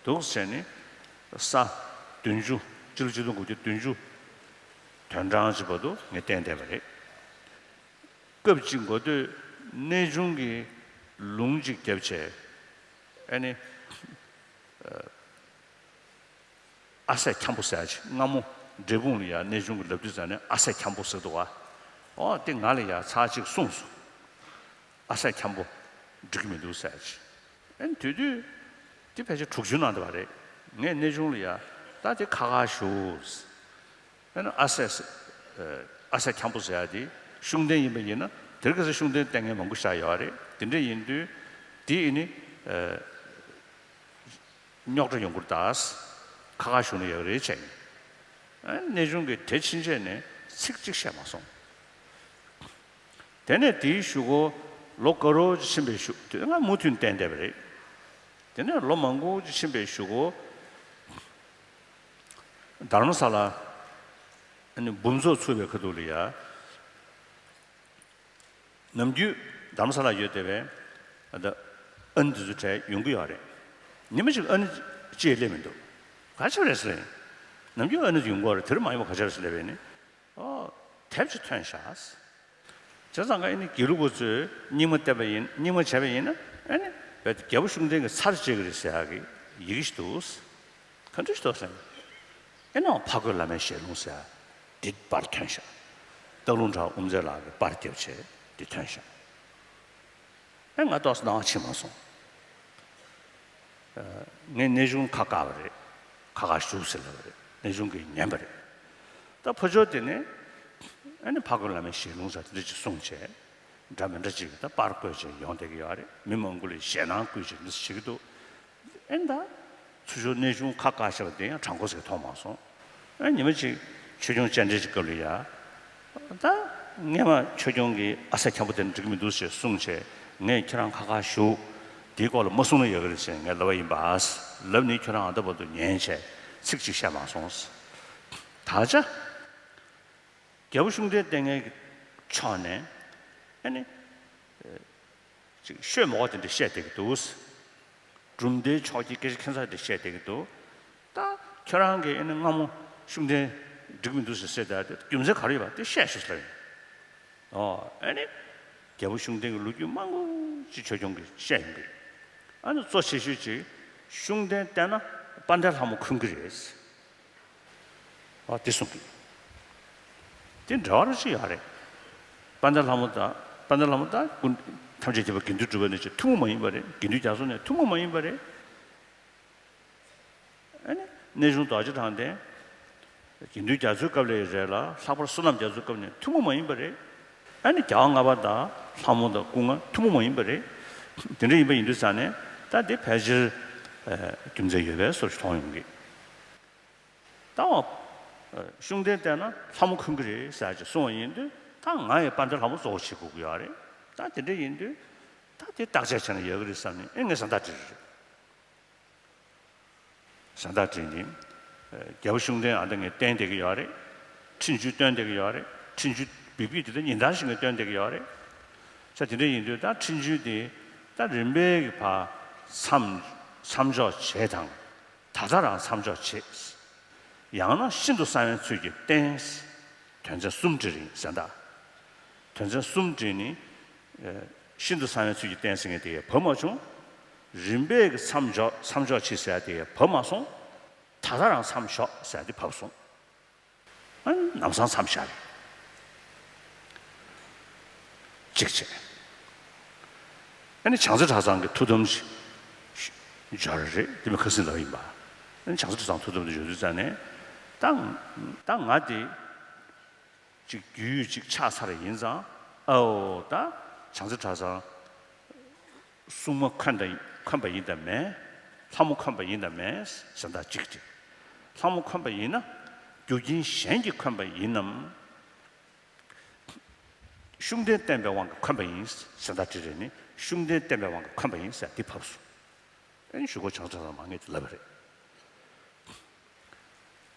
འདུག་ཟེར་ནས་ས་བདུན་ཅུ་སྤྱི་ལོ་ཆིག་སྟོང་དགུ་བརྒྱ་བདུན་ཅུ་དོན་གྲངས་ཀྱི་བར་དུ་ངས་བསྟེན་བསྡད་པ་རེད། སྐབས་གཅིག་མགོ་སྟོད་གནས་ཆུང་གི་ལུང་གཅིག་བརྒྱབ་བྱས་ཨ་ནི། ཨ་སྲས་འཁྱམ་པོ་ཟེར་ཡ་ཅིག་སྔ་མོ་འབྲས་སྤུངས་ལ་ཡ་གནས་ཆུང་གི་ལབ་དུས་ཙམ་ནས་ཨ་སྲས་འཁྱམ་པོ་ཟེར་འདུག་བ། ཨོ་དེ་ང་ལ་ཡ་ཚར་གཅིག་གསུངས་སོང་། ཨ་སྲས་འཁྱམ་པོ་འགྲིག་གི་མི་འདུག་ཟེར་ཡ་ཅིག་ཨན་དུས་དུས་དེ་ཕལ་ཆེར་དྲུག་ཅུ་ནང་དུ་བ་རེད། ངས་གནས་ཆུང་ལ་ཡ་ད་དེ་ཁ་ཁ་ཞུ། ཨན་ཨ་སྲས་ཨ་སྲས་འཁྱམ་པོ་ཟེར་ཡ་དེ་ཤུགས་ལྡན་ཡིན་པ་ཡིན་ན་དེར་ག་ས་ཤུགས་ལྡན་བསྟེན་མཁན་མང་པོ་ཞིག་ཡོད་རེད། དེ་འདྲ་ཡིན་དུས་དེ་ཡིན་ནི། རྙོག་དྲ་ཡོང་གི་རེད་ད། ཁ་ཁ་ཞུ་ན་ཡག་རེད་བྱས་ཡིན། ཨ་གནས་ཆུང་གིས་དེ་ཕྱིན་ཆད་ནས་ཚིག་གཅིག་བཤད་མ་སོང་། དེ་ནས་དེའི་གཞུག་གུ་ལོ་དགའ་རོགས་ཅིག་ཕྱིན་པའི་གཞུག་དེ་ང་མུ་མཐུད་བསྟེན་བསྡད་པ་རེད། དེ་ནས་ལོ་མང་པོ་ཅིག་ཕྱིན་པའི་གཞུག་གུ་དྷ་རམ་ས་ལ་ཨ་ནི་འབུམ་ཚོགས་ཚུགས་པའི་ཁ་ཐུག་ལ་ཡ། ནམ་རྒྱུན་དྷ་རམ་ས་ལ་ཡོད་བསྡད་པའི་ཨ་ད་ཨ་ནེ་དེ་ཚོ་གྲས་ཡོང་གི་ཡོད་རེད། ཉི་མ་གཅིག་ཨ་ནེ་གཅིག་སླེབས་མི་འདུག་ག་ཅི་རེད་ཟེར། ནམ་རྒྱུན་ཨ་ནེ་ཡོང་གི་ཡོད་རེད། དེ་རིང་མ་ཡོང་བ་ག་ཅི་རེད་ཟེར་སླེབས་པས་ནི། ཨོ། དེབ་ཅིག་ཐོན་ཤག་བྱས་ཙང་ཀ་ཨ་ནི་དགེ་ལུགས་པ་ཚོས་རྙིང་མ་བལྟས་པ་ཡིན། རྙིང་མ་བྱས་པ་ཡིན་ན་ཨ་ནི་རྒྱལ་པོ་ཤུགས་ལྡན་གྱི་ཚར་བཅད་ཀྱི་རེད་ཟེར་ཡག་གི་ཡི་གེ་ཞིག་འདུག་ག་འདྲ་ཞིག་འདུག་ཟེར་ན། ཨེ་ནའང་ཕ་རྒོད་བླ་མའི་ཞལ་ལུང་ཟེར་འདི་པར་ཐོན་ཤག་སྟག་ལུང་བྲག་དབུ་མཛད་ལགས་ཀྱིས་པར་བརྒྱབ་བྱས་འདི་ཐོན་ཤག་ཨེ་ང་ཏོག་ཙམ་སྣང་བ་ཕྱིན་མ་སོང་། ངས་གནས་ཆུང་ཁ་བཀག་པ་རེད། ཁ་ཁ་བཞུགས་ཟེར་ལབ་པ་རེད། གནས་ཆུང་གིས་ཉན་པ་རེད། ད་ཕ་ཇོ་དེ་ནས་ཨ་ནི་ཕ་རྒོད་བླ་མའི་ཞལ་ལུང་ཟེར་དེ་འདྲ་ཅིག་གསུངས་བྱས། འདྲ་མི་འདྲ་ཅིག་ད་པར་བརྐོས་བྱས་ཡོང་བསྡད་ཀྱི་ཡོད་རེད། མི་མང་པོ་ལ་ཞེད་སྣང་བསྐུལ་བྱས་འདི་བྱེད་ཀྱི་འདུག་ཨེ་ད། ཚུར་ཕྱོགས་གནས་ཆུང་ཁ་བཀག་བཞག་པ་དེ་ཡང་དྲང་པོ་ཟེར་མཐོང་མ་སོང་། ཨེ་ཉི་མ་གཅིག་ཆོས་སྐྱོང་བཅར་འདྲི་གི་སྐབས་ལ་ཡ། ད་སྔས་མ་ཆོས་སྐྱོང་གིས་ཨ་སྲས་འཁྱམ་པོ་དེ་འགྲིག་མི་འདུག་ཅེས་གསུངས་བྱས་ངས་ཁྱེད་རང་ཁ་ཁ་བཞུགས། དེའི་སྐོར་ལ་མ་གསུངས་ན་ཡག་གི་རེད་ཅེས་ངས་ལབ་པ་ཡིན་པ། ལབ་ནས་ཁྱོད་རང་ཨ་ད་བར་དུ་ཉན་བྱས་ཚིག་གཅིག་བཤད་མ་སོང་། ད་ཆ། རྒྱལ་པོ་ཤུགས་ལྡན་བསྟེན་མཁན་གྱི་ཕྱོགས་ནས་ཨ་ནི། ཅིག་ཤོད་མོ་དེ་འདྲ་བཤད་བསྡད་ཀྱི་འདུག་གྲུབ་མཐའི་ཕྱོགས་ཀྱི་སྐད་ཆ་ཁྱད་མཚར་དེ་བཤད་བསྡད་ཀྱི་འདུག་ད་ཁྱོད་རང་གིས་ཨ་ནི་སྔ་མོ་ཤུགས་ལྡན་འགྲིག་མི་འདུག་ཟེར་ཟེར་ད་དེ་རྒྱུ་མཚན་ག་རེ་ཡོད་པ་དེ་བཤད་ཤོག་ཟེར་ཡིན། ཨོ་ཨ་ནི། རྒྱལ་པོ་ཤུགས་ལྡན་གྱི་ལོ་རྒྱུས་མང་པོ་ཅིག་ཆོས་སྐྱོང་གིས་བཤད་ཡོང་གི། ཨ་ནི་གཙོ་ཆེ་ཤོས་ཅིག་ཤུགས་ལྡན་བསྟེན་ན་དཔལ་ལྡན་ལྷ་མོ་འཁོན་གྱི་རེད། ཨ་དེ་གསུངས་ཀྱི། དེ་འདྲ་བ་རེ་ཅིག་ཡོད་རེད། དཔལ་ལྡན་ལྷ་མོ་དང་དཔལ་ལྡན་ལྷ་མོ་དང་ཀུན་ཐམས་ཅད་མཁྱེན་པ་དགེ་འདུན་གྲུབ་པ་ནས་ཅིག་ཐུན་མོང་མ་ཡིན་པ་རེད། དགེ་འདུན་རྒྱ་མཚོ་ནས་ཐུན་མོང་མ་ཡིན་པ་རེད། ཨ་ནི་གནས་ཆུང་རྡོ་རྗེ་གྲགས་ལྡན་ དགེ་འདུན་རྒྱ་མཚོའི་སྐབས་ལ་ཡི་རེད་ལ། ལྷག་པར་བསོད་ནམས་རྒྱ་མཚོའི་སྐབས་ནས་ཐུན་མོང་མ་ཡིན་པ་རེད། ཨ་ནི་རྒྱལ་བ་ལྔ་པ་དང་ལྷ་མོ་དང་སྐུ་ལྔ་ཐུན་མོང་མ་ཡིན་པ་རེད། དེ་འདྲ་ཡིན་པ་ཡིན་དུས་ཙང་ནས་ད་འདི་ཕལ་ཆེར་རྒྱུ་མཚན་ཡོད་པའི་བཟོ་ཞིག་མཐོང་ཡོང་གི། ད་འོ། ཤུགས་ལྡན་བསྟེན་ན་ལྷ་མོ་འཁོན་གི་རེད་ཟེར་ཅིག་གསུངས་པ་ཡིན་དུས། ད་ང་ཡི་དཔལ་ལྡན་ལྷ་མོ་གཙོ་བོ་བྱེད་དགོས་ཀྱི་ཡོད་རེད། ད་དེ་འདྲ་ཡིན་དུས། ད་དེ་བརྟག་དཔྱད་བྱས་ན་ཡག་གི་རེད་བསམ་ནས། ཨེ་ངས་གཟེངས་རྟགས་སྤྲད་རེད། གཟེངས་རྟགས་སྤྲད་ནས། རྒྱལ་པོ་ཤུགས་ལྡན་ཨ་ད་ངས་བསྟེན་བསྡད་ཀྱི་ཡོད་རེད། ཁྲིན་ཆུན་བསྟེན་བསྡད་ཀྱི་ཡོད་རེད། ཁྲིན་ཆུན་བིག་བིག་དེ་ད་ཉིན་ལྟར་བཞིན་གྱི་བསྟེན་བསྡད་ཀྱི་ཡོད་རེད། ས་དེ་འདྲ་ཡིན་དུས་ད་ཁྲིན་ཆུན་དེ་ད་རིམ་པས་ཀྱི་བར་མཚམས་མཚམས་འཇོག་བྱེད་དང་། ད་ལྟ་རང་མཚམས་འཇོག་བྱེད། ཡང་ན་ཤིན་ཏུ་གསང་བའི་ཚུལ་གྱིས་བསྟེན། དོན་ཚན་གསུམ་བྲིས་རིང་གཟེངས་རྟགས། དོན་ཚན་གསུམ་བྲིས་ནི། ཤིན་ཏུ་གསང་བའི་ཚུལ་གྱིས་བསྟེན་ཟེར་མཁན་དེ་ཡང་བབས་མ་བྱུང་། རིམ་པས་ཀྱི་མཚམས་འཇོག་མཚམས་འཇོག་བྱེད་ཟེར་ཡ་དེ་ཡང་བབས་མ་སོང་། ད་ལྟ་རང་མཚམས་འཇོག་ཟེར་ཡ་དེ་བབས་སོང་། ཨ་ནི་ལམ་སང་མཚམས་བཞག་རེད། གཅིག་བྱས། ཨ་ནི་བྱང་རྩེ་གྲྭ་ཚང་གི་ཐུགས་དམ་ཞིག་འབྱོར་རེད། དེ་མིན་ཁ་སང་ལབ་ཡིན་པ། ཨ་ནི་བྱང་རྩེ་གྲྭ་ཚང་ཐུགས་དམ་དུ་འབྱོར་དུས་ཙང་ནས། ད་ད་ང་དེ་ཅིག་རྒྱུས་ཡོད་ཅིག་ཆགས་ཚར་ཡིན་ཙང་། ཨའོ་ད་བྱང་རྩེ་གྲྭ་ཚང་སྲུང་མ་འཁོན་དང་འཁོན་པ་ཡིན་དང་མེད། ལྷ་མོ་འཁོན་པ་ཡིན་དང་མེད་ཟེར་ད་གཅིག་བྱས། ལྷ་མོ་འཁོན་པ་ཡིན་ན་རྒྱུ་རྐྱེན་གཞན་གྱིས་འཁོན་པ་ཡིན་ནམ། ཤུགས་ལྡན་བསྟེན་པའི་དབང་གིས་འཁོན་པ་ཡིན་ཟེར་ད་དེ་རེད། ནི་ཤུགས་ལྡན་བསྟེན་པའི་དབང་གིས་འཁོན་པ་ཡིན་ཟེར་འདི་བབས་སོང་། ཨེ་ཞུ་སྒོ་བྱང་ཚང་ལ་མ་ངེས་ལབ་པ་རེད།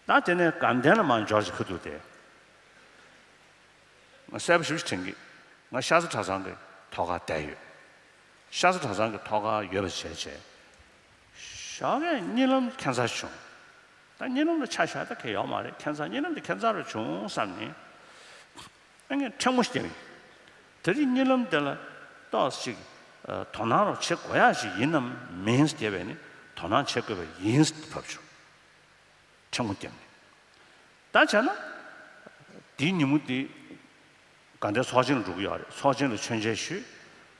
ད་དེ་ནས་དགའ་ལྡན་ལ་མ་འབྱོར་ཞིག་ཁ་ཐུག་དེ། ང་གསལ་པོ་ཞིབ་ཞིག་དྲན་གི། ང་ཤར་རྩེ་གྲྭ་ཚང་གི་ཐོག་ཁར་བསྡད་ཡོད། ཤར་རྩེ་གྲྭ་ཚང་གི་ཐོག་ཁར་ཡོད་པ་བྱས་བྱས། ཞོགས་ཀས་གཉིད་ལམ་ཁྱད་མཚར་བྱུང་། ད་གཉིད་ལམ་ལ་ཆ་བཞག་ད་གལ་ཡོད་མ་རེད། ཁྱད་མཚར་གཉིད་ལམ་དེ་ཁྱད་མཚར་རུ་བྱུང་བསམ་ནས། ཨ་ངས་ཕྲན་བུ་ཞིག་བརྒྱབ་ཡིན། དེ་རིང་གཉིད་ལམ་དེ་ལ་ཏོག་ཙམ་ཅིག་དོ་སྣང་རུ་བྱེད་དགོས་ཡག་ཞིག་ཡིན་ནམ་མིན་བརྒྱབ་པས་ནི་དོ་སྣང་བྱེད་དགོས་པ་ཡིན་བབས་བྱུང་། ཕྲན་བུ་བརྒྱབ་ནས། ད་བྱས་ན། དེའི་ཉིན་མོ་དེ། དགའ་ལྡན་ཚོགས་ཆེན་ལ་འགྲོ་གི་ཡོད་རེད། ཚོགས་ཆེན་ལ་མཆོད་མཇལ་ཞུས།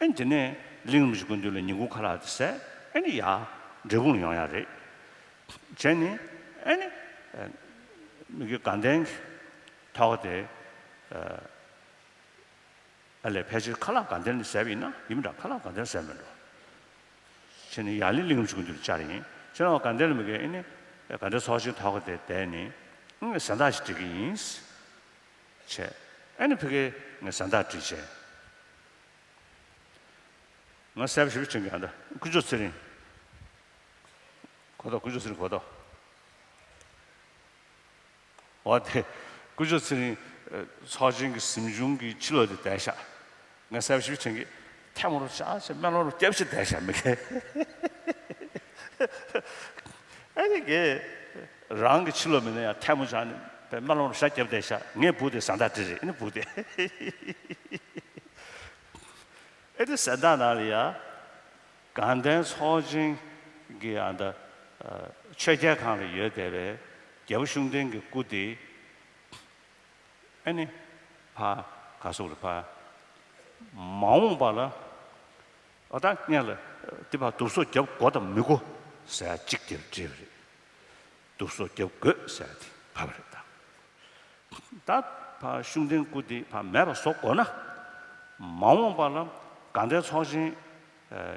ཨེ་དེ་ནས་གླིང་རིན་པོ་ཆེ་སྐུ་མདུན་ལ་ཉིན་གུང་ཁ་ལག་དེ་ཟས། ཨེ་ནི་ཡར་འབྲས་སྤུངས་ལ་ཡོང་ཡག་རེད། བྱས་ནས་ཨེ་ནི། མི་གི་དགའ་ལྡན་གྱི་ཐོག་དེ། ཨ་ལས་ཕལ་ཆེར་ཁ་ལག་དགའ་ལྡན་ལ་ཟས་པ་ཡིན་ན་ཡིན་མི་འདྲ། ཁ་ལག་དགའ་ལྡན་ཟས་མི་འགྲོ། བྱས་ནས་ཡར་ལས་གླིང་རིན་པོ་ཆེ་སྐུ་མདུན་ལ་བཅར་ཡིན། བྱས་ན་དགའ་ལྡན་ལ་མི་གི་ཨེ་ནི། དགའ་ལྡན་ཚོགས་ཆེན་ཐོག་དེ་བསྡད་ནས། ཨེ་གཟེངས་རྟགས་ཤིག་སྤྲད་ཀྱི་ཡིན། བྱས། ཨ་ནི་ཕ་གིར་ངས་གཟེངས་རྟགས་བྲིས་བྱས། ང་གསལ་པོ་ཞིབ་ཞིབ་དྲན་གྱི། ཨ་ད་དཀོན་མཆོག་ཚེ་རིང་། གོ་ཐོག་དཀོན་མཆོག་ཚེ་རིང་གོ་ཐོག་འོ་དེ། དཀོན་མཆོག་ཚེ་རིང་། ཚོགས་ཆེན་གྱི་གཟིམ་ཆུང་གི་ཕྱི་ལོགས་དེ་བསྡད་ཤག་ང་གསལ་པོ་ཞིབ་དྲན་གྱི། ཐལ་མོ་རུ་བཞག་བྱས་སྨོན་ལམ་རུ་བརྒྱབ་བྱས་བསྡད་ཤག་མི་གས། ཨ་ནི་གས། རང་གི་ཕྱི་ལོགས་མིན་ན་ཡང་ཐལ་མོ་བཞག་ནས་སྨོན་ལམ་རུ་ཞག་བརྒྱབ་བསྡད་ཤག་ངས་སྦུག་དེ་གཟེངས་རྟགས་བྲིས་རེད། ཨ་ནི་སྦུག་དེ། ཨེ་དེ་གཟེངས་རྟགས་ནང་ལ་ཡ། དགའ་ལྡན་ཚོགས་ཆེན་གྱི་ཨ་ད། ཆོས་རྒྱལ་ཁང་ལ་ཡོད་བསྡད་པའི་རྒྱལ་པོ་ཤུགས་ལྡན་གྱི་སྐུ་དེ། ཨ་ནི། ཕ། ག་སོགས་ལ་ཕ། མ་འོངས་པ་ལ། ཨ་ད་སྔོན་ལ། དེ་ཕ་བསྡུ་གསོག་རྒྱབ་དགོས་དང་མི་དགོས་ཟེར་ཡ་གཅིག་དེར་འབྲེལ་བ་རེད། བསྡུ་གསོག་རྒྱབ་དགོས་ཟེར་ཡ་དེ་ཕ་བ་རེད་ད། ད་ཕ་ཤུགས་ལྡན་སྐུ་དེ་ཕ་མེད་པ་བཟོ་དགོས་ན། མ་འོངས་པ་ལ་དགའ་ལྡན་ཚོགས་ཆེན་ཨ་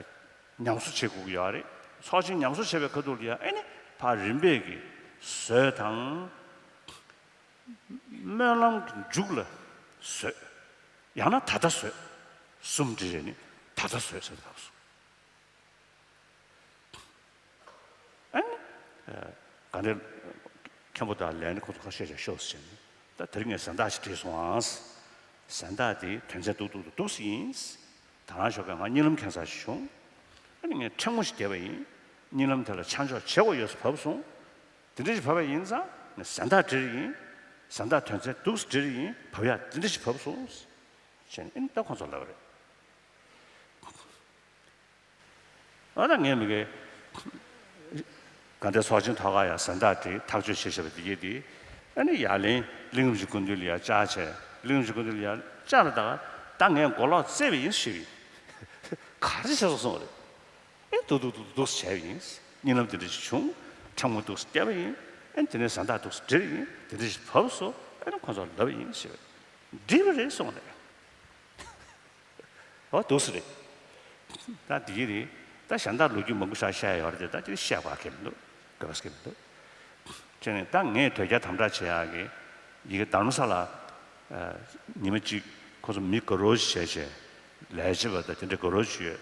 ཉམས་གསོ་བྱེད་དགོས་ཀྱི་ཡོད་རེད། ཚོགས་ཆེན་ཉམས་གསོ་བྱེད་པའི་ཁ་ཐུག་ལ་ཡ་ཨེ་ནི་ཕ་རིམ་པས་ཀྱི་ཟས་དང་སྨོན་ལམ་གྱི་མཇུག་ལ་ཟས། ཡང་ན་ད་ལྟ་ཟས། གསུམ་འདི་རེད། ནི་ད་ལྟ་ཟས་ཟེར་ཐབས་སུ། ཨ་ནི། ཨ་དགའ་ལྡན་མཁན་པོ་དང་ལས་སྣེ་ཁོང་ཚོ་ཁ་ཤས་ཤིག་ཤོག་ཟེར་ནས། ད་དེ་རིང་ངས་གཟེངས་རྟགས་ཤིག་བྲིས་སོང་ཨང་། གཟེངས་རྟགས་དེ་དོན་ཚན་སྡུག་སྡུག་སྡུག་སྡུག་ཟེར་ཡིན། ད་རང་ཞོགས་ཀས་ང་གཉིད་ལམ་ཁེངས་ས་ཞིག་བྱུང་། ཨ་ནི་ངས་ཕྲེང་བ་ཞིག་བརྒྱབ་པ་ཡིན། གཉིད་ལམ་དེ་ལ་ཆ་འཇོག་བྱེད་དགོས་ཡོད་ས་བབས་སོང་། དེ་འདྲ་ཞིག་བབས་པ་ཡིན་ཙང་ངས་གཟེངས་རྟགས་བྲིས་ཡིན། གཟེངས་རྟགས་དོན་ཚན་སྡུག་ས་བྲིས་ཡིན། བབས་ཡག་དེ་འདྲ་ཞིག་བབས་སོང་། བྱས་ནས་ཨ་ནི་ད་ཁོང་ཚོ་ལབ་པ་རེད། ཨ་ད་ངས་མི་གའི་དགའ་ལྡན་ཚོགས་ཆེན་ཐོག་ཁར་ཡང་གཟེངས་རྟགས་དེ་ཐག་གཅོད་བྱས་བཞག་པ་དེ་གས་དེ། ཨ་ནི་ཡར་ལེན་གླིང་རིན་པོ་ཆེ་སྐུ་མདུན་ལ་ཡར་བཅར་བྱས། གླིང་རིན་པོ་ཆེ་སྐུ་མདུན་ལ་ཡར་བཅར་ལ་ད་ག་ད་ངས་མགོ་ལོག་བཙལ་བ་ཡིན་ཞུས་པ་ཡིན། ག་རེ་བྱས་སོང་གསུངས་པ་རེད། ཨེ་འདུག་འདུག་འདུག་འདུག་བྱས་པ་ཡིན། གཉིད་ལམ་དེ་འདྲ་ཞིག་བྱུང་། ཕྲེང་བ་འདུག་བརྒྱབ་པ་ཡིན། ཨ་ནི་དེ་ནས་གཟེངས་རྟགས་འདུག་སེ་འབྲི་བ་ཡིན། དེ་འདྲ་ཞིག་བབས་སོ། ཨ་ནི་ཁོ་ཚོར་ལབ་པ་ཡིན་ཞེས་པས། འགྲིག་པ་རེད་གསུངས་ནས། ཨོ་འདུག་སེ་རེད། ད་འདི་གི་རེད། ད་གཞན་དག་ལོ་རྒྱུས་མང་པོ་ཞིག་བཤད་ཡོད་རེད་དེ། ད་དེ་བཤད་དགོས་ཀྱི་མི་འདུག་དགོས་པ་ཞིག་མི་འདུག་བྱས་ནས་ད་ངས་དོལ་རྒྱལ་དམ་དྲག་བྱེད་ཡག་གི་ཡི་གེ་རྡ་རམ་ས་ལ་ཨ་ཉི་མ་གཅིག་ཁོ་ཚོ་མི་དགའ་རོགས་བྱས་བྱས་ལས་བྱེད་པ་དང་དེ་འདྲ་དགའ་རོགས་བྱས་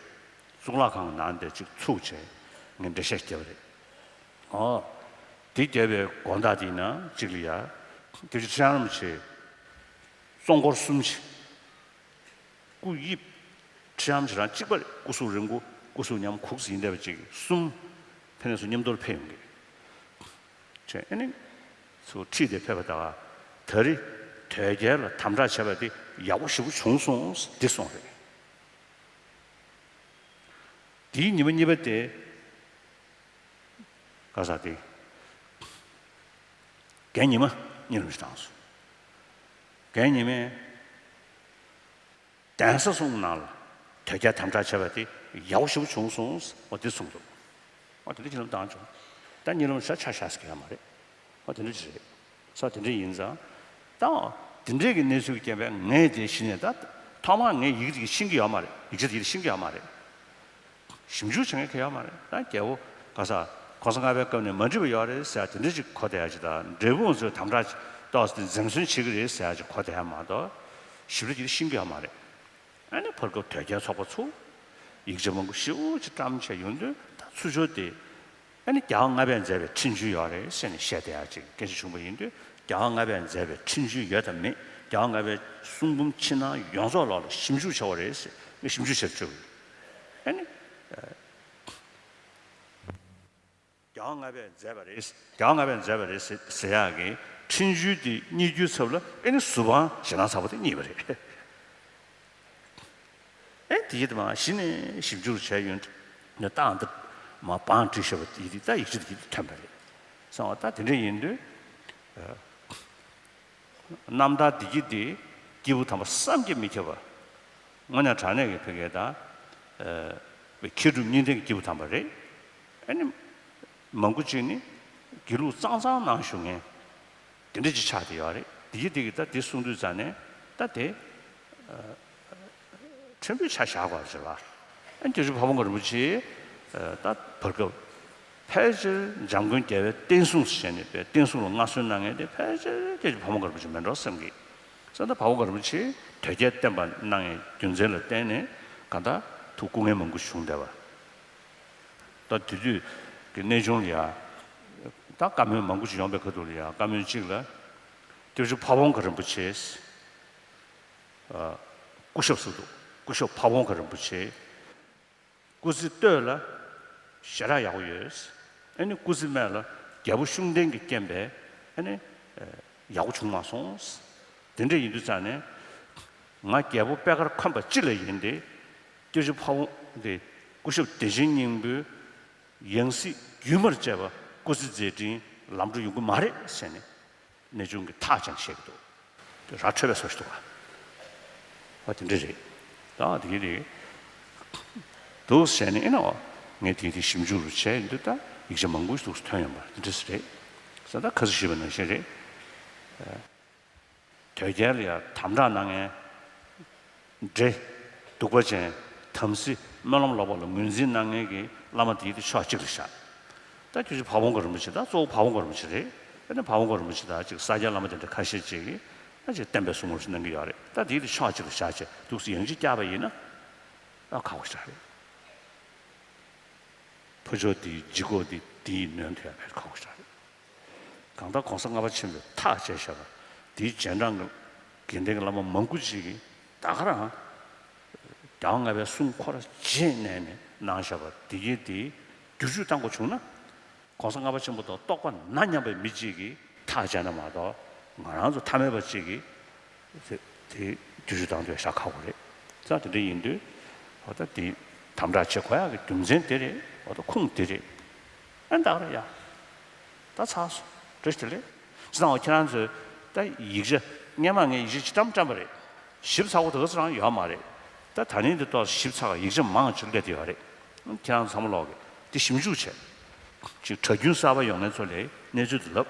གཙུག་ལག་ཁང་ནང་དེ་གཅིག་ཚུགས་བྱས་ངས་འགྲེལ་བཤད་བརྒྱབ་པ་རེད། ཨོ། དེ་བརྒྱབ་པའི་དགོང་དག་དེའི་ནང་གཅིག་ལ་ཡ། དེ་བཞིན་ཁྲི་བྱང་རིན་པོ་ཆེ་གཙོ་འཁོར་གསུམ་བྱས། སྐུ་དབྱིབས་ཁྲི་བྱང་ཆེ་རང་གཅིག་པ་རེད། སྐུ་གཟུགས་རིང་པོ། སྐུ་གཟུགས་ཉམ་ཁུག་ཙམ་ཡིན་བསྡད་པ་ཅིག་གསུམ་ཕ་ནས་ཚུར་མཉམ་དུ་ཕེབས་ཡོང་གི་བྱས། ཨ་ནི་ཚུར་ཁྲིད་དེ་ཕེབས་པ་དང་། ད་རེས་དོལ་རྒྱལ་ལ་དམ་དྲག་བྱས་པ་དེ་ཡག་པོ་ཞེ་པོ་བྱུང་སོང་འདི་གསུངས་རེད། དེའི་ཉི་མ་གཉིས་པ་དེ། ག་ས་དེ། རྒན་ཉི་མ་གཉིད་ལམ་ཞིག་བཏང་སོང་། རྒན་ཉི་མས། གདན་ས་གསུམ་ནང་ལ་དོལ་རྒྱལ་དམ་དྲག་བྱས་པ་དེ་ཡག་པོ་ཞེ་པོ་བྱུང་སོང་། འོ་དེ་གསུངས་འདུག་འོ་དེ་འདྲ་གཉིད་ལམ་བཏང་བྱུང་། ད་གཉིད་ལམ་ཤ་ཆ་བཞག་ཟེར་གྱི་ཡོད་མ་རེད། འོ་དེ་འདྲ་ཅིག་རེད། ས་དེ་འདྲ་ཡིན་ཙང་། ད་འོ་དེ་འདྲའི་གི་གནས་ཚུལ་གྱི་རྐྱེན་པས་ངས་དེ་གཞི་ནས། ད་ཐོག་མར་ངས་ཡི་གེ་དེ་ཤེས་ཀྱི་ཡོད་མ་རེད། ཡིག་ཆ་དེ་ཤེས་ཀྱི་ཡོད་མ་རེད། ཞིབ་འཇུག་བྱེད་མཁན་གང་ཡང་ཡོད་མ་རེད། ད་རྒྱལ་པོ་ག་ས་གོང་ས་ལྔ་པའི་སྐབས་ནས་མ་འགྲིག་པ་ཡོད་རེད་ཟེར་ཡ་དེ་འདྲ་ཅིག་གོ་བསྡད་ཡ་ཅིག་དང་། འབྲས་སྤུངས་ཚོས་དམ་དྲག་ཏོག་ཙམ་འཛེམ་ཟོན་བྱེད་ཀྱི་རེད་ཟེར་ཡ་ཅིག་གོ་བསྡད་ཡ་མ་གཏོགས། ཞིབ་ཕྲ་དེ་ཤེས་ཀྱི་ཡོད་མ་རེད། ཨ་ནི་བར་སྐབས་དོལ་རྒྱལ་ཚོགས་པ་ཚོ་ཡིག་ཆ་མང་པོ་ཞེ་པོ་ཅིག་བཀྲམ་བྱས་ཡོང་དུས། ད་ཚུར་ཕྱོགས་དེ་ཨ་ནི་རྒྱལ་བ་ལྔ་པས་མཛད་པའི་ཁྲིམས་གཅོད་ཡོད་རེད་ཟེར་ནས་བཤད་བསྡད་ཡ་ཅིག་སྐད་ཆ་བྱུང་པ་ཡིན་དུས། རྒྱལ་བ་ལྔ་པས་མཛད་པའི་ཁྲིམས་གཅོད་ཡོད་དམ་མེད། རྒྱལ་བ་ལྔ་པའི་གསུང་འབུམ་ཕྱི་ནང་ཡོངས་རྫོགས་ལོག་ལ་ཞིབ་འཇུག་བྱས་པ་རེད་ཟེར། ངས་ཞིབ་འཇུག་བྱས་བཅུག་ཨ་ནི། རྒྱལ་བ་ལྔ་པས་མཛད་པ་རེད། རྒྱལ་བ་ལྔ་པས་མཛད་པ་རེད་ཟེར་ཟེར་ཡག་གི་ཁྲིམས་གཅོད་དེ་རྙེད་རྒྱུའི་ཚབ་ལ་ཨེ་ནི་གཟུ་དཔང་ཞེ་སྡང་ཚ་པོ་དེ་རྙེད་པ་རེད། ཨེ་དེ་ཡིད་མ་གཞི་ནས་ཞིབ་འཇུག་བྱས་ཡོད་ནས་རྟགས་འདི་མ་བང་བྲིས་བཞག་པ་དེ་ཡིད་ད་ཡིག་ཆ་དེ་ཡིད་ཐོན་པ་རེད། སོང་བ་ད་དེ་འདྲ་ཡིན་དུས། རྣམ་ཐར་འདི་གི་དེ་སྐྱེས་བུ་དམ་པ་བསམ་གྱིས་མི་ཁྱབ་པ། དངོས་གནས་དྲང་གནས་ཀྱི་ཕ་གི་དང་། ཨ་མཁས་གྲུབ་གཉིས་ལྡན་གྱི་སྐྱེས་བུ་དམ་པ་རེད། ཨ་ནི་མང་པོ་ཅིག་ནི་དགེ་ལུགས་གཙང་གཙང་ནང་བཞུགས་མཁན་དེ་འདྲ་ཅིག་ཆགས་བསྡད་ཡོད་རེད། འདི་གི་དེ་གི་ད་དེ་གསུང་དུས་ཙང་ནས་ད་དེ། ཨ། ཕྲན་བུ་ཆ་བཞག་དགོས་ཟེར་བ། ཨ་ནི་དེ་ཚོ་ཕ་བོང་ཁ་རིན་པོ་ཆེ་ད་བར་སྐབས་ཕལ་ཆེར་འཇམ་མགོན་རྒྱལ་བའི་བསྟན་སྲུང་ཟེར་ནས་པའི་བསྟན་སྲུང་ལ་མངའ་གསོལ་གནང་མཁན་དེ་ཕལ་ཆེར་སྐད་ཆ་ཕ་བོང་ཁ་རིན་པོ་ཆེ་མིན་འགྲོ་བསམ་གི། ས་ད་ཕ་བོང་ཁ་རིན་པོ་ཆེ་དོལ་རྒྱལ་བསྟེན་པ་གནང་ཡའི་རྒྱུ་མཚན་ལ་བརྟེན་ནས་གང་ལྟར་ཐུགས་སྐུ་ངལ་མང་པོ་བྱུང་བསྡད་པ། ད་དེ་དུས་ཀྱི་གནས་ཆུང་ལ་ཡ་ད་བཀའ་མོལ་མང་པོ་ཞིག་ཡོང་པའི་ཁ་ཐུག་ལ་ཡ་བཀའ་མོལ་གཅིག་ལ། སྐྱབས་རྗེ་ཕ་བོང་ཁ་རིན་པོ་ཆེ། ཨ། སྐུ་ཞབས་སུ་འདུག་སྐུ་ཞབས་ཕ་བོང་ཁ་རིན་པོ་ཆེ། སྐུ་ཚེ་སྟོད་ལ་ཞེ་དྲག་ཡག་པོ་ཡོད། ཨ་ནི་སྐུ་ཚེ་སྨད་ལ་རྒྱལ་པོ་ཤུགས་ལྡན་གྱི་རྐྱེན་པས་ཨ་ནི་ཡག་པོ་བྱུང་མ་སོང་། དེ་འདྲ་ཡིན་དུས་ཙང་ནས་ང་རྒྱལ་པོ་པད་དཀར་འཁོན་པ་སྤྱི་ལ་ཡིན་ཏེ། སྐྱབས་རྗེ་ཕ་བོང་དེ་སྐུ་ཞབས་བདེ་ཆེན་སྙིང་པོའི་ཡང་སྲིད་རྒྱུན་མར་བཅད་པ་སྐུ་ཚེ་མཛད་འཕྲིན་ལམ་འགྲོ་ཡོང་གི་མ་རེད་ཟེར་ནས། གནས་ཆུང་གིས་ཐག་བཅད་བཤད་ཀྱི་འདུག་དེ་ར་འཕྲོད་པའི་བཟོ་ཞིག་འདུག་ག་ཨ་དེ་འདྲ་རེད། ད་དེ་གི་རེད། འདུག་ཟེར་ནས་ཨེ་ན་བ། ངས་དེ་དེ་ཞིབ་འཇུག་རུ་བྱས་ཡོང་དུས་ད་ཡིག་ཆ་མང་པོ་ཞིག་འདུག་སེ་ཐོན་ཡོང་པ་དེ་འདྲ་ཞིག་རེད། ས་ད་ཁ་སང་ཞུས་པ་ནང་བཞིན་རེད། དོལ་རྒྱལ་ལ་ཡ་དམ་དྲག་གནང་མཁན། འདྲེ། གདུག་པ་ཅན། དམ་སྲི། སྨོན་ལམ་ལོག་པ་ལ་ངོས་འཛིན་གནང་མཁན་གྱི་བླ་མ་དེ་དེ་ཕྱོགས་གཅིག་ལ་བཞག་ད་ཁྱོད་ཀྱི་ཕ་བོང་ཁ་རིན་པོ་ཆེ་ད་གཙོ་བོ་ཕ་བོང་ཁ་རིན་པོ་ཆེ་རེད། ཨ་ནི་ཕ་བོང་ཁ་རིན་པོ་ཆེ་དང་ཅིག་ས་སྐྱ་བླ་མ་དེ་འདྲ་ཁ་ཤས་ཅིག་གིས་ཨ་ཅིག་བསྟན་པའི་སྲུང་མ་ཞིག་གནང་གི་ཡོད་རེད། ད་དེ་དེ་ཕྱོགས་གཅིག་ལ་བཞག་བྱས་འདུག་སེ་ཡང་ཅིག་བསྐྱར་བ་ཡིན་ན་ཨ་ཁག་པོ་ཞིག་རེད། ཕ་ཕྱོགས་དེའི་ལྗིད་ཁོག་དེ་དེའི་ནང་དུ་ཡང་ཁག་པོ་ཞིག་རེད། གང་ལྟར་གོང་ས་ལྔ་པ་ཆེན་པོས་ཐག་བཅད་བཞག་པ་དེའི་རྗེས་འབྲང་གི་དགེ་ལྡན་གྱི་བླ་མ་མང་པོ་ཅིག་གིས་ད་ག་རང་རྒྱལ་བ་ལྔ་པའི་གསུང་ཁོ་ར་རྗེས་གནས་ནས་གནང་བཞག་པ་དེ་གའི་དེ་བསྒྱུར་བཅོས་གཏང་དགོས་བྱུང་ན། གོང་ས་ལྔ་པ་ཆེན་པོ་དང་རྟོགས་པ་ན་མཉམ་པའི་མི་གཅིག་གིས་ཐག་བཅད་ན་མ་གཏོགས། ང་རང་ཚོ་ཐ་མལ་པ་གཅིག་གིས་དེ་དེ་བསྒྱུར་བཅོས་གཏང་དུས་ཤ་ཁག་པོ་རེད། ཙང་དེ་འདྲ་ཡིན་དུས་འོ་ད་དེ་དམ་དྲག་བྱེད་དགོས་ཡག་གི་རྒྱུ་མཚན་དེ་རེད། འོ་ད་ཁུངས་དེ་རེད། ཨ་ད་ག་རེད་ཡ། ད་ཚར་སོང་། བཀྲ་ཤིས་བདེ་ལེགས། ཅི་ཙང་འོ་ཁྱེད་རང་ཚོས་ད་ཡིག་ཆ་སྔན་མ་ངས་ཡིག་ཆ་ཅིག་བཀྲམ་བཀྲམ་པ་རེད། ཞིབ་ཚགས་པོ་དེ་ག་ཚོད་རང་ཡོད་མ་རེད། ད་ད་ནི་འདི་ཏོག་ཞིབ་ཚགས་ཡིག་ཆ་མང་ཅིག་སླེབས་བསྡད་ཡོད་རེད། ཁྱེད་རང་ཚོ་ཚང་མ་ལོག་གིས་དེ་ཞིབ་འཇུག་བྱས། ཅིག་གྲྭ་རྒྱུན་གསར་པ་ཡོང་མཁན་ཚོ་ལ་གནས་ཚུལ་དེ་ལབ།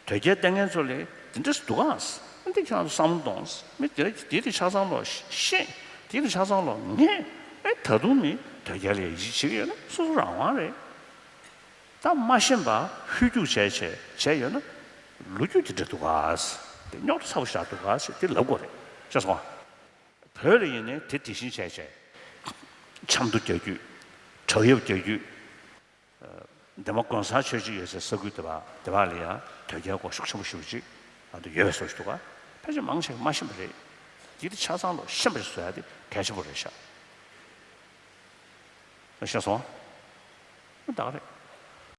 དོལ་རྒྱལ་བསྟེན་མཁན་ཚོ་ལ་དེ་འདྲ་འདུག་ག་འདི་ཁྱེད་རང་ཚོ་བསམ་བློ་གཏོང་། མི་དེ་དེ་དེ་ཆ་ཚང་ལོ་ཤེས། དེ་དེ་ཆ་ཚང་ལོ་ངས་ཨེ་ད་དུང་ནི་དོལ་རྒྱལ་ལ་ཡིད་ཆེས་བྱེད་ཀྱི་ཡོད་ན་སོ་སོ་རང་དབང་རེད། ད་མ་ཤེས་པ་ཧུད་རྒྱུག་བྱས་བྱས་བྱས་ཡོད་ན་ལོ་རྒྱུས་དེ་འདྲ་འདུག་ག་དེ་རྙོག་དྲ་ཚ་པོ་ཞིག་འདུག་ག་ཞེས་དེ་ལབ་དགོས་རེད། ཤེས་སོང་ཨ། བོད་ལ་ཡིན་ནའི་དེ་དེ་བཞིན་བྱས་བྱས་ཆབ་མདོ་རྒྱག་རྒྱུ། བྲག་གཡབ་རྒྱག་རྒྱུ། འདན་མ་དགོན་གསར་ཆོས་སྤྱི་ཡོད་སའི་ས་ཁུལ་དེ་བ་དེ་བ་ལ་ཡང་དོལ་རྒྱལ་སྐོར་ཤུགས་ཆེན་པོ་ཞེ་པོ་ཅིག་ཨ་འདུ་ཡོད་པའི་བཟོ་ཞིག་འདུག་ག་ཕལ་ཆེར་མང་ཆེ་བ་མ་ཤེས་པ་རེད། དེ་དེ་ཆ་ཚང་ལོ་ཤེས་པ་ཞིག་བཟོ་ཡ་དེ་གལ་ཆེན་པོ་རེད་ཤག་ཤེས་སོང་། ད་ག་རེད།